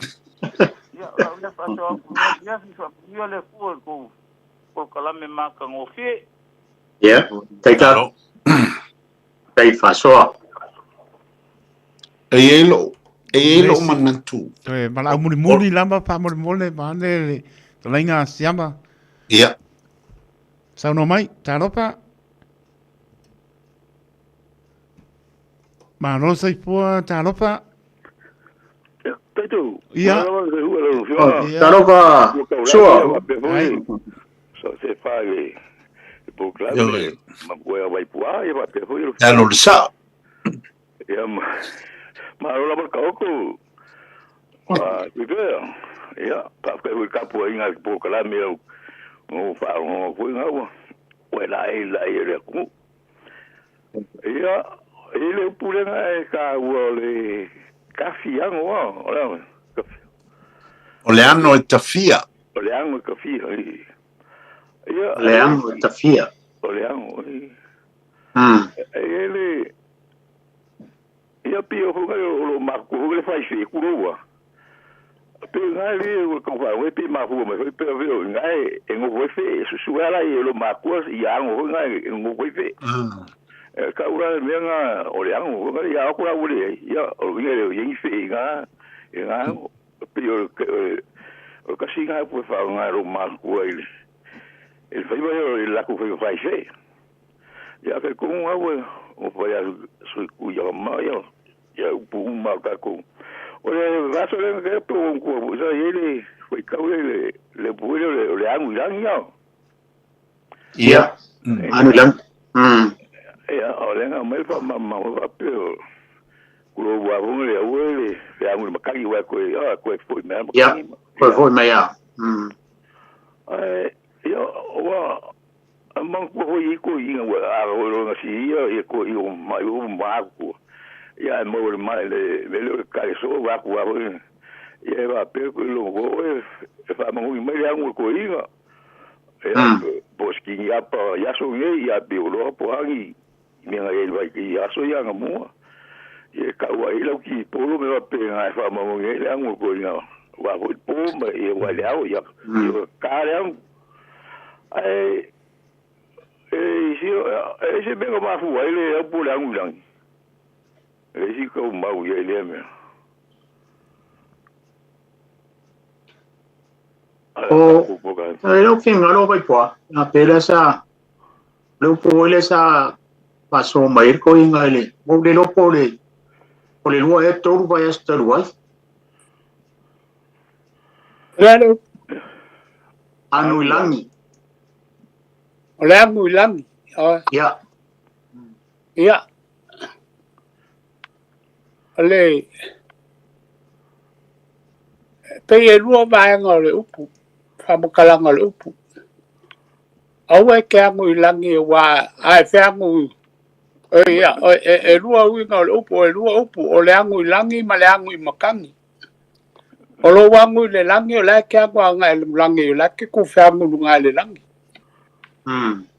Ia o lau lea faasoa atu i lenei afiafi, faamanuia le Atua i le tou polokalame matagofie. Ia, taita. Tai faasoa. E i ai lou, e i ai lou manatu. Toe valaau mulimuli lava faamolemole vaeane le fetalaiga a Siama. Ia. Saunoa mai, talofa. Malo soifua, talofa. Taitu. Ia. Talofa, Sua. So se fa le polokalame ma koe a Waipuā ia faapea foi le Alo le sao. Ia ma malo lava le kaoko. A pipea. Ia faafetai foi i le tapuaiga i le polokalame au o faalogologo foi gaua. Ua e laei laei e le atunuu. Ia i le upu lea e taua o le tafiago a o le a O le ano e tafia. O le ago e tafia. Ia, O le ago e tafia. O le ago. E i ai le ia pei o foi o lo maku foi le fai fe kuloua. Pe ngai le o ka fa we pe ma fu mai foi pe o ngai e ngo foi fe su ala i lo maku ia ago foi ngai e ngo foi fe. E ka ura le mea nga o le ago foi ia ko la ule ia o ngai le yengi fe nga e nga pe o o kasi ngai pu fa ngai ro maku ai le e fai vai o le laku fai fai fe. Ia ke kongu au e o fai a sui ku ia ma ia ia upu uma o takou. O le vaso le ke pe o ku sa ye le foi kau le le pu le le angu ilangi ia. Ia. Anu ilangi. Ia o le nga mai fa ma ma o pe o kulo wa ho le au le le angu le makagi wa ko ia ko foi me Ia. Ko foi mai ia. Ai ia wa mang ko hoi ko inga wa a ro ro si ia ia ko i o mai o ma ko ia mo le mai le le le ka so wa ko wa ia va pe ko lo ko e fa mangu mai le angu ko inga ia bo ski ia pa ia so nge ia pe o lo po angi me nga e vai ki ia so ia nga mo ia ka wa i lau ki polo me va pe nga fa mangu nge le angu ko inga wa ko po ma ia wa le au ia ka le angu ai e si e se mea mafua ai le au po le agu i lagi. E si kau mau ia i lea mea. O, e lau finagalo Vaipoa, a pe lea sa, le upu foi lea sa faasoa mai ai le toeaina i le, ua ou le iloa po o le, o le lua ea tolu vaiaso talu ai. O le a le upu? Anu i lagi. O le agu i lagi. Ia. Ia. O le pei e lua vaega o le upu, faamatalaga o le upu. Aua e te agu i lagi aua a e feagu ia, e lua uiga o le upu, e lua upu, o le agu i lagi ma le agu i matagi. O lou agu i le lagi, o la e te agu agai i le lagi, o la e te tufeagu i luga i le lagi.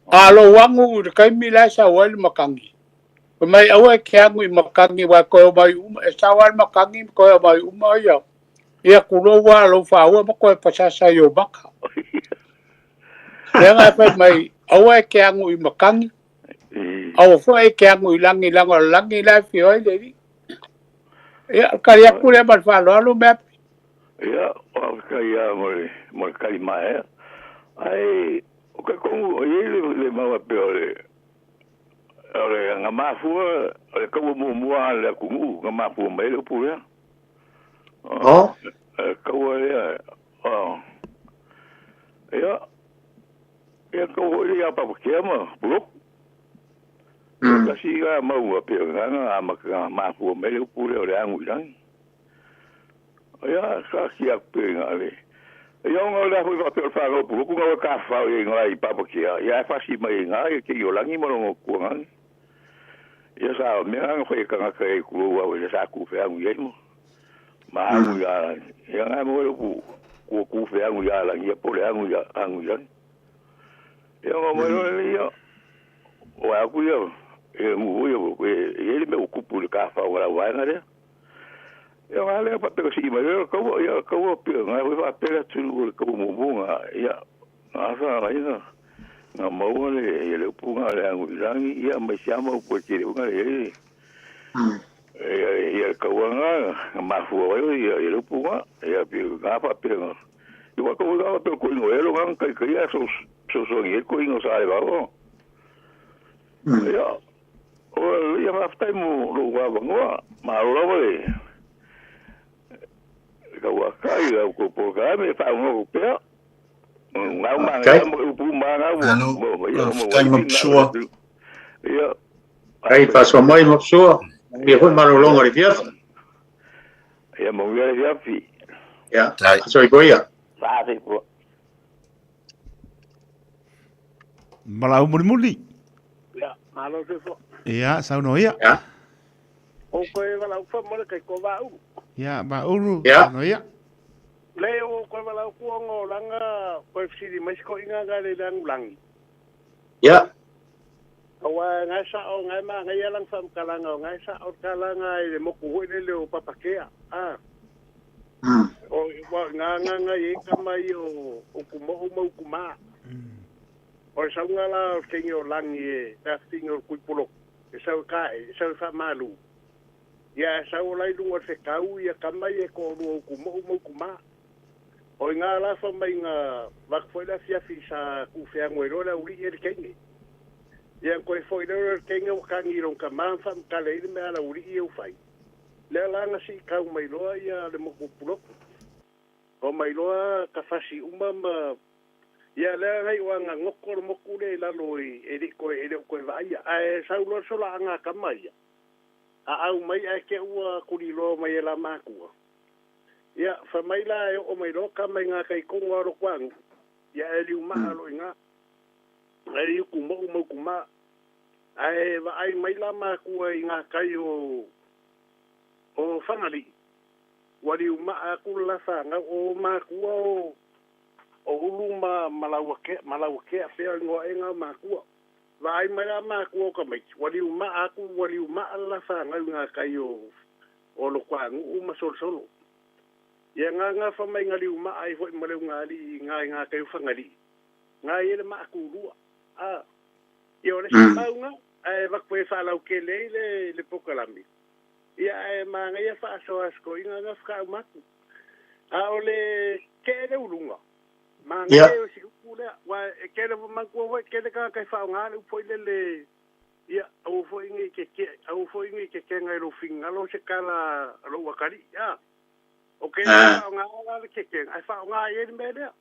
A lou agu i le taimi la e sau ai le matagi, fai mai aua e te agu i matagi aua e toe omai uma, e sau lava le matagi ma toe omai uma ia, ia tulou lava lou faaua ma toe pasasa i ou maka. Lea na fai mai, aua e te agu i matagi, aua foi e te agu i lagi, leaga o le lagi la e afio ai le Alii. Ia, o le tali atu lea ma le faaaloalo, Meapi. Ia, faafetai lava mo le, mo le tali maea. Ai o ka kongu o iai le le mau a pea o le o le nga mafua o le kaua muamua a le atunuu nga mafua mai ai le upu lea. Oh. E kaua lea o ia ia kaua foi lea ia Papakea ma Puloku. Tasi la mau a pea nga nga amata nga mafua mai le upu lea o le agu i lagi. Ia, sa ki aku pe nga le. Ia ona o le afu i faapea o le whanau puloku nga oe ka whao i nga i Papakea, ia e whasi mai i nga ia kei o langi ma longo kuangani. Ia sa mea nga whai kangaka e kulou au e sa ku wheangu i mo. Ma angu ia, ia nga mo le ku ku ku wheangu ia langi ia pole angu ia angu ia. Ia nga mo le ia o aku ia e ngu ia e e le me ukupu le ka whao la waenga lea. Ia nga lea faapea ka sii mai lea kaua, ia kaua pea nga foi faapea le atunuu o le kaua muamua nga, ia nga sa nga ina nga maua le ia le upu nga le agu i lagi, ia mai sia ma upu e tele nga le ia ia ia le kaua nga nga mafua ai ia ia le upu nga ia pi nga faapea nga ia wa kaua nga faapea ko ingo elo nga kai kai ia so so so ngi ko ingo sa le vao. Ia O ia faafetai mo lou avanoa, malo lava le tauakai lau kou polokalame e faagogo pea. Ngau ma Faafetai. ngau upu ma ngau Malo, mo ia mo faafetai Mapsua. Ia Ai, faasoa mai Mapsua. Ia foi malologa o le fiafi. Ia manuia le fiafi. Ia, soifua ia. Soifua. Malau mulimuli. Ia, malo soifua. Ia, saunoa ia. Ia. O koe walau fa mo le kai ko vaulu. Ia, vaulu, Ia. saunoa ia. Le o koe walau ku ongo langa koe fisili mai siko inga nga le langu langi. Ia. Aua ngai sa o ngai ma ngai alang fa kalanga o ngai sa o kalanga i le moku hoi le le o Papakea. Ah. O wa nga nga nga i ka mai o o ku mo mo ku ma. O le sauga la o le kenge o lagi e le afifina o le kuipoloku, e sau e kae, e sau e faamalu. Ia e sau o la i luga o le fekau ia kama ia e toalua o Ukumoo ma Ukumā. O i ngā la fa mai ngā vak foi le afiafi sa kuufeago ai loa le auli'i e le kenge. Ia koe foi lea o le kenge ua kagi i lona tama ma faamatala ai le mea a le auli'i e ufai. Lea la na siitau mai loa ia le motu o Puloku. Omai loa ka fasi uma ma Ia lea nai ua nga ngoko le moku lea i lalo i e le koe e le o koe vaaia. Ae sau loa le solaaga a kama ia, a au mai ae ke ua kuli loa mai e la makua. Ia, fai mai la e oo mai loa kama i nga kai kongo a Lokoagu, ia e liu maa lo i nga, e liu kumou ma uku ma. Ae vaai mai la makua i nga kai o, o Fagalii, ua liu maa aku le la fanau o makua o, O Ulu ma Malauakea, Malauakea pea ingoa ega o makua. Vaai mai la makua o tamaiti, ua liu maa atu, ua liu maa le la fanau i nga kai o o Lokoanu'u ma Solosolo. Ia nga gafa mai nga liu maa ai foi ma le ugaalii i nga i nga kai o Fagalii, nga ia le maa kulua. A, ia o le isi mau nga, ae avatu e faalautele ai le le polokalame. Ia ae manaia faasoa asikoiga nga fakauma atu. A o le kee le uluga, manaia o si upu lea, ua e kele manatua foi kele tagata e faaaoga le upu foi lele, ia aua foi nei te ke, aua foi nei te kega i lou finagalo se tala a lou atalii, a. O kele faaaoga la le kekega, ae faaaoga i ai le mea lea.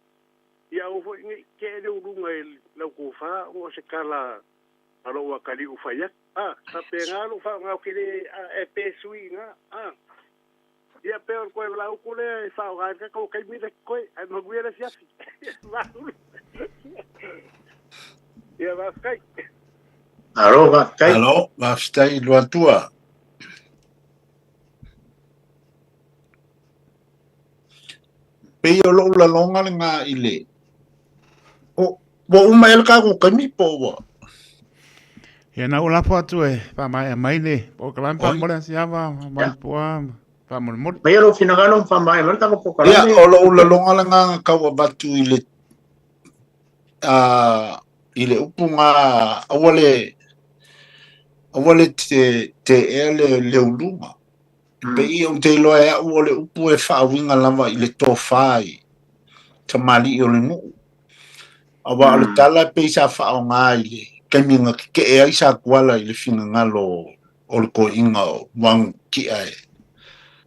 Ia aua foi nei kee le uluga i lau tofa ona o se tala a lou atalii ua fai atu. A, faapena lou faaaoga ou te le, a e pe sui i ina, a. Ia pei o le toe valaauku lea e faaaoga ai le tatou taimi lea totoe, ae manuia le afiafi. Mahalo. Ia faafetai. Malo, faafetai. Malo, faafetai i Luatua. Pei o lou laloga lena i le o ua uma ea le tatou taimi po o ua Ia na ou lafo atu e faamaea mai le polokalame faamolemole Asiava Malipoa faamolemole. Maia lou finagalo ma faamaea mai le tatou polokalame. Ia, o lou laloga lena na tau avatu i le a i le upu na aua le aua le te te ea le le uluga. Pei ou te iloa e au o le upu e faauiga lava i le tofa i tamalii o le nuu. Aua o le tala e pei sa faaaoga i le taimi na tetee ai Satuala i le finagalo o le toeaina o Muagututia e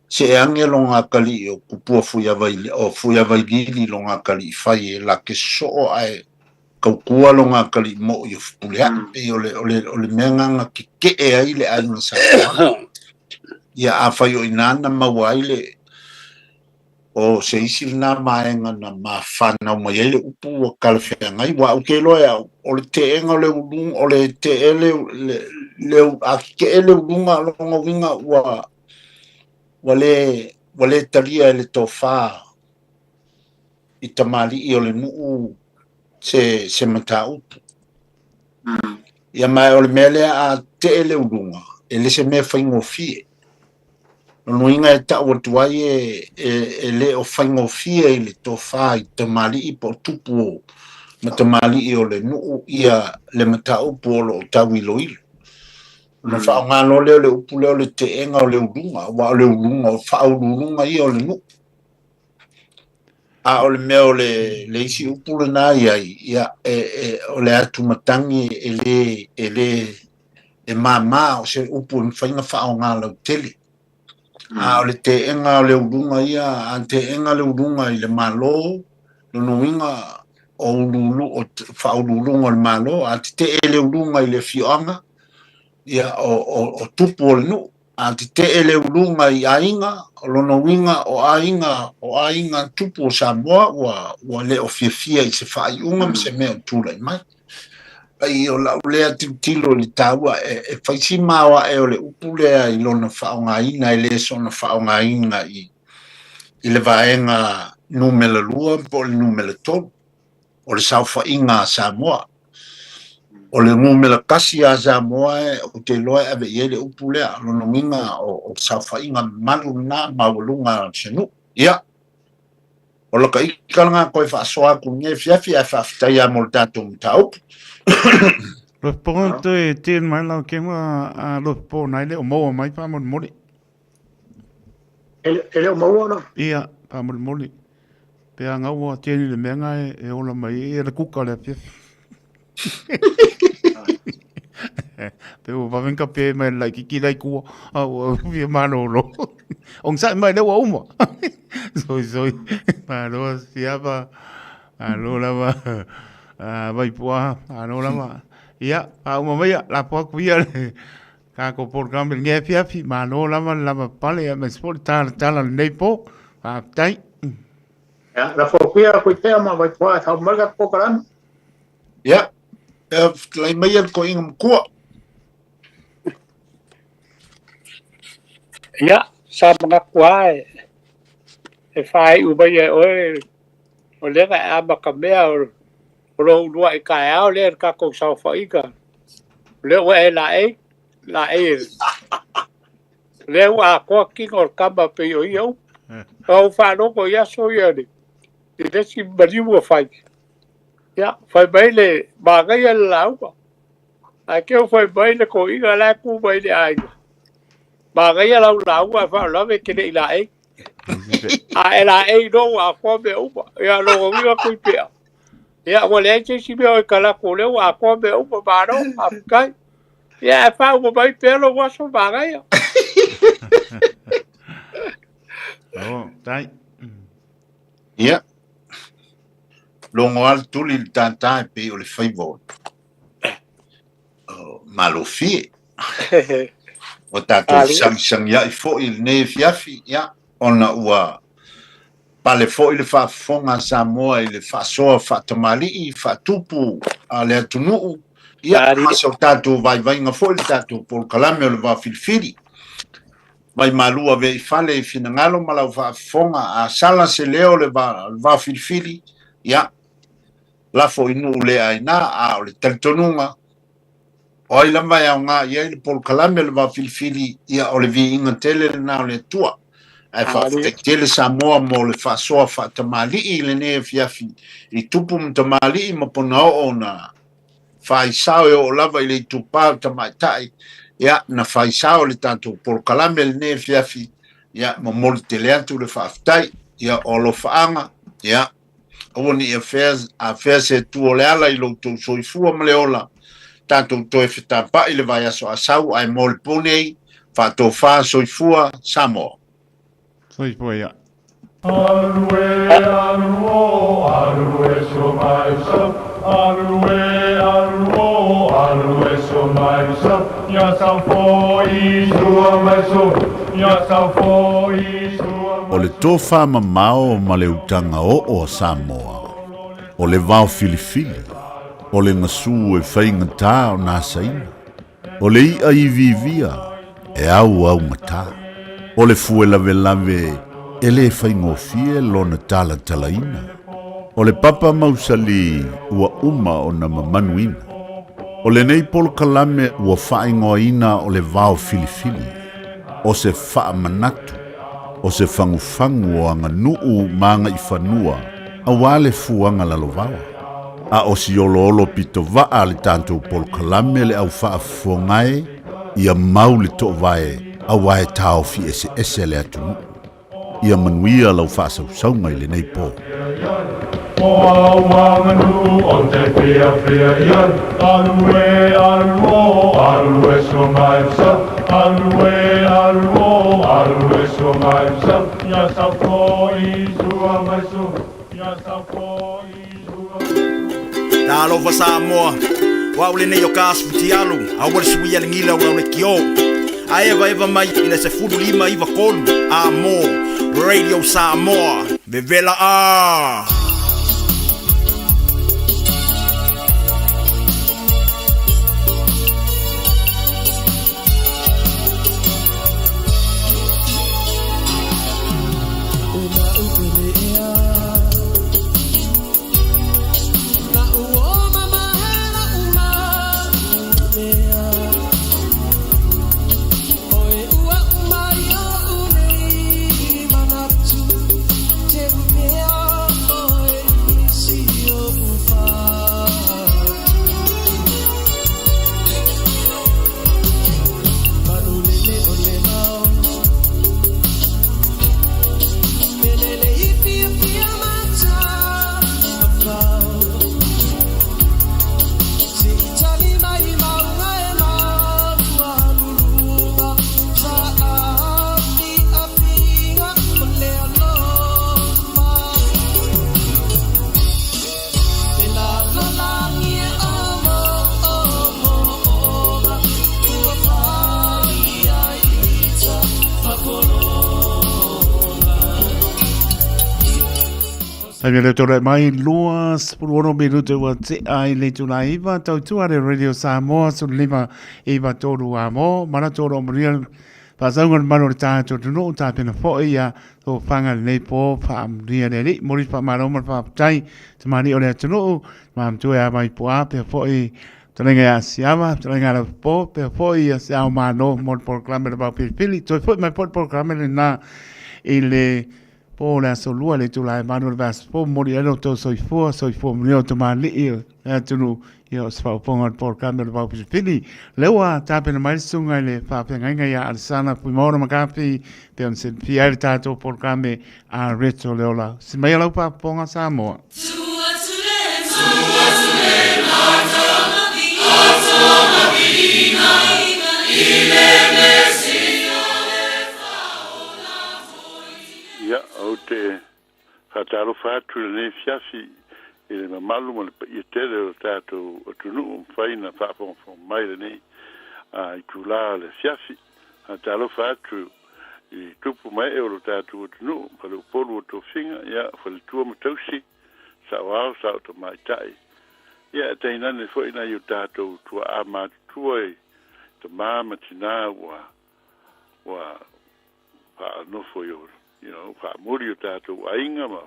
see ane lona atalii o Tupua o Fuiavailili lona atalii fai e la te sosoo ae tautua lona atalii moi o Fepuleai. Pei o le, o le, o le mea lena na tetee ai le aiga Satuala. Ia afai o i ina na maua ai le, O se isi lena vaega na mafanau mai ai le upu ua talafeagai, aua ou te iloa e au, o le teena o le uluga, o le tee le, le, le, a tetee le uluga, o lona uiga ua, ua le, ua le talia e le tofa i tamalii o le nuu se, se mataupu. Ia ma o le mea lea a tetee le uluga, e le se mea faigofie. Lona uiga e tau atu ai e, e, e le o faigofie i le tofa i tamalii po o tupu o ma tamalii o le nuu ia le mataupu o lo o tau iloilo. Ona faaaoga loa lea o le upu lea o le teena o le uluga, aua o le uluga, o faauluuluga ia o le nuu. A o le mea o le, le isi upu lena i ai, ia, e, e, o le atumatagi e le, e le, e māmā, o se upu e mafai ona faaaoga lautele. A o le teena o le uluga ia, a teena le uluga i le Malo, lona uiga o uluulu, o faauluuluga o le Malo, a tetee le uluga i le afioaga, ia, o, o, o tupu o le nuu. A tetee le uluga i aiga, o lona uiga o aiga, o aiga tupu o Samoa ua, ua le o fiafia i se faaiuga ma se mea o tulai mai. Ai o lau lea tilotilo i le taua e, e fai si maoae o le upu lea i lona faaaogaina, e le soona faaaogaina i, i le vaega numera 2 po o le numera 3. O le saofaiga a Samoa. O le numera 1 a Samoa e, ou te iloa e ave i ai le upu lea, o lona uiga o, o saofaiga mamalu lena maualuga a se nuu. Ia, o laka ika lena toe faasoa atu i lenei afiafi, ae faafetai lava mo le tatou mataupu. Lofipoga toe tele mai lau kema a Lofipoga nai le o maua mai faamolemole. E le o maua la? Ia, faamolemole. Pe a gaua tele le mea nga e ola mai e le kuka le afiafi. Pe ua vave ka pe mai lai kiki lai kua. A ua fia malolo. Ong sai mai le ua uma. Soi soi. Malo siapa. Malo lava. Vai pua. Malo lava. Ia, a uma mai la pua kuia le. Tākou polokalame i lenei afiafi, malo lava le lava pale aemaise foi le talatala o lenei po. Faafetai. Ia, lafo atu ia koe pea ma Vaipoa e faauma mai le tatou polokalame. Ia, e fetalai mai le toeaina matua. Ia, sa manatu lava e, e faaiu mai e oe o lea na e amatamea o, o lou uluai taeao lea i le tatou saofaiga. O lea ua e laei, laei e lea ua atoa tino o le tama pei o ia upu. Na ou faalogo i aso ia le, i le isi maliu ua fai. Ia, fai mai le manaia le lauga. Ae te i fai mai le toeaina la e tu mai i le aiga. Manaia lau lauga ae faalavelave e te le i laei. A e laei loa ua atoa mea uma. Ia, lona uiga Tuipea. Ia, ua leai se isi mea o i talaatu o lea ua atoa mea uma, malo, faafetai. Ia, ae faauma mai pea lou aso manaia. Oh, tai. Ia. Logo lava le tuli i le tātā e pei o le faiva o o Malofie. Ua tatou fesagisagiai foi i lenei afiafi, ia, ona ua pale foi le faafofoga a Samoa i le faasoa faatamalii, faatupu a le atunuu, ia, ma so tatou vaivaiga foi le tatou polokalame o le Va Filifili. Mai malu ave i fale i finagalo ma lau faafofoga, a sala se leo o le Va, le Va Filifili, ia, lafo i nuu le aina, a o le talitonuga, o ai lava e aoga i ai le polokalame o le Va Filifili, ia o le viiga tele lena o le Atua. Ae faafetai tele Samoa mo le faasoa faatamalii i lenei afiafi i tupu ma tamalii ma ponaoo na faisao e oo lava i le itupa o tamaitai, ia na faisao le tatou polokalame lenei afiafi, ia momoli tele atu le faafetai, ia o alofaaga, ia. Aua ne i afea afea se tu o le ala i lo outou soifua ma le ola. Tatou toe fetapa'i le vaiaso a sau ae mo le po nei, faatofa soifua Samoa. Soifua ia. Alu e, alu o, alu e so mai so. Alu e, alu o, alu e so mai so. Ia sau foi sua mai so. Ia sau foi sua. O le tofamamao ma le utaga oo a Samoa, o le vao filifili, o le gasu e faigatā ona asaina, o le i'a iviivia e auaugatā, o le fue lavelave e lē faigofie lona talatalaina, o le papa mausalī ua uma ona mamanuina. O lenei polokalame ua faaigoaina o le vao filifili, o se faamanatu, o se fagufagu o aganuu ma agaifanua auā le fuaga lalovaoa. A o si oloholo pitovaa a le tatou polokalame le au faafofoga e, ia mau le toovae auā e taofi eseese le atunuu. Ia manuia lau faasausauga i lenei po. O au aganuu o te fiafia i ai. Alu e, alu o, alu e so mai so. Alu e, alu o, alu e so mai so. Ia sau foi sua mai so. Ia sau foi sua. Talofa Samoa, o au lenei o ka Futialu, aua le suia le gila o lau lekiō. A evaeva mai i le 15 93 a mo Radio Samoa, vevela a! Taimi o le tore mai 26 minute ua tea i le itula 9 tautua le Radio Samoa 15 93 a mo manatu o loo manuia faasauga le mamalu o le tatou atunuu tapena foi ia tofaga lenei po faamanuia le Alii momoli le faamalo ma le faafetai tamalii o le atunuu tama matua ia Vaipu'a pea foi fetalaiga ia Asiava fetalaiga ia Lafupo pea foi ia se ao malo mo le polokalame o le Vaofilifili toe foi mai foi le polokalame lena i le po o le aso lua le itula e 8 o le vaiaso fou momoli ai lo outou soifua soifua manuia o tamalii o le atunuu ia o se faaopoopoga o le polokalame o le Vaofilifili lea ua tapena mai le susuga i le faafeagaiga ia Alesana Fuimaono McCarthy pei ona silafia ai le tatou polokalame a Reto le Ola si mai lau faafofoga Samoa. Ia, ou te faatalofa atu i lenei afiafi i le mamalu ma le paia tele o le tatou atunuu ua mafai ona faafogafoga mai i lenei itula o le afiafi. Faatalofa atu i tupu ma ee o lo tatou atunuu, faleupolu o tofiga, ia, faletua ma tausi, saoao, sao tamaitai, ia, e tainane foi nai o tatou tuaa matutua i tamā ma tinā ua ua faanofo i faamuli o tatou aiga ma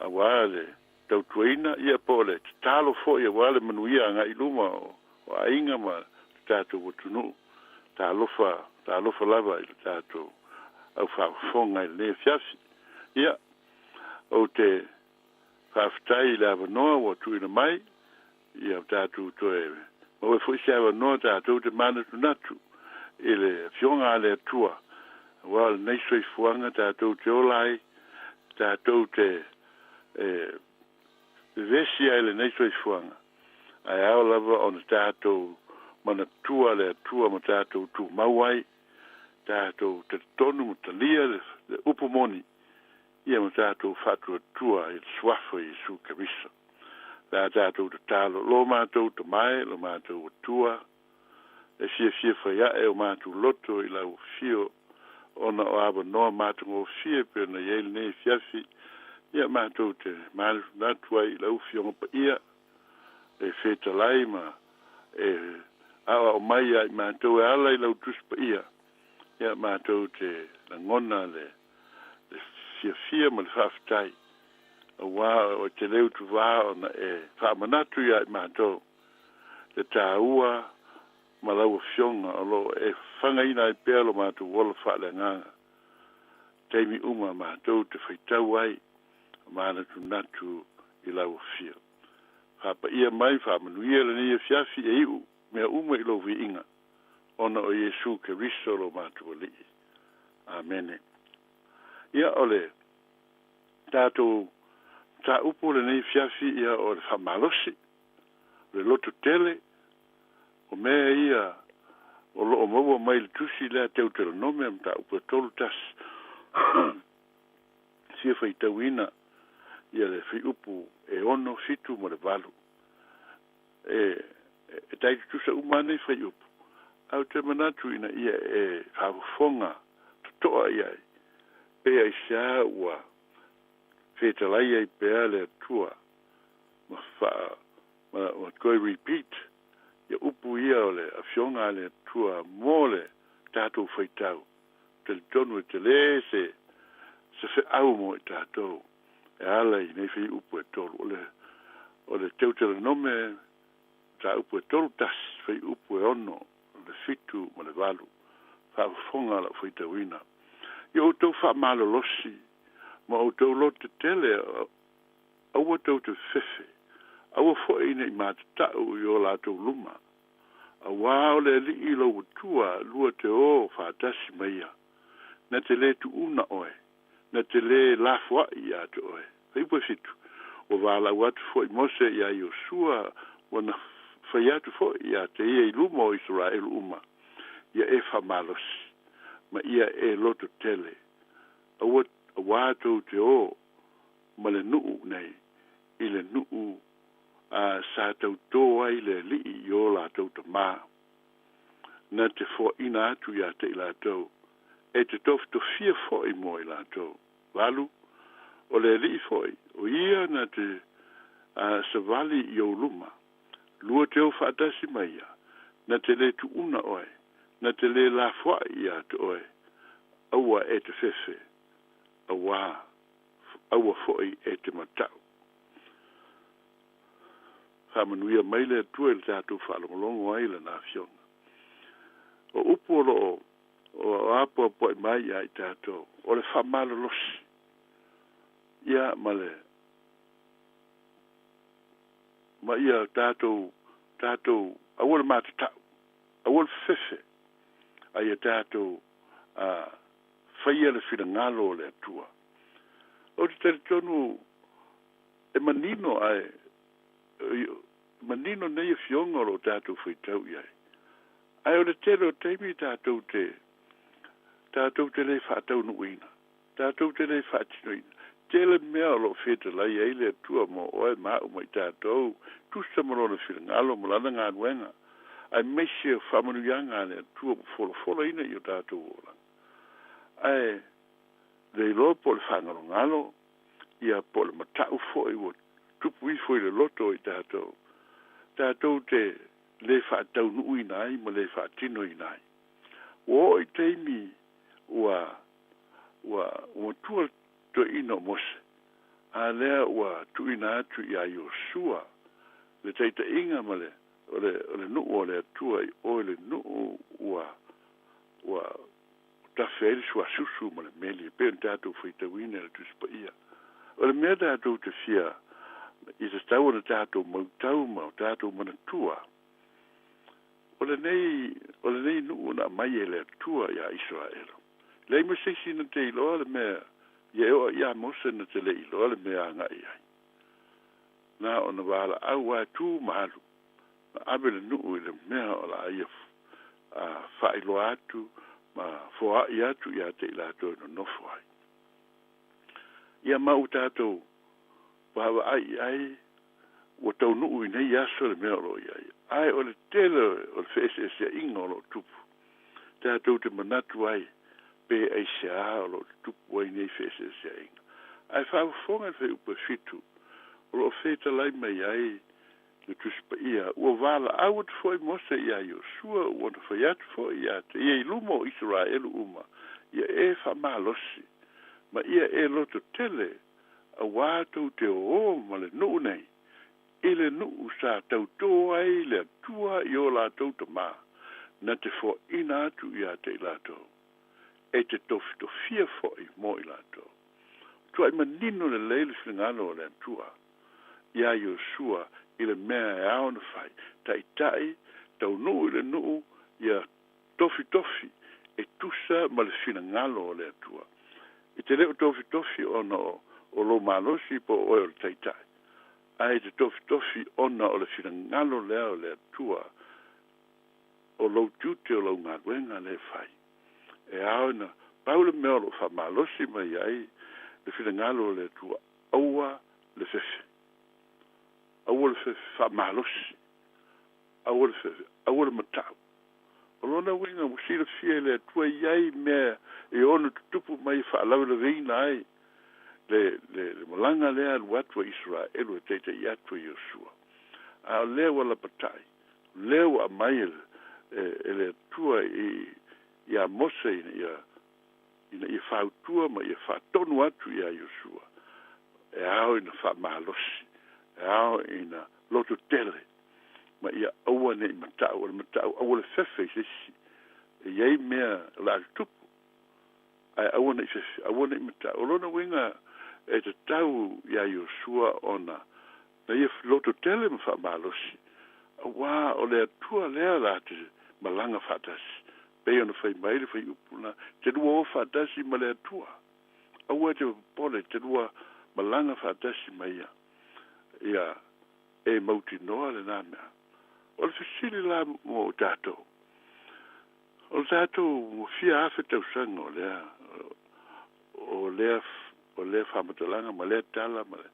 auā le tautuaina, ia, po o le tatalo foi auā le manuia agai i luma o aiga ma le tatou atunuu. Talofa, talofa lava i le tatou au faafofoga i lenei afiafi. Ia, ou te faafetai i le avanoa ua tuuina mai, ia tatou toe maua foi se avanoa tatou te manatunatu i le Afioga a le Atua, auā o lenei soifuaga tatou te ola ai, tatou te e Vevesi ai lenei soifuaga, ae ao lava ona tatou manatua le Atua ma tatou tumau ai, tatou talitonu ma talia le upu moni, ia ma tatou faatuatua i le Suafa o Iesu Keriso. O le a tatou tatalo, Lo matou Tama e, lo matou Atua, e fiafia fai ae o matou loto i lau afio ona o avanoa matagofie e pei ona i ai lenei afiafi, ia matou te manatunatu ai i lau Afioga Paia e fetalai ma e aoao mai ia i matou e ala i lau Tusi Paia, ia matou te lagona le fiafia ma le faafetai, auā o te leu tuvā ona e faamanatu ia i matou le tāua ma lau Afioga o lo o e fafagaina ai pea lo matou ola faaleagaga taimi uma matou te faitau ai ma manatunatu i lau Afio. Faapaia mai, faamanuia lenei afiafi e iu mea uma i lou viiga, ona o Iesu Keriso lo matou Alii. Amene. Ia, o le tatou mataupu o lenei afiafi, ia, o le faamalosi, o le loto tele, o mea ia o lo o maua mai le tusi lea Teuteronome mataupu e 31, fia faitauina ia le fuaiupu e 6, 7 ma le 8. E tai tutusa uma nei fuaiupu, ae ou te manatu ina ia e faafofoga totoa i ai, pe aisea ua fetalai ai pea le Atua ma faa ma toe repeat ia upu ia o le Afioga a le Atua mo le tatou faitau. Talitonu e tele se feau mo i tatou e ala i nei fuaiupu e tolu. O le Teuteronome mataupu e 31, fuaiupu e 6, le 7 ma le 8. Faafofoga lau faitauina. Ia outou faamalolosi ma outou loto tetele, aua tou te fefe, aua foi ne i matatau i o latou luma, auā o le Alii lou Atua lua te o faatasi ma ia, na te lē tuuna oe, na te lē lafoai iā te oe. Fuaiupu e 7, ua valaau atu foi Mose iā Iosua, ua na fai atu foi iā te ia i luma o Isaraelu uma, ia e faamalosi, ma ia e loto tele, aua auā tou te o ma le nuu nei i le nuu a sa tautō ai le Alii i o latou tamā, na te foaina atu iā te i latou, e te tofitofia foi mo i latou. 8, o le Alii foi, o ia na te savali i ou luma, lua te o faatasi ma ia, na te lē tuuna oe, na te lē lafoai iā te oe, aua e te fefe, auā aua foi e te matau. Faamanuia mai le Atua i le tatou faalogologo ai i Lana Afioga. O upu o lo o apoapoai mai ia i tatou, o le faamalolosi ia ma le ma ia tatou tatou aua le matatau, aua le fefefe, a ia tatou faia le finagalo o le Atua. Ou te talitonu e manino ae manino nei afioga o lo o tatou faitau i ai. Ae o le tele o taimi tatou te lē faataunuuina, tatou te lē faatinoina. Tele mea o lo o fetalai ai le Atua mo oe ma au ma i tatou, tusa ma lona finagalo ma lana galuega, aemaise o faamanuiaga a le Atua ua folafolaina i o tatou olaga. Ae le iloa po o le faagalogalo, ia po o le matau foi ua tupu ifo i le loto o i tatou, tatou te lē faataunuuina ai ma lē faatinoina ai. Ua oo i taimi ua ua matua le toeaina o Mose, a lea ua tuuina atu iā Iosua le taitaiga ma le o le o le nuu o le Atua i o i le nuu ua ua tafe ai le suasusu ma le meli, e pei ona tatou faitauina i le Tusi Paia. O le mea tatou te fia i tatau ona tatou mautau ma o tatou manatua, o lenei nuu na aumai e le Atua iā Isaraelu. Leai ma se isi na te iloa le mea, ia e oo ia Mose na te le iloa le mea agai ai. Na ona valaau lava e tu ma alu, ma ave le nuu i le mea o le a ia faailoa atu ma foai atu ia te i latou e nonofo ai. Ia ma ua tatou vaavaai i ai, ua taunuu i nei aso le mea o lo o i ai. Ae o le tele o le feeseeseaiga o lo o tupu, tatou te manatu ai pe aisea o lo o tutupu ai nei feeseeseaiga. Ae faafofoga i le fuaiupu e fitu o lo o fetalai mai ai le Tusi Paia, Ua valaau atu foi Mose iā Iosua, ua na fai atu foi ia te ia i luma o Isaraelu uma, Ia e faamalosi, ma ia e loto tele, auā tou te ō ma le nuu nei, i le nuu sa tautō ai le Atua i ō latou tamā, na te foaina atu ia te i latou, e te tofitofia foi mo i latou. Tuai manino lelei le finagalo o le Atua iā Iosua i le mea e ao ona fai, taitai, taunuu i le nuu, ia tofitofi e tusa ma le finagalo o le Atua. E te le o tofitofi ona o lou malosi po o oe o le taitai, ae e te tofitofi ona o le finagalo lea o le Atua o lou tiute o lau galuega lea e fai. E ao ina pau le mea o lo o faamalosi mai ai le finagalo o le Atua, aua le fefe, aua le fefe faamalosi, aua le fefe, aua le matau. O lona uiga ua silafia e le Atua e i ai mea e ono tutupu mai e faalavelaveina ai le, le, le malaga lea alu atu a Isaraelu e taita'i atu e Iosua. A o lea ua lapatai, o lea ua aumai e, e, e le Atua i, iā Mose ina ia, ina ia fautua ma ia faatonu atu iā Iosua, e ao ina faamalosi, e ao ina loto tele, ma ia aua ne i matau, o le matau aua le fefe i se isi. E i ai mea o le a tutupu, ae aua ne i fefe, aua ne i matau. O lona uiga e tatau iā Iosua ona na ia loto tele ma faamalosi, auā o le Atua lea la te malaga faatasi, pei ona fai mai le fuaiupu na, te lua o faatasi ma le Atua. Aua e te popole, te lua malaga faatasi ma Ia. Ia e mautinoa lenā mea. O le fesili la mo tatou, o le tatou ua fia afe tausaga o lea, o lea, o lea faamatalaga ma lea tala ma le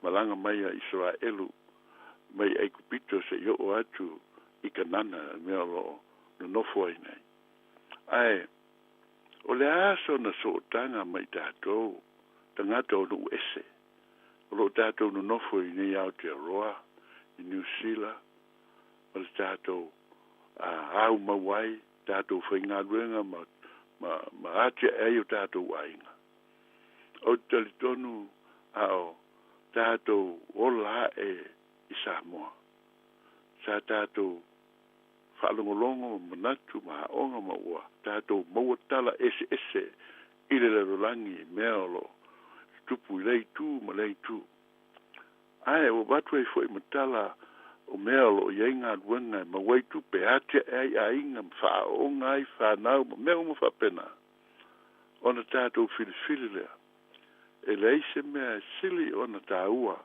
malaga mai a Isaraelu mai Aikupito seia oo atu i Kanana, le mea o lo o nonofo ai nei. Ae o le a sona sootaga ma i tatou, tagata o nuu ese, o lo o tatou nonofo i nei Aotearoa, i Niu Sila, ma le tatou au mau ai, tatou faigaluega ma, ma, ma atiae ai o tatou aiga. Ou te talitonu a o tatou ola ae i Samoa, sa tatou faalogologo ma manatu ma aoga ma ua tatou maua tala eseese i le lalolagi i mea o lo o tutupu i lea itu ma lea itu. Ae ua avatu ai foi ma tala o mea o lo o i ai galuega e maua ai tupe e atiae ai aiga ma faaaooga ai fanau ma mea uma faapena. Ona tatou filifili lea, e leai se mea e sili ona taua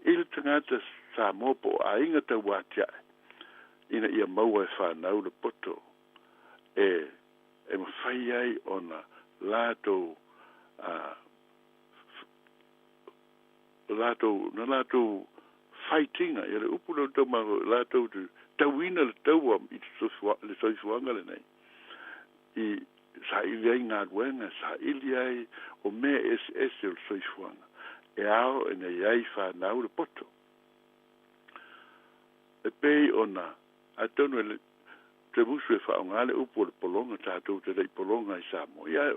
i le tagata Samoa po o aiga tauatiae ina ia maua e fanau le poto e e mafai ai ona latou latou na latou faitiga ia le upu lea o le tau latou te tauina le taua i le soifuaga lenei i saili ai galuega, saili ai o mea eseese o le soifuaga e ao ina i ai fanau le poto. E pei ona atonu e te musu e faaaoga le upu o le pologa, tatou te le i pologa i Samoa, ia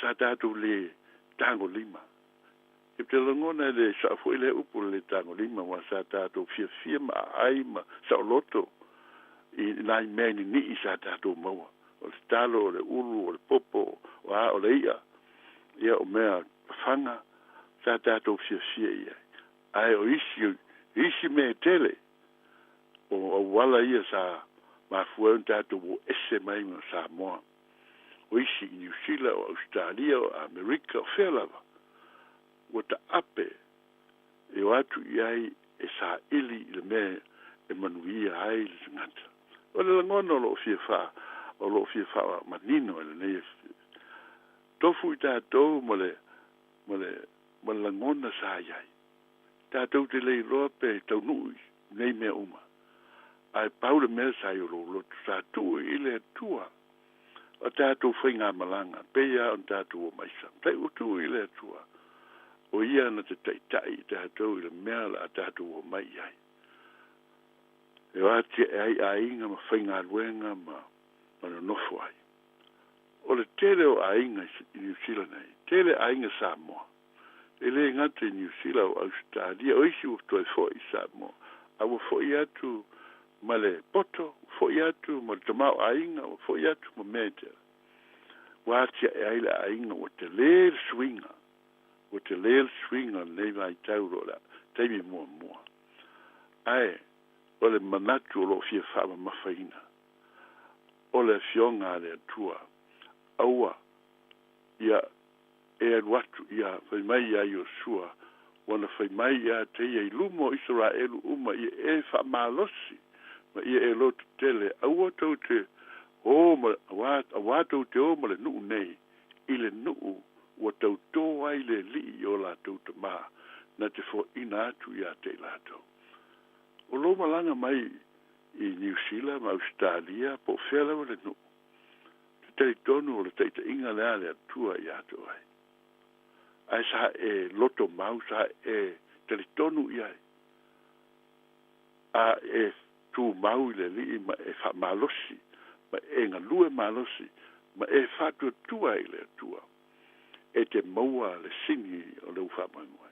sa tatou le tagolima. Ou te lagona e le sao foi lea upu o le le tagolima, aua sa tatou fiafia ma aai ma saoloto i nai mea ninii sa tatou maua, o le talo, o le ulu, o le popo, o a, o le i'a, ia o mea fafaga sa tatou fiafia i ai. Ae o isi, isi mea e tele, o auala ia sa mafua ai ona tatou o ese mai ma Samoa, o isi i Niu Sila, o Ausetalia, o Amerika, o fea lava, ua taape E o atu i ai e saili i le mea e manuia ai le tagata. O le lagona o loo fia faa o loo fia faamanino e lenei tofu i tatou ma le ma le ma le lagona sa i ai. Tatou te le iloa pe taunuu i nei mea uma. Ae pau le mea sa i o lou loto sa tuu i le Atua o tatou faigamalaga pei lava ona tatou omaisa. Tai ua tuu i le Atua o ia na te taitai i tatou i le mea o le a tatou omai i ai. E o atiae ai aiga ma faigaluega ma ma nonofo ai. O le tele o aiga i Niu Sila nei, tele aiga Samoa, e lē gata i Niu Sila, o Ausetalia, o isi ua toe fo'i i Samoa, a ua fo'i atu ma le poto, ua fo'i atu ma le tamaoaiga, ua fo'i atu ma mea e tele. Ua atia'e ai le aiga, ua telē le suiga, ua telē le suiga o lenei vaitau i lo le taimi muamua. Ae o le manatu o lo o fia faamamafaina, o le Afioga a le Atua, aua ia e alu atu, ia fai mai iā Iosua, ua na fai mai iā te ia i luma o Isaraelu uma, ia e faamalosi ma ia e loto tele, aua tou te ō ma, auā, auā tou te ō ma le nuʻu nei, i le nuʻu ua tautō ai le Alii i o latou tamā, na te foaina atu iā te i latou. O lou malaga mai i Niu Sila ma Ausetalia, po o fea lava le nuʻu, te talitonu o le taitaiga lea a le Atua iā te oe. Ae sa e loto mau, sa e talitonu i ai, a e tumau i le Alii ma e faamalosi, ma e galue malosi, ma e faatuatua i le Atua, e te maua le sini o lou faamoemoe.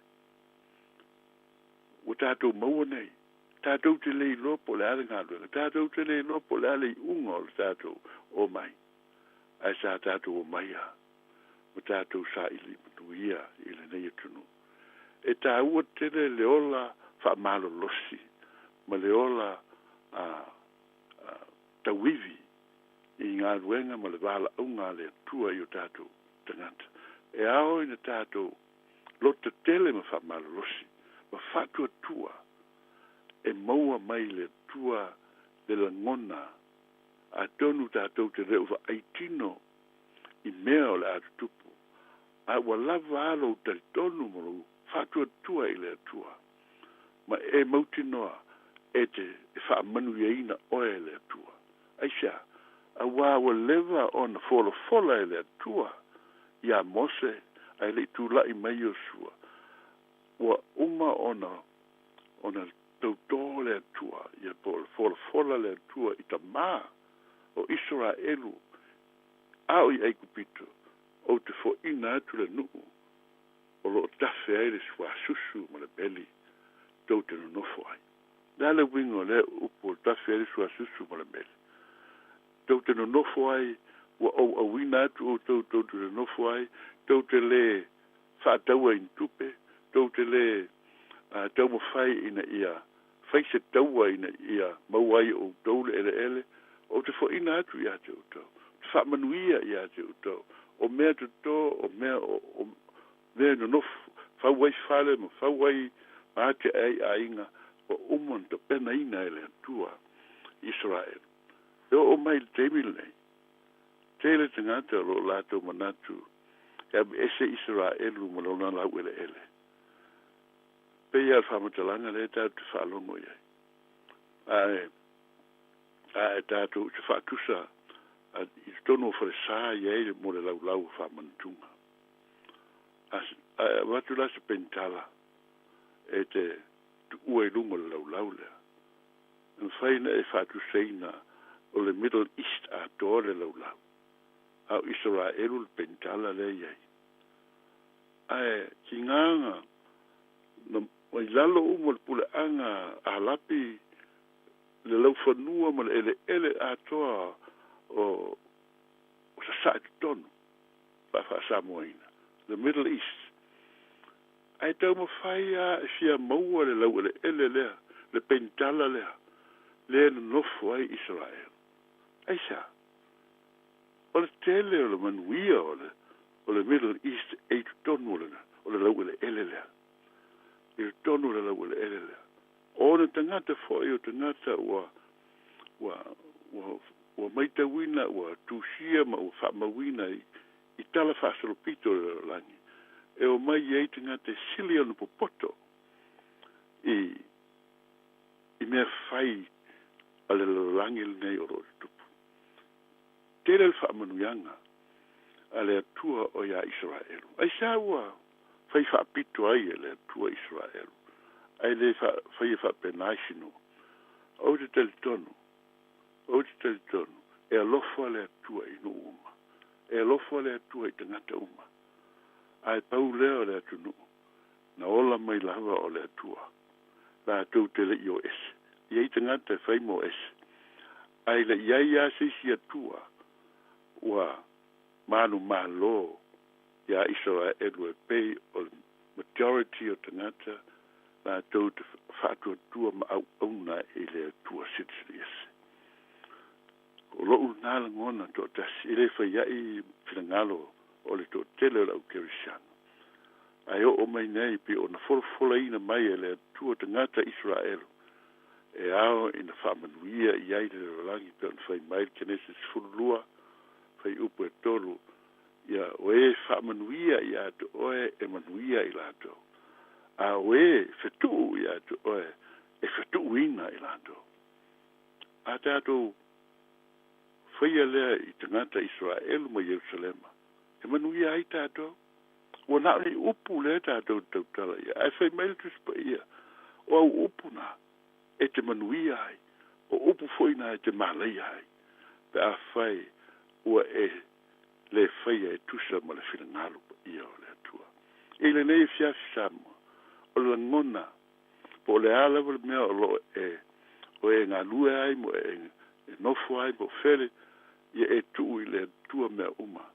Ua tatou maua nei, tatou te le iloa po o le a le galuega, tatou te le iloa po o le a le iuga o le tatou omai, ae sa tatou omai lava ma tatou saili manuia i lenei atunuu. E taua tele le ola faamalolosi ma le ola tauivi i galuega ma le valaauga a le Atua i o tatou tagata. E ao ina tatou loto tele ma faamalolosi ma faatuatua e maua mai le Atua le lagona, atonu tatou te le o vaai tino i mea o le a tutupu, a ua lava a lou talitonu ma lou faatuatua i le Atua, ma e mautinoa e te e faamanuiaina oe e le Atua. Aisea? Auā ua leva ona folafola e le Atua iā Mose ae le i tula'i mai Iosua, ua uma ona ona tautō le Atua, ia po o le folafola le Atua i tamā o Isaraelu a o i Aikupito, ou te foʻina atu le nuʻu o lo o tafe ai le suasusu ma le meli tou te nonofo ai. O le a le uiga o lea upu o le tafe ai le suasusu ma le meli tou te nonofo ai, ua ou auina atu outou tou te nonofo ai, tou te lē faataua i ni tupe, tou te lē taumafai ina ia fai se taua ina ia maua ai e outou le eleele, ou te foʻina atu iā te outou, ou te faamanuia iā te outou, o mea totō, o mea o, o mea e nonofo, fau ai fale ma fau ai ma atiae ai aiga, ua uma ona tapenaina e le Atua Isaraelu. E oo mai i le taimi lenei, tele tagata o lo o latou manatu e aveese Isaraelu ma lona laueleele. Pei lava o le faamatalaga lea tatou te faalogo i ai. Ae, ae tatou te faatusa i totonu o falesa i ai mo le laulau o faamanatuga. A, ae avatu la se penitala e te tuua i luga o le laulau lea. E mafai ona e faatusaina o le Middle East atoa le laulau, a o Isaraelu le penitala lea e i ai. Ae tigaga na mai lalo uma o le puleaga a Halapi le laufanua ma le eleele atoa o Sasae totonu, faa-Faa-Samoaina, the Middle East. Ae taumafai lava e fia maua le laueleele lea, le penitala lea, lea e nonofo ai Isaraelu. Aisea? O le tele o le manuia o le o le Middle East e i totonu o le o le laueleele lea. i totonu o le laueleele lea. O ona tagata foi o tagata ua ua ua ua maitauina ua tusia ma ua faamauina i i tala faasolopito o le lalolagi e omai ai tagata e sili ona popoto i i mea fai a le lalolagi lenei o lo o tutupu. Tele le faamanuiaga a le Atua o iā Isaraelu. Aisea ua fai faapito ai e le Atua Isaraelu, ae le faia faapena isi nuu? Ou te talitonu, ou te talitonu, e alofa le Atua i nuu uma. E alofa le Atua i tagata uma. Ae pau lea o le atunuu, na ola mai lava o le Atua. Latou te le i o ese. E i ai tagata e fai ma o ese. Ae le i ai lava se isi Atua ua manumalo iā Isaraelu e pei o le majority o tagata latou te faatuatua ma auauna i le Atua Silisili Ese. O lo'u lena lagona toatasi, e le fai a'i finagalo o le toatele o le au Kerisiano. Ae oo mai nei pei ona folafolaina mai e le Atua tagata Isaraelu e ao ina faamanuia i ai le lalolagi pei ona fai mai le Kenese 12 fuaiupu e 3, Ia, o e faamanuia ia te oe e manuia i latou, a o e fetuu ia te oe e fetuuina i latou. A tatou faia lea i tagata Isaraelu ma Ierusalema, e manuia ai tatou. Ua na o ni upu lea tatou te tautala i ai, ae fai mai le Tusi Paia, o au upu na e te manuia ai, o upu foi na e te malaia ai, pe afai ua e le faia e tusa ma le finagalo paia o le Atua. I lenei afiafi Samoa, o le lagona po o le a lava le mea o lo o e o e galue ai mo e e nofo ai po o fele, ia e tuu i le Atua mea uma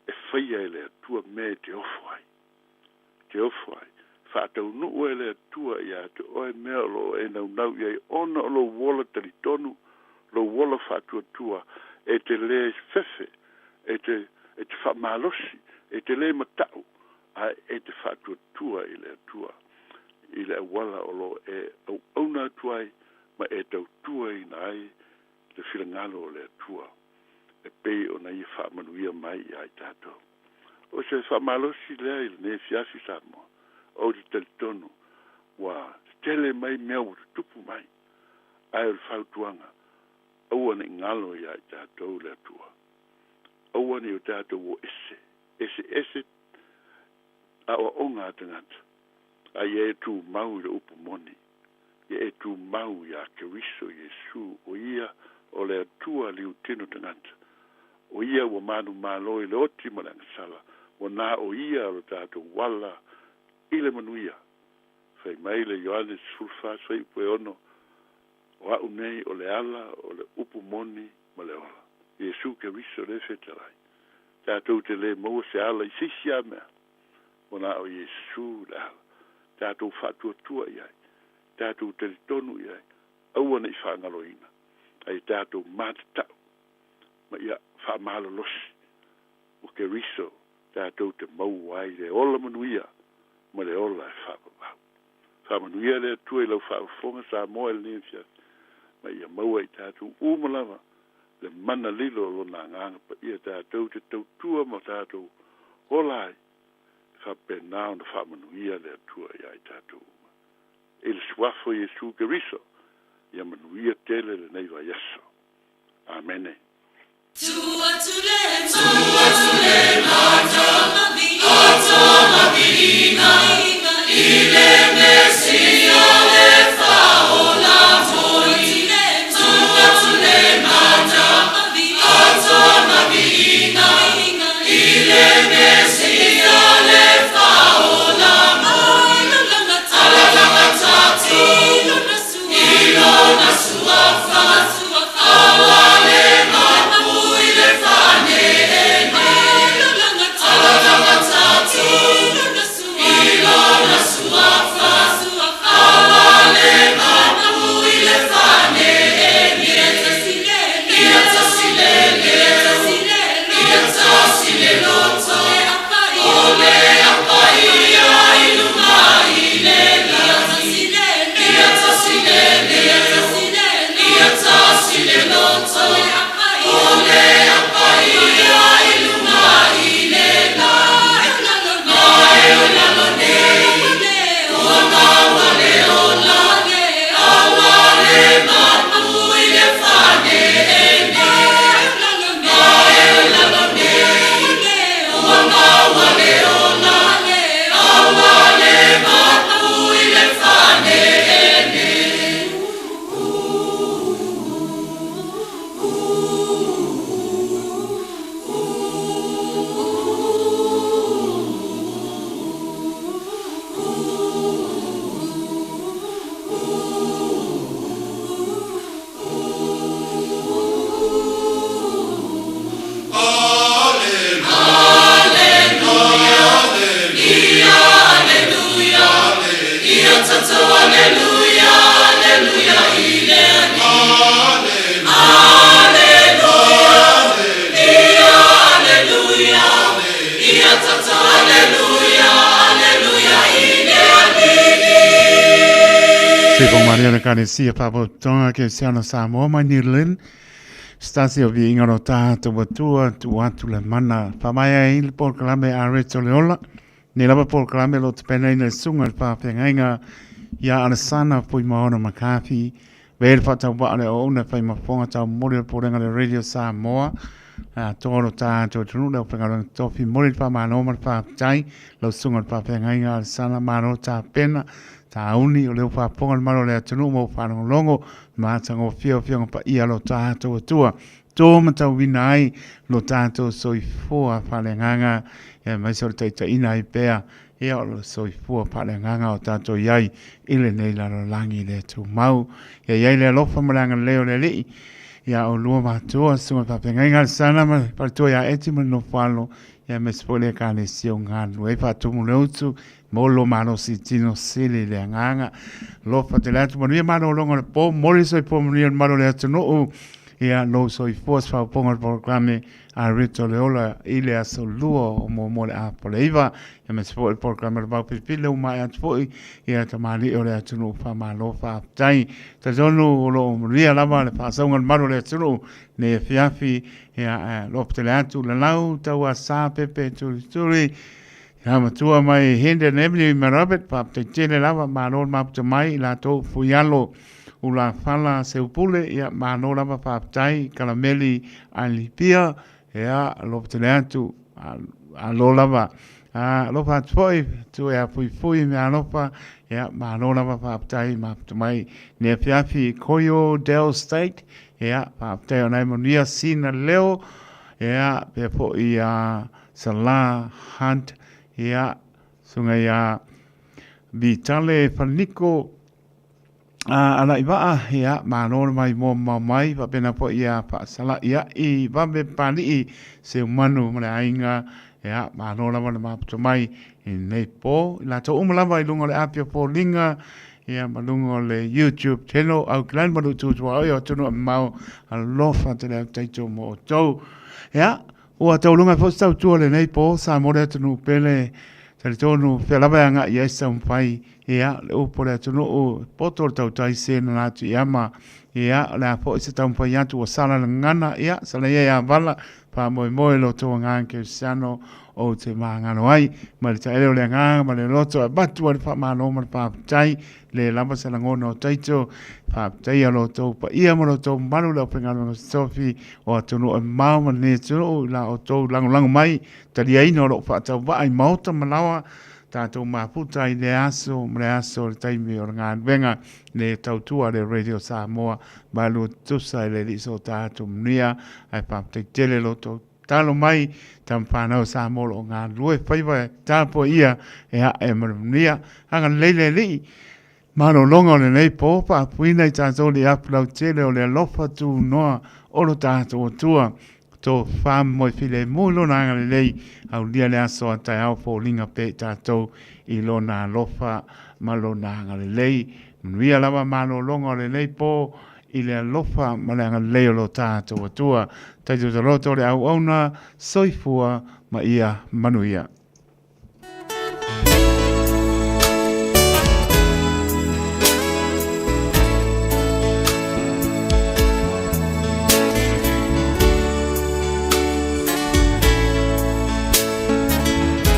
e faia e le Atua mea e te ofo ai. Te ofo ai. Faataunuu e le Atua iā te oe mea o lo o e naunau i ai ona o lou ola talitonu, lou ola faatuatua, e te lē fefe, e te, e te faamalosi, e te lē mataʻu, ae e te faatuatua i le Atua, i le auala o lo o e auauna atu ai ma e tautuaina ai le finagalo o le Atua e pei ona Ia faamanuia mai iā i tatou. O se faamalosi lea i lenei afiafi Samoa, ou te talitonu ua tetele mai mea ua tutupu mai, ae o le fautuaga, aua ne i galo iā i tatou le Atua. Aua ne i o tatou o ese, eseese aoaoga a tagata, a ia e tumau i le upu moni, ia e tumau iā Keriso Iesu, o Ia o le Atua liutino tagata, o Ia ua manumalo i le oti ma le agasala, ua na o Ia lo tatou ala i le manuia. Fai mai le Ioane 14 fuaiupu e 6, O a'u nei o le ala, o le upu moni ma le ola. Iesu Keriso le fetalai. Tatou te lē maua se ala i se isi a mea, ua na o Iesu le ala. Tatou faatuatua i ai, tatou talitonu i ai, aua ne i faagaloina, a ia tatou matatau ma ia faamalolosi ua Keriso tatou te maua ai le ola manuia ma le ola e faavavau. Faamanuia le Atua i lau faafofoga Samoa i lenei afiafi, ma ia maua i tatou uma lava le mana lilo o Lona Agaga Paia tatou te tautua ma tatou ola ai, e faapena ona faamanuia le Atua iā i tatou uma. I le Suafa o Iesu Keriso, ia manuia tele lenei vaiaso. Amene. Tamalī o le Ekalesia Faapotopotoga Kerisiano Samoa mai New Lynn, se tasi o viiga o lo tatou Atua, tuu atu le mana. Faamaea ai le polokalame a Rachel le Ola, nei lava polokalame o lo o tapenaina e le Susuga i le Faafeagaiga ia Alesana Fuimaono McCarthy, Vea le faatauvaa o le auauna e fai ma fofoga taumoli o le Pulega o le Radio Samoa, le atoa o lo tatou atunuu, le aufaigaluega totofi, momoli le faamalo ma le faafetai, lau susuga i le faafeagaiga Alesana, malo tapena, tauni, o lea ua faafofoga le mamalu o le atunuu ma ua faalogologo ma matagofie afioga paia o lo tatou Atua, to matauina ai lo tatou soifua faaleagaga, aemaise o le taitaiina ai pea Ia, o le soifua faaleagaga o tatou i ai i lenei lalolagi le tumau. Ia i ai le alofa ma le agalelei o le Alii ia oulua matua, susuga i le faafeagaiga a le Sana ma le faletua ia Eti ma le Nofoalo, ia aemaise foi le Ekalesia o galulue ai faatumu le utu mo lo malosi tino sili le agaga. Alofa tele atu, manuia malologa o le po, momoli le soifua manuia i le mamalu o le atunuu, ia lou soifua se faaopoopoga o le polokalame a Rito le Ola i le aso lua o muamua le Apo le 9, aemaise foi le polokalame o le Vaupilipili le ua maea atu foi ia tamalii o le atunuu faamalo faafetai. Talitonu o lo o manuia lava le faasauga o le malu o le atunuu nei afiafi, ia ae alofa tele atu lalau tauasa pepe tulituli ia matua mai Hendon Avenue i Mount Albert, faafetai tele lava, malo le mafuta mai i latou fuialo Ulafala Seupule, ia malo lava faafetai, Kalameli Alipia, ia alofa tele atu, alo lava. Alofa atu foi, tu e afuifui me alofa, ia malo lava faafetai mafuta mai nei afiafi Koio Dale State, ia faafetai ona e manuia Sina Leo, ia pea foi ia Salah Hunt, ia susuga ia Vitale Falaniko, A Alaivaa, ia, malo le maimoa mamao mai, faapena foi ia Faasala'ia'i Vave Papali'i Seumanu ma le aiga, ia, malo lava le maputa mai i lenei po. I latou uma lava i luga o le api o foliga, ia, ma luga o le YouTube channel, Aukilani ma Lutu Tuaoi o atunuu e mamao, alofa tele atu taito mo outou. Ia, Ua tauluga foi se tautua i lenei po, Samoa le atunuu pele, talitonu fea lava e agai i ai se taumafai, ia, le upu a le atunuu, poto le tautai se na atu i ama, ia, o le a foi se taumafai atu ua sala le gagana, ia, sala ia ia vala, faamoemoe lo outou agaga kerisiano ou te magalo ai, mai le taele o le agaga ma le loto e avatu ai le faamalo ma le faafetai, le lava se lagona o taito, faafetaia lo outou paia ma lo outou mamalu le aufaigaluega totofi o atunuu e mamao ma lenei atunuu i la outou lagolago mai, taliaina o loo faatauvaa i maota ma laoa, tatou mafuta i lea aso ma le aso o le taimi o le galuega le tautua a le Radio Samoa malu tutusa e le Alii so tatou manuia ae faafetai tele lo outou Talo mai tama fanau Samoa o lo o galulue faiva e tapuaia e ae ma le manuia. Agalelei le Alii, malologa o lenei po, faapuina i tatou le afu lautele o le alofa tunoa o lo tatou Atua. Tofa moe filemu i lona agalelei, aulia le aso a taeao foliga pea i tatou i lona alofa ma lona agalelei. Manuia lava malologa o lenei po, i le alofa ma le agalelei o lo tatou Atua. Taitoitaloto le auauna, soifua ma ia manuia.